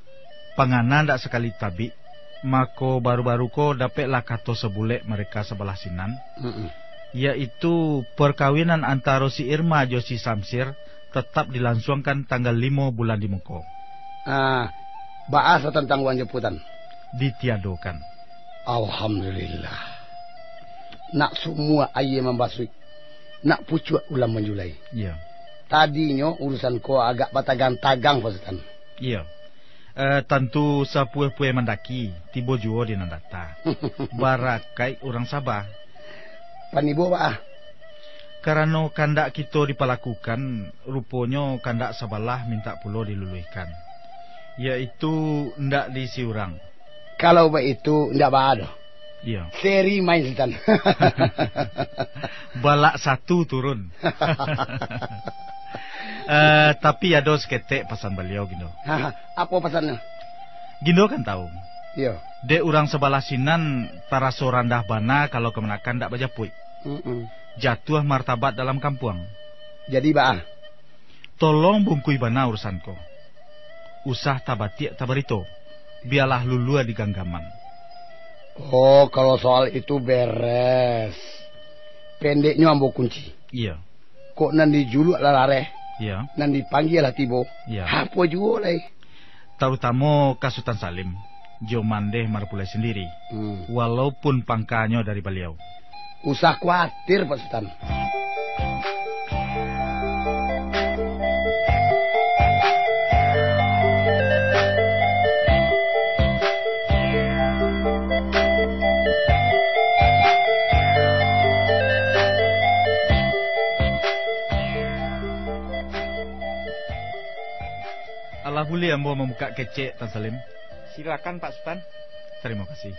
pangana ndak sakali tabik, mako baru-baru ko dapeklah kato sabulek mereka sabalah sinan, Mm-mm. yaitu parkawinan antaro si Irma jo si Samsir tatap dilansuangkan tanggal limo bulan limo ko. Ah, baa satantang wan japutan? Ditiadokan. Alhamdulillah. Nak sumua aia mambasuik, nak pucuak ulam manjulai. Iyo. Tadinyo urusan ko agak batagang-tagang, Pak Sutan. Iyo. Eh, tantu sapueh-pueh mandaki, tibo juo di nan data. Barakaik urang saba. Panibo baa? Karano kandak kito dipalakukan, ruponyo kandak sabalah mintak pulo diluluihkan. Yaitu ndak diisi urang. Kalau baitu, ndak baa doh. Iyo. Seri main Sutan. Balak satu turun. Eh, tapi ado saketek pasan baliau, Gindo. Apo pasannyo? Gindo kan tahu. Iyo. Dek urang sabalah sinan taraso randah bana kalau kamanakan ndak bajapuik. Mm-mm. Jatuah martabat dalam kampuang. Jadi baa? Tolong bungkui bana urusan ko. Usah tabatiak tabarito. Bialah lulua di ganggaman. Oh, kalau soal itu beres. Pendeknyo ambo kunci. Iyo. Kok nan dijuluak lah lareh, Iyo. nan dipanggia lah tibo. Iyo. Apo juo lai? Tarutamo ka Sutan Salim, jo Mandeh Marpulai sandiri, Hmm. walaupun pangkanyo dari baliau. Usah kuatir, Pak Sutan. Alah buliah ambo mambukak kecek, Tan Salim? Silakan, Pak Sutan. Tarimo kasih.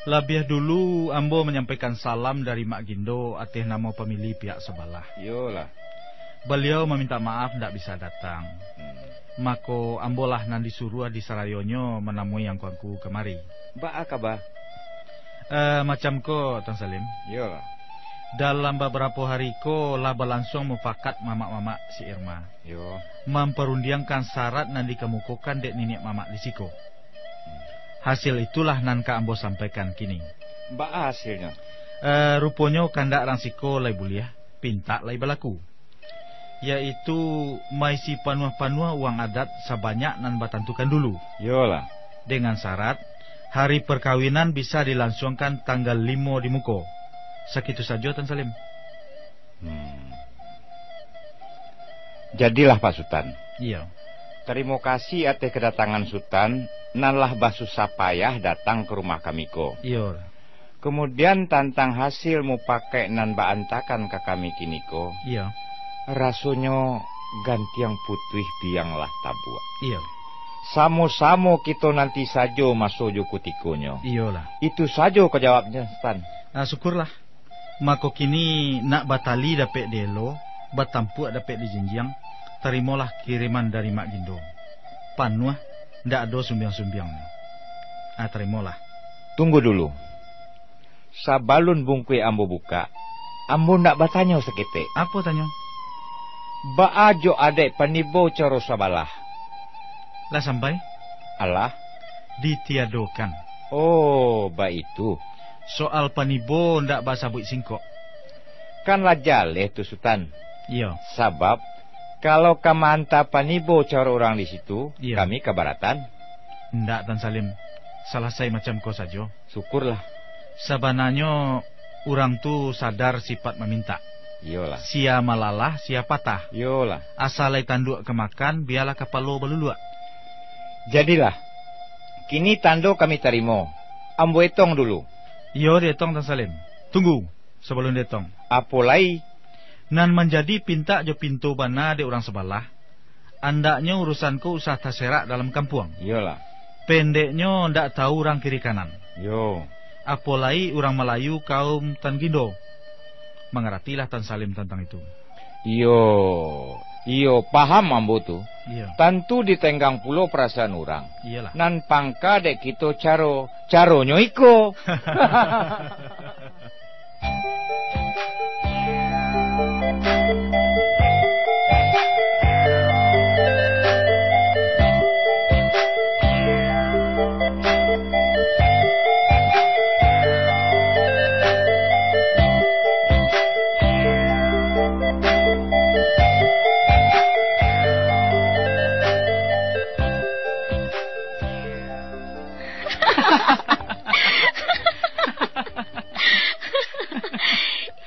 Labiah dulu, ambo manyampaikan salam dari Mak Gindo ateh namo pamili pihak sabalah. Iyolah. Baliau mamintak maaf ndak bisa datang. Hmm. Mako, ambolah nan disuruah di sarayonyo manamui angku-angku kamari. Baa kaba? Eh, macam ko, Tan Salim. Iyolah. Dalam babarapo hari ko lah balansuang mufakat mamak-mamak si Irma. Yo. Mamparundiangkan sarat nan dikamukokan dek niniak mamak di siko. Hmm. Hasil itulah nan ka ambo sampaikan kini. Baa hasilnyo? Eh, ruponyo kandak rang siko lai buliah, pintak lai balaku. Yaitu maisi panuah-panuah uang adat sabanyak nan batantukan dulu. Yolah. Dengan sarat, hari parkawinan bisa dilansuangkan tanggal limo di muko. Sakitu sajo, Tan Salim. Hmm. Jadilah, Pak Sutan. Iyo. Tarimo kasih ateh kadatangan Sutan, nan lah basusah payah datang ka rumah kami ko. Iyo. Kamudian, tantang hasil mupakaik nan baantakan ka kami kiniko, Iyo. rasonyo gantiang putuih biang lah tabuak. Iyo. Samo-samo kito nanti sajo maso jo kutikonyo. Iyolah. Itu sajo ka jawabnyo, Sutan. Ah, syukurlah. Mako kini nak batali dapek dielo, batampuak dapek dijinjiang, tarimolah kiriman dari Mak Gindo. Panuah, ndak ado sumbiang-sumbiangnyo. Ah, tarimolah. Tunggu dulu. Sabalun bungkuih ambo bukak, ambo ndak batanyo saketek. Apo tanyo? Baa jo adaik panibo caro sabalah? Lah sampai? Alah. Ditiadokan. Oh, baitu. Soal panibo ndak basabuik singkok. Kan lah jaleh tu, Sutan. Iyo. Sabab, kalau ka maanta panibo caro urang di situ, Iyo. kami kabaratan. Ndak, Tan Salim. Salasai macam ko sajo. Syukurlah. Sabananyo, urang tu sadar sipat mamintak. Iyolah. Sia malalah, sia patah. Iyolah. Asa lai tanduak ka makan, bialah kapalo baluluak. Jadilah. Kini tando kami tarimo. Ambo etong dulu. Iyo, dietong, Tan Salim. Tunggu, sabalun dietong. Apo lai? Nan manjadi pintak jo pinto bana dek urang sabalah, andaknyo urusan ko usah taserak dalam kampuang. Iyolah. Pendeknyo, ndak tahu urang kiri kanan. Yo. Apo lai urang Malayu kaum Tan Gindo. Mangaratilah Tan Salim tantang itu. Iyo, iyo, paham ambo tu. Iyo. Tantu ditenggang pulo parasaan urang. Iyolah. Nan pangka dek kito caro, caronyo iko.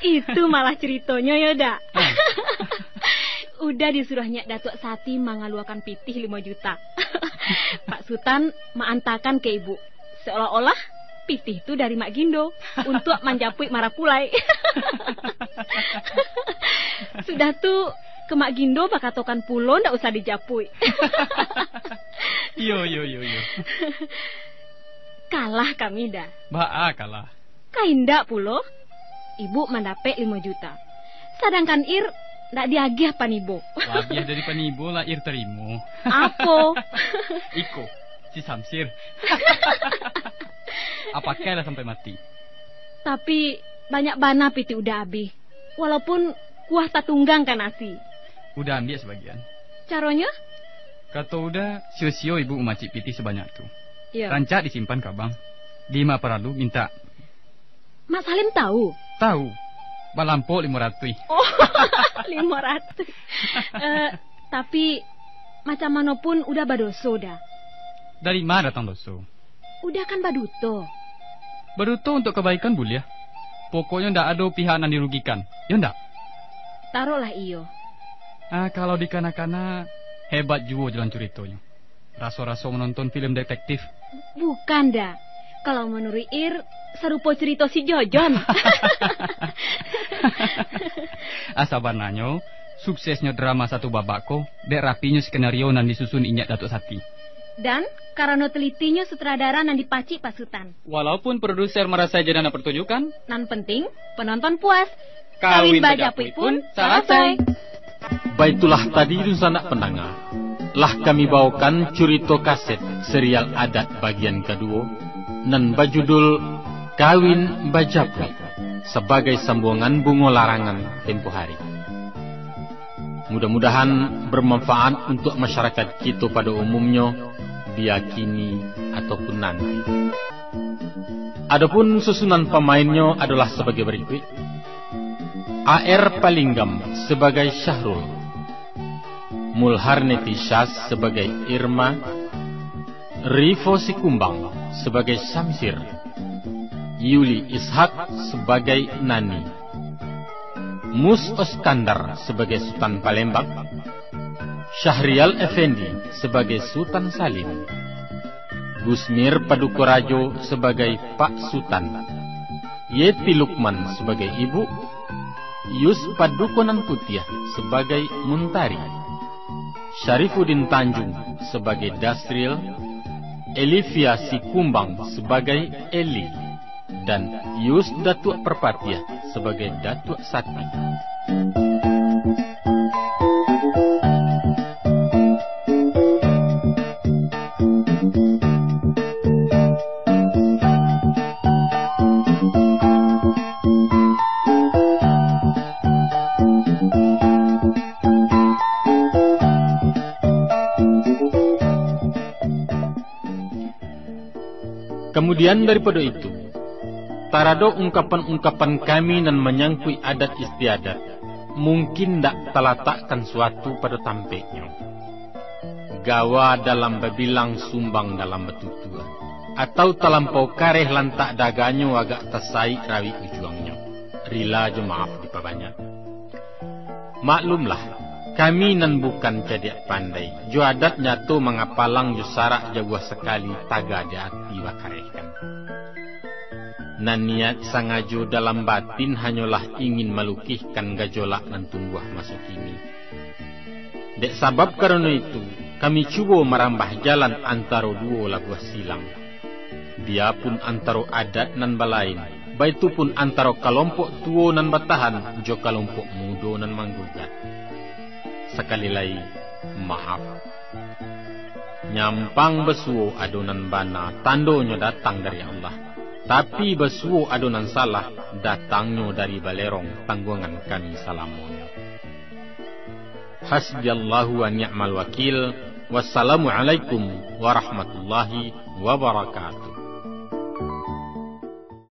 Itu malah caritonyo, yo, Da? Uda disuruah nyak Datuak Sati mangaluakan pitih limo juta. Pak Sutan maantakan ka ibu, seolah-olah pitih tu dari Mak Gindo, untuak manjapuik marapulai. Sudah tu, ka Mak Gindo bakatokan pulo ndak usah dijapuik. Iyo, iyo, iyo, iyo. Kalah kami, Da. Baa kalah? Ka indak pulo, ibu mandapek limo juta. Sadangkan Ir ndak diagiah panibo. Labiah dari panibo lah Ir tarimo. Apo? Iko, si Samsir. Apakai lah sampai mati. Tapi, banyak bana pitih Uda abih. Walaupun kuah tatunggang ka nasi. Uda ambiak sabagian. Caronyo? Kato Uda, sio-sio ibu mamacik pitih sabanyak tu. Iyo. Rancak disimpan ka bank. Dima paralu, mintak. Mak Salim tahu? Tahu. Balampok limo ratuih. Oh, limo ratuih. Eh, tapi, macam mano pun Uda badoso, Da. Dari ma datang doso? Uda kan baduto. Baduto untuak kabaikan buliah. Pokoknyo ndak ado pihak nan dirugikan. Yo ndak? Taruhlah iyo. Ah, kalau dikana-kana, hebat juo jalan curitonyo. Raso-raso manonton film detektif. Bukan, Da. Kalau manuruik Ir, sarupo curito si Jojon. Ah, sabananyo, suksesnyo drama Satu Babak ko, dek rapinyo skenario nan disusun inyak Datuak Sati. Dan, karano telitinyo sutradara nan dipacik Pak Sutan. Walaupun produser marasai jadana pertunjukan, nan penting, penonton puas. Kawin bajapuik pun salasai. Baitulah tadi, dunsanak pandanga, lah kami baokan curito kaset serial adat bagian kaduo, nan bajudul Kawin Bajapuik. sabagai sambuangan bungo larangan tempo hari. Mudah-mudahan bermanfaat untuk masyarakat kito pado umumnyo, biakini ataupun nanti. Adopun susunan pamainnyo adolah sabagai barikuik: A R Palinggam sabagai Syahrul, Mulharneti Syaz sabagai Irma, Rifo Sikumbang sabagai Syamsir, Yuli Ishak sabagai Nani, Mus Oskandar sabagai Sutan Palembang, Syahrial Effendi sabagai Sutan Salim, Gusmir Paduko Rajo sabagai Pak Sutan, Yeti Lukman sabagai Ibu, Yus Paduko Nan Putiah sabagai Muntari, Syarifuddin Tanjung sabagai Dasril, Elivia Sikumbang sabagai Eli, dan Yus Datuak Parpatiah sabagai Datuak Sati. Kamudian daripado itu, taradok ungkapan-ungkapan kami nan manyangkuik adat istiadat, mungkin ndak talatakkan suatu pado tampeknyo. Gawa dalam babilang, sumbang dalam batutua, atau talampau kareh lantak daganyo, agak tasaik rawik ujuangnyo. Rila jo maaf dipabanyak. Maklumlah, kami nan bukan cadiak pandai, jo adat nyato mangapalang, jo sarak jauah sakali, taga di ati bakarehkan. Nan niat sangajo dalam batin hanyolah ingin malukihkan gajolak nan tumbuah maso kini. Dek sabab karano itu, kami cubo marambah jalan antaro duo labuah silang. Biapun antaro adat nan balain, baitu pun antaro kalompok tuo nan batahan jo kalompok mudo nan manggugat. Sakali lai, maaf. Nyampang basuo ado nan bana, tandonyo datang dari Allah. Tapi basuo ado nan salah, datangnyo dari balerong, tangguangan kami salamonyo. Hasbiyallahu wa ni'mal wakil. Wassalamualaikum warahmatullahi wabarakatuh.